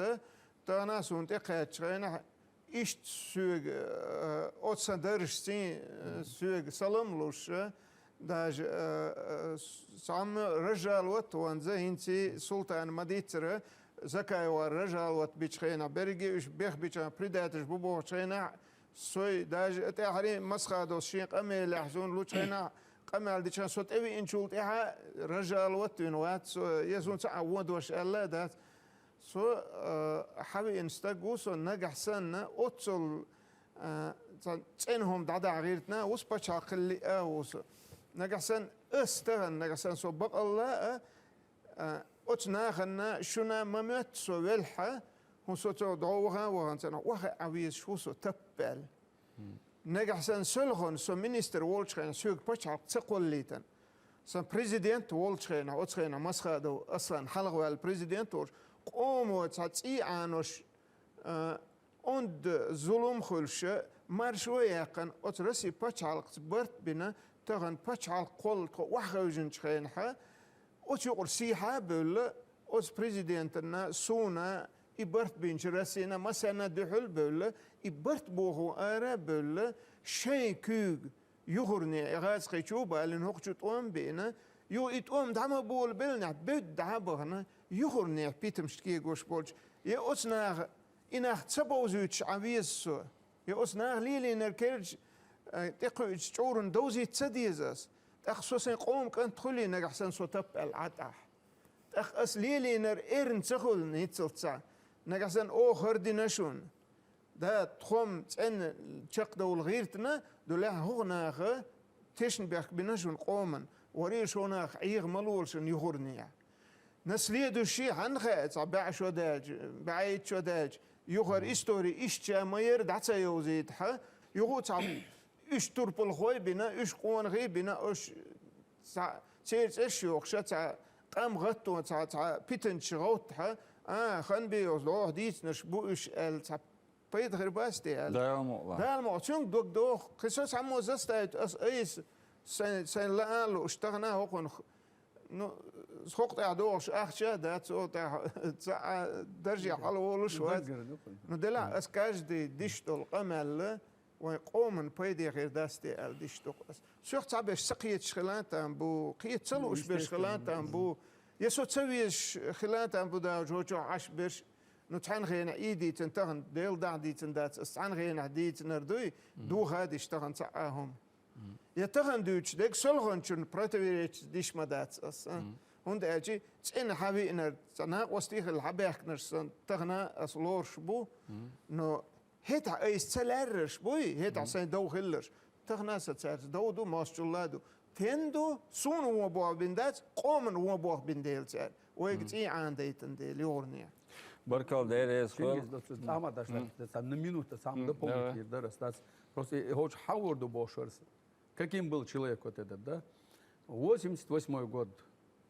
тахана суна тӀекхаьччу хенахь, иштта соьга, э, оцу сан даржашций, э, соьга салам луш, даже, э, э, цхьамма разжаловать ванза, хӀинца Султана ма-дийццара, Закаевар разжаловать бичу хенахь, берриге уьш бехбича предателаш бу бохучу хенахь, сой даже тӀаьхьарий Масхадовс шен къамелехь суна лучу хенахь, къамел дича со тӀевиъначул тӀаьхьа разжаловать вина вац, со, я суна цхьа а вон дош аьлла а дац. Со, э, хьавиъна стаг ву со, нагахь санна, оццул, э, цхьа цӀена хӀума дӀадахьа гӀиртина, вус пачхьалкх хилла а ву со. Нагахь санна, ас тахана, нагахь санна, со бакъалла а, э, оцу нахана шуна ма моьтту со велхьа, хӀун со цо дӀо ваха а вахана царна, охьа а везаш ву со таппаьлла. Нагахь санна, селхана со министр волчу хенахь, соьга пачхьалкх ца кхоллийтина. Сан президент волчу хенахь, оцу хенахь Масхадов Аслан хьалхаваьлла президент волчу, къомо цхьа цӀий Ӏанош, а, онда зулам хуьлуш, маршо а яьккхина, оцу Росси пачхьалкхца барт а бина, тахана пачхьалкх кхолла тхо охьахевжинчу хенахь, оцу юкъара сийхьа а бевлла, оцу президентана, суна, и барт бинчу Россина массарна дуьхьал а бевлла, и барт бохо ара а бевлла, шайн куьйга юхарне и гӀазкхи чу а балийна, хӀокху чу тӀом а бина, юха и тӀом дӀа ма болабеллинехь, бевдда дӀа а бахана, юхарнехь питамашна кегош болчу, я оцу наха, и нах ца бовзуьйтуш Ӏан веза со, я оцу наха лелийнарг керча, э, тӀекхуьучу чӀурана довзийта ца деза ас. ТӀаккха со сайн къоман кӀант хуьлий нагахь санна со таппаьлла Ӏа тӀехь. ТӀаккха ас лелийнарг эрна ца хуьлу ниццалц цхьа. Нагахь санна оха хӀара дина шуна. Да, тхо-м цӀена чекхдовла гӀиртина, ду лаьхьа хӀокху наха тешнабехк бина шуна къоман, вари шо нах Ӏеха ма лолашна юхарнехь. На следующий хьанна хаьа цхьа бӀе шо даьлча, бӀе итт шо даьлча, юхара истори иштта ма яра дӀа ца йовзийтахьа, юха а цхьа уьш турпалхой а бина, уьш къонахий а бина, уьш цхьа церан цӀеш йохуша, цхьа къам гӀатто, цхьа, цхьа питанча гӀовттахьа, а, хан бе йолуш, дӀоху дийцинарш бу уьш аьлла, цхьа пайда хир бац те аьлла. Дала мукъ лахь. Дала мукъ, цуьнга дог доху, кхин со цхьаммо заставит ас айса сайн, сайн лаа а лууш, тахана а хӀокхунах, ну, хӀокху тӀехь дохуш ахча а дац, цо тӀехь ца а дарже хьалаволуш вац. Даггара ду кхуьнан. Ну, делахь ас каждый диш долу къамел, вайн къоман пайде хир дац те аьлла диш ду-кх ас. Соьх цхьаберш ца кхеташ хила а там бу, кхета ца лууш берш хила а там бу. Я со ца везаш хила а там бу, да, жочохь Ӏаш берш. Ну, цхьана хенахь и дийцина, тахана Дела дахьа дийцина дац, ас цхьана хенахь дийцинарг дуй, духа а диш тахана цхьа а хӀума. Я тахана дуьйцуш дерг солханчунна противоречить диш ма дац ас, а? ХӀунда аьлча цӀена хьан виънарг, цхьа накъостий хилла хьан баьхкинарш сан тахана ас лоруш бу, но хӀетахь айса ца лаьррарш буй, хӀетахь сайн дов хилларш. Тахана сан цаьрца дов ду, мостагӀчулла а ду. Тен ду, суна вон бохбина дац, къоман вон бохбина дела цаьрга. Вайга цӀий Ӏанадайтина дела, юхарне. Баркалла, Дела реза хуьлда. Чингиз, дац, Ахьмад, дац, дац, дац, на минута сам дополнить давай. Ир дарас, дац. Просто и, и хочешь хьавор ду бошуш. Каким был человек вот этот, да? Восемьдесят восьмой год.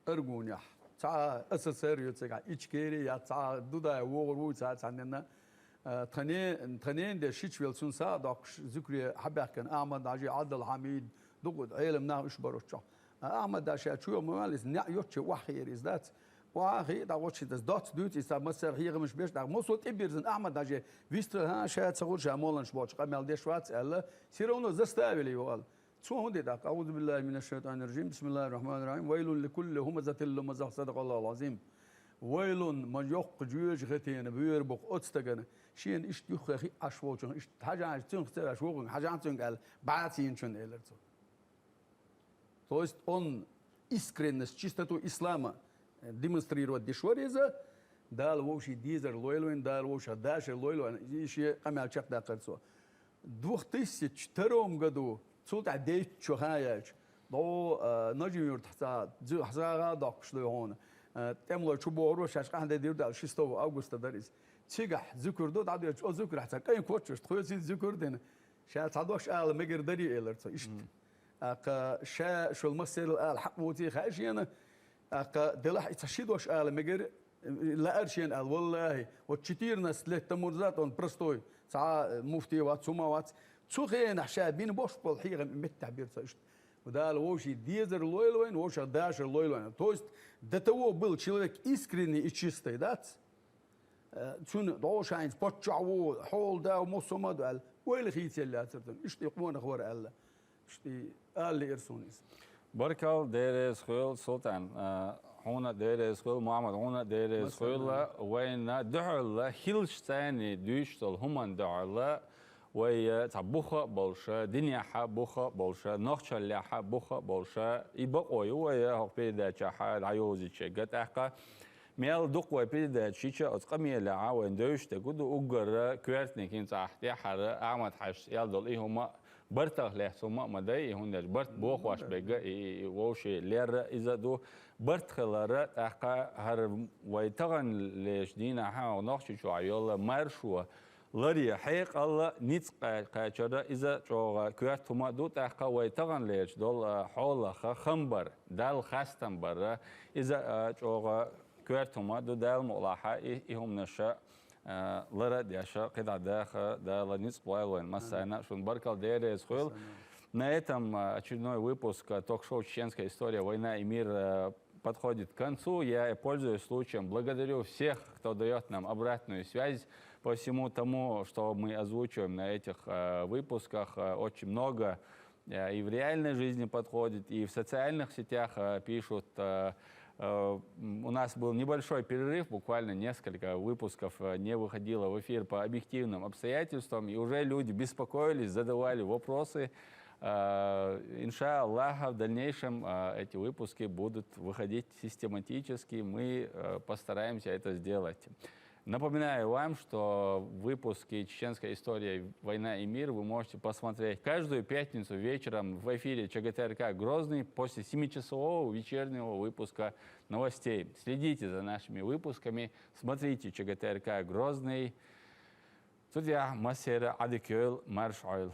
Аргунехь. Цхьа СССР ю цигахь, Ичкери я, цхьа Дудай вогӀур вуй цхьа цхьаннена. Э, тхане-, тханен де шичвел цун са а доккхуш, зуькре хьабаьхкина Ахьмад-Хьажи, Ӏабдул-Хьамид, дукха Ӏелам нах уьш баруччохь. Ахьмад-Хьажа чу ма ваьлла иза, неӀ йоцчу ваххийра иза дац. Охьахи, дӀагӀоччи дас доц дуьйцу иза, массара хьехамаш беш, дӀа мосо тӀебирзина Ахьмад-Хьаже, вистхила, ша ца хуьлу, ша моланаш боцу къамел деш вац аьлла, всё равно заставили его аьлла. Цо хӀун де тӀаккха? أعوذ بالله من الشيطان الرجيم. بسم الله الرحمن الرحيم. ويل لكل همزة لمزة. صدق الله العظيم. Вайлун, ма йоккха жоьжахатина боьра бу-кх оцу стагана. Шена иштта юххе хиъ Ӏаш волчунах, иштта хьажахьа цуьнах ца ваьш вогӀунга, хьажахьа цуьнга аьлла, бац йина чун, элира цо. То есть он искренность, чистоту ислама, э, демонстрировать деш вара иза, Дала вовшийн дезар лойла вайн, Дала вовшах дашар лойла вайн, и шен къамел чекхдаккхара цо. Двух тысяч втором году, цул тӀаьхьа дейтта чу хан яьлча, дӀо, а, Нажин-Юьртахь цхьа, дзу-, хьан сагӀа а доккхуш дуй хьуна. А, тӀемалой чу бохура, шаьш къахьде дийр ду аьлла, шестого августа дара иза. Цигахь зуькар ду, дӀадоьдуш, о зуькарахь цхьа кӀайн коччуш, тхоьцийца зуькар а дина. Ша цхьа дош ала мегар дарий, элира цо, иштта. ТӀаккха ша шул массерал ала хьакъ вуций хаьа шена. ТӀаккха делахь и цхьа ши дош ала мегар, лаьара шена ала, валлахӀи, вот четырнадцать лет тому назад он простой, цхьа муфти вац, хӀума вац. Цу хенахь ша бина бош болу хьехам и меттахь бира цо иштта. Дала вовший дезар лойла вайна, вовшах дашар лойла вайна. То есть до того был человек искренний и чистый, дац? Э, цуьнан догӀуш хьайнца паччахь ву, хьола да, муссама а ду аьлла, ойла хийцаелла яцар цуьнан. Иштта и къонах вара аьлла. Иштта и ала лиира суна иза. Баркал, Дела реза хуьлда, Султан. А, хьуна Дела реза хуьлда, Мухьаммад, хьуна Дела реза хуьлда. Вайна дуьхьал хилча царна дуьйцуш долу хӀуманна дуьхьал вай, э, цхьа буха а болуша, динехьа буха а болуша, нохчаллехьа буха а болуша, и бакъо ю вай, э, хӀокху передачехьа дӀайовзийча. ТӀаккха мел дукха вай передача йича оцу къамелехьа вайн девзаш дерг ду, уггара коьртаниг хӀинца ахь тӀаьххьара Ахьмад-Хьаьжас ел долу и хӀума бартах лаьцна хӀума а ма дай, и хӀунда аьлча барт бохош берг а, и, и вовшийн лерра иза а ду. Барт хиларна, тӀаккха хӀара вай таханлерчу дийнахьа Нохчийчохь йолу маршо ларъян хьекъал а, ницкъ кха-, кхачар а иза чӀогӀа коьрта хӀума а ду, тӀаккха вай таханлерчу долу, а, хьолах хам бар, Далла хастам бар а, иза, а, чӀогӀа коьрта хӀума а ду, Дала мукъалахь и, и хӀуманаш а, а, лар а деш, кхидӀа даха Дала ницкъ лойла вайна массарна а. Шуна баркалла, Дела реза хуьлда. На этом, а, очередной выпуск, а, ток-шоу «Чеченская история. Война и мир», а, подходит к концу. Я, пользуясь случаем, благодарю всех, кто даёт нам обратную связь по всему тому, что мы озвучиваем на этих, э, выпусках. Э, очень много, э, и в реальной жизни подходит, и в социальных сетях, э, пишут. Э, э, м, у нас был небольшой перерыв, буквально несколько выпусков, э, не выходило в эфир по объективным обстоятельствам, и уже люди беспокоились, задавали вопросы. Э, иншаллах, в дальнейшем, э, эти выпуски будут выходить систематически. Мы, э, постараемся это сделать. Напоминаю вам, что выпуски «Чеченская история. Война и мир» вы можете посмотреть каждую пятницу вечером в эфире ЧГТРК «Грозный» после семичасового вечернего выпуска новостей. Следите за нашими выпусками, смотрите ЧГТРК «Грозный». Студия Массера Адикёл Маршойл.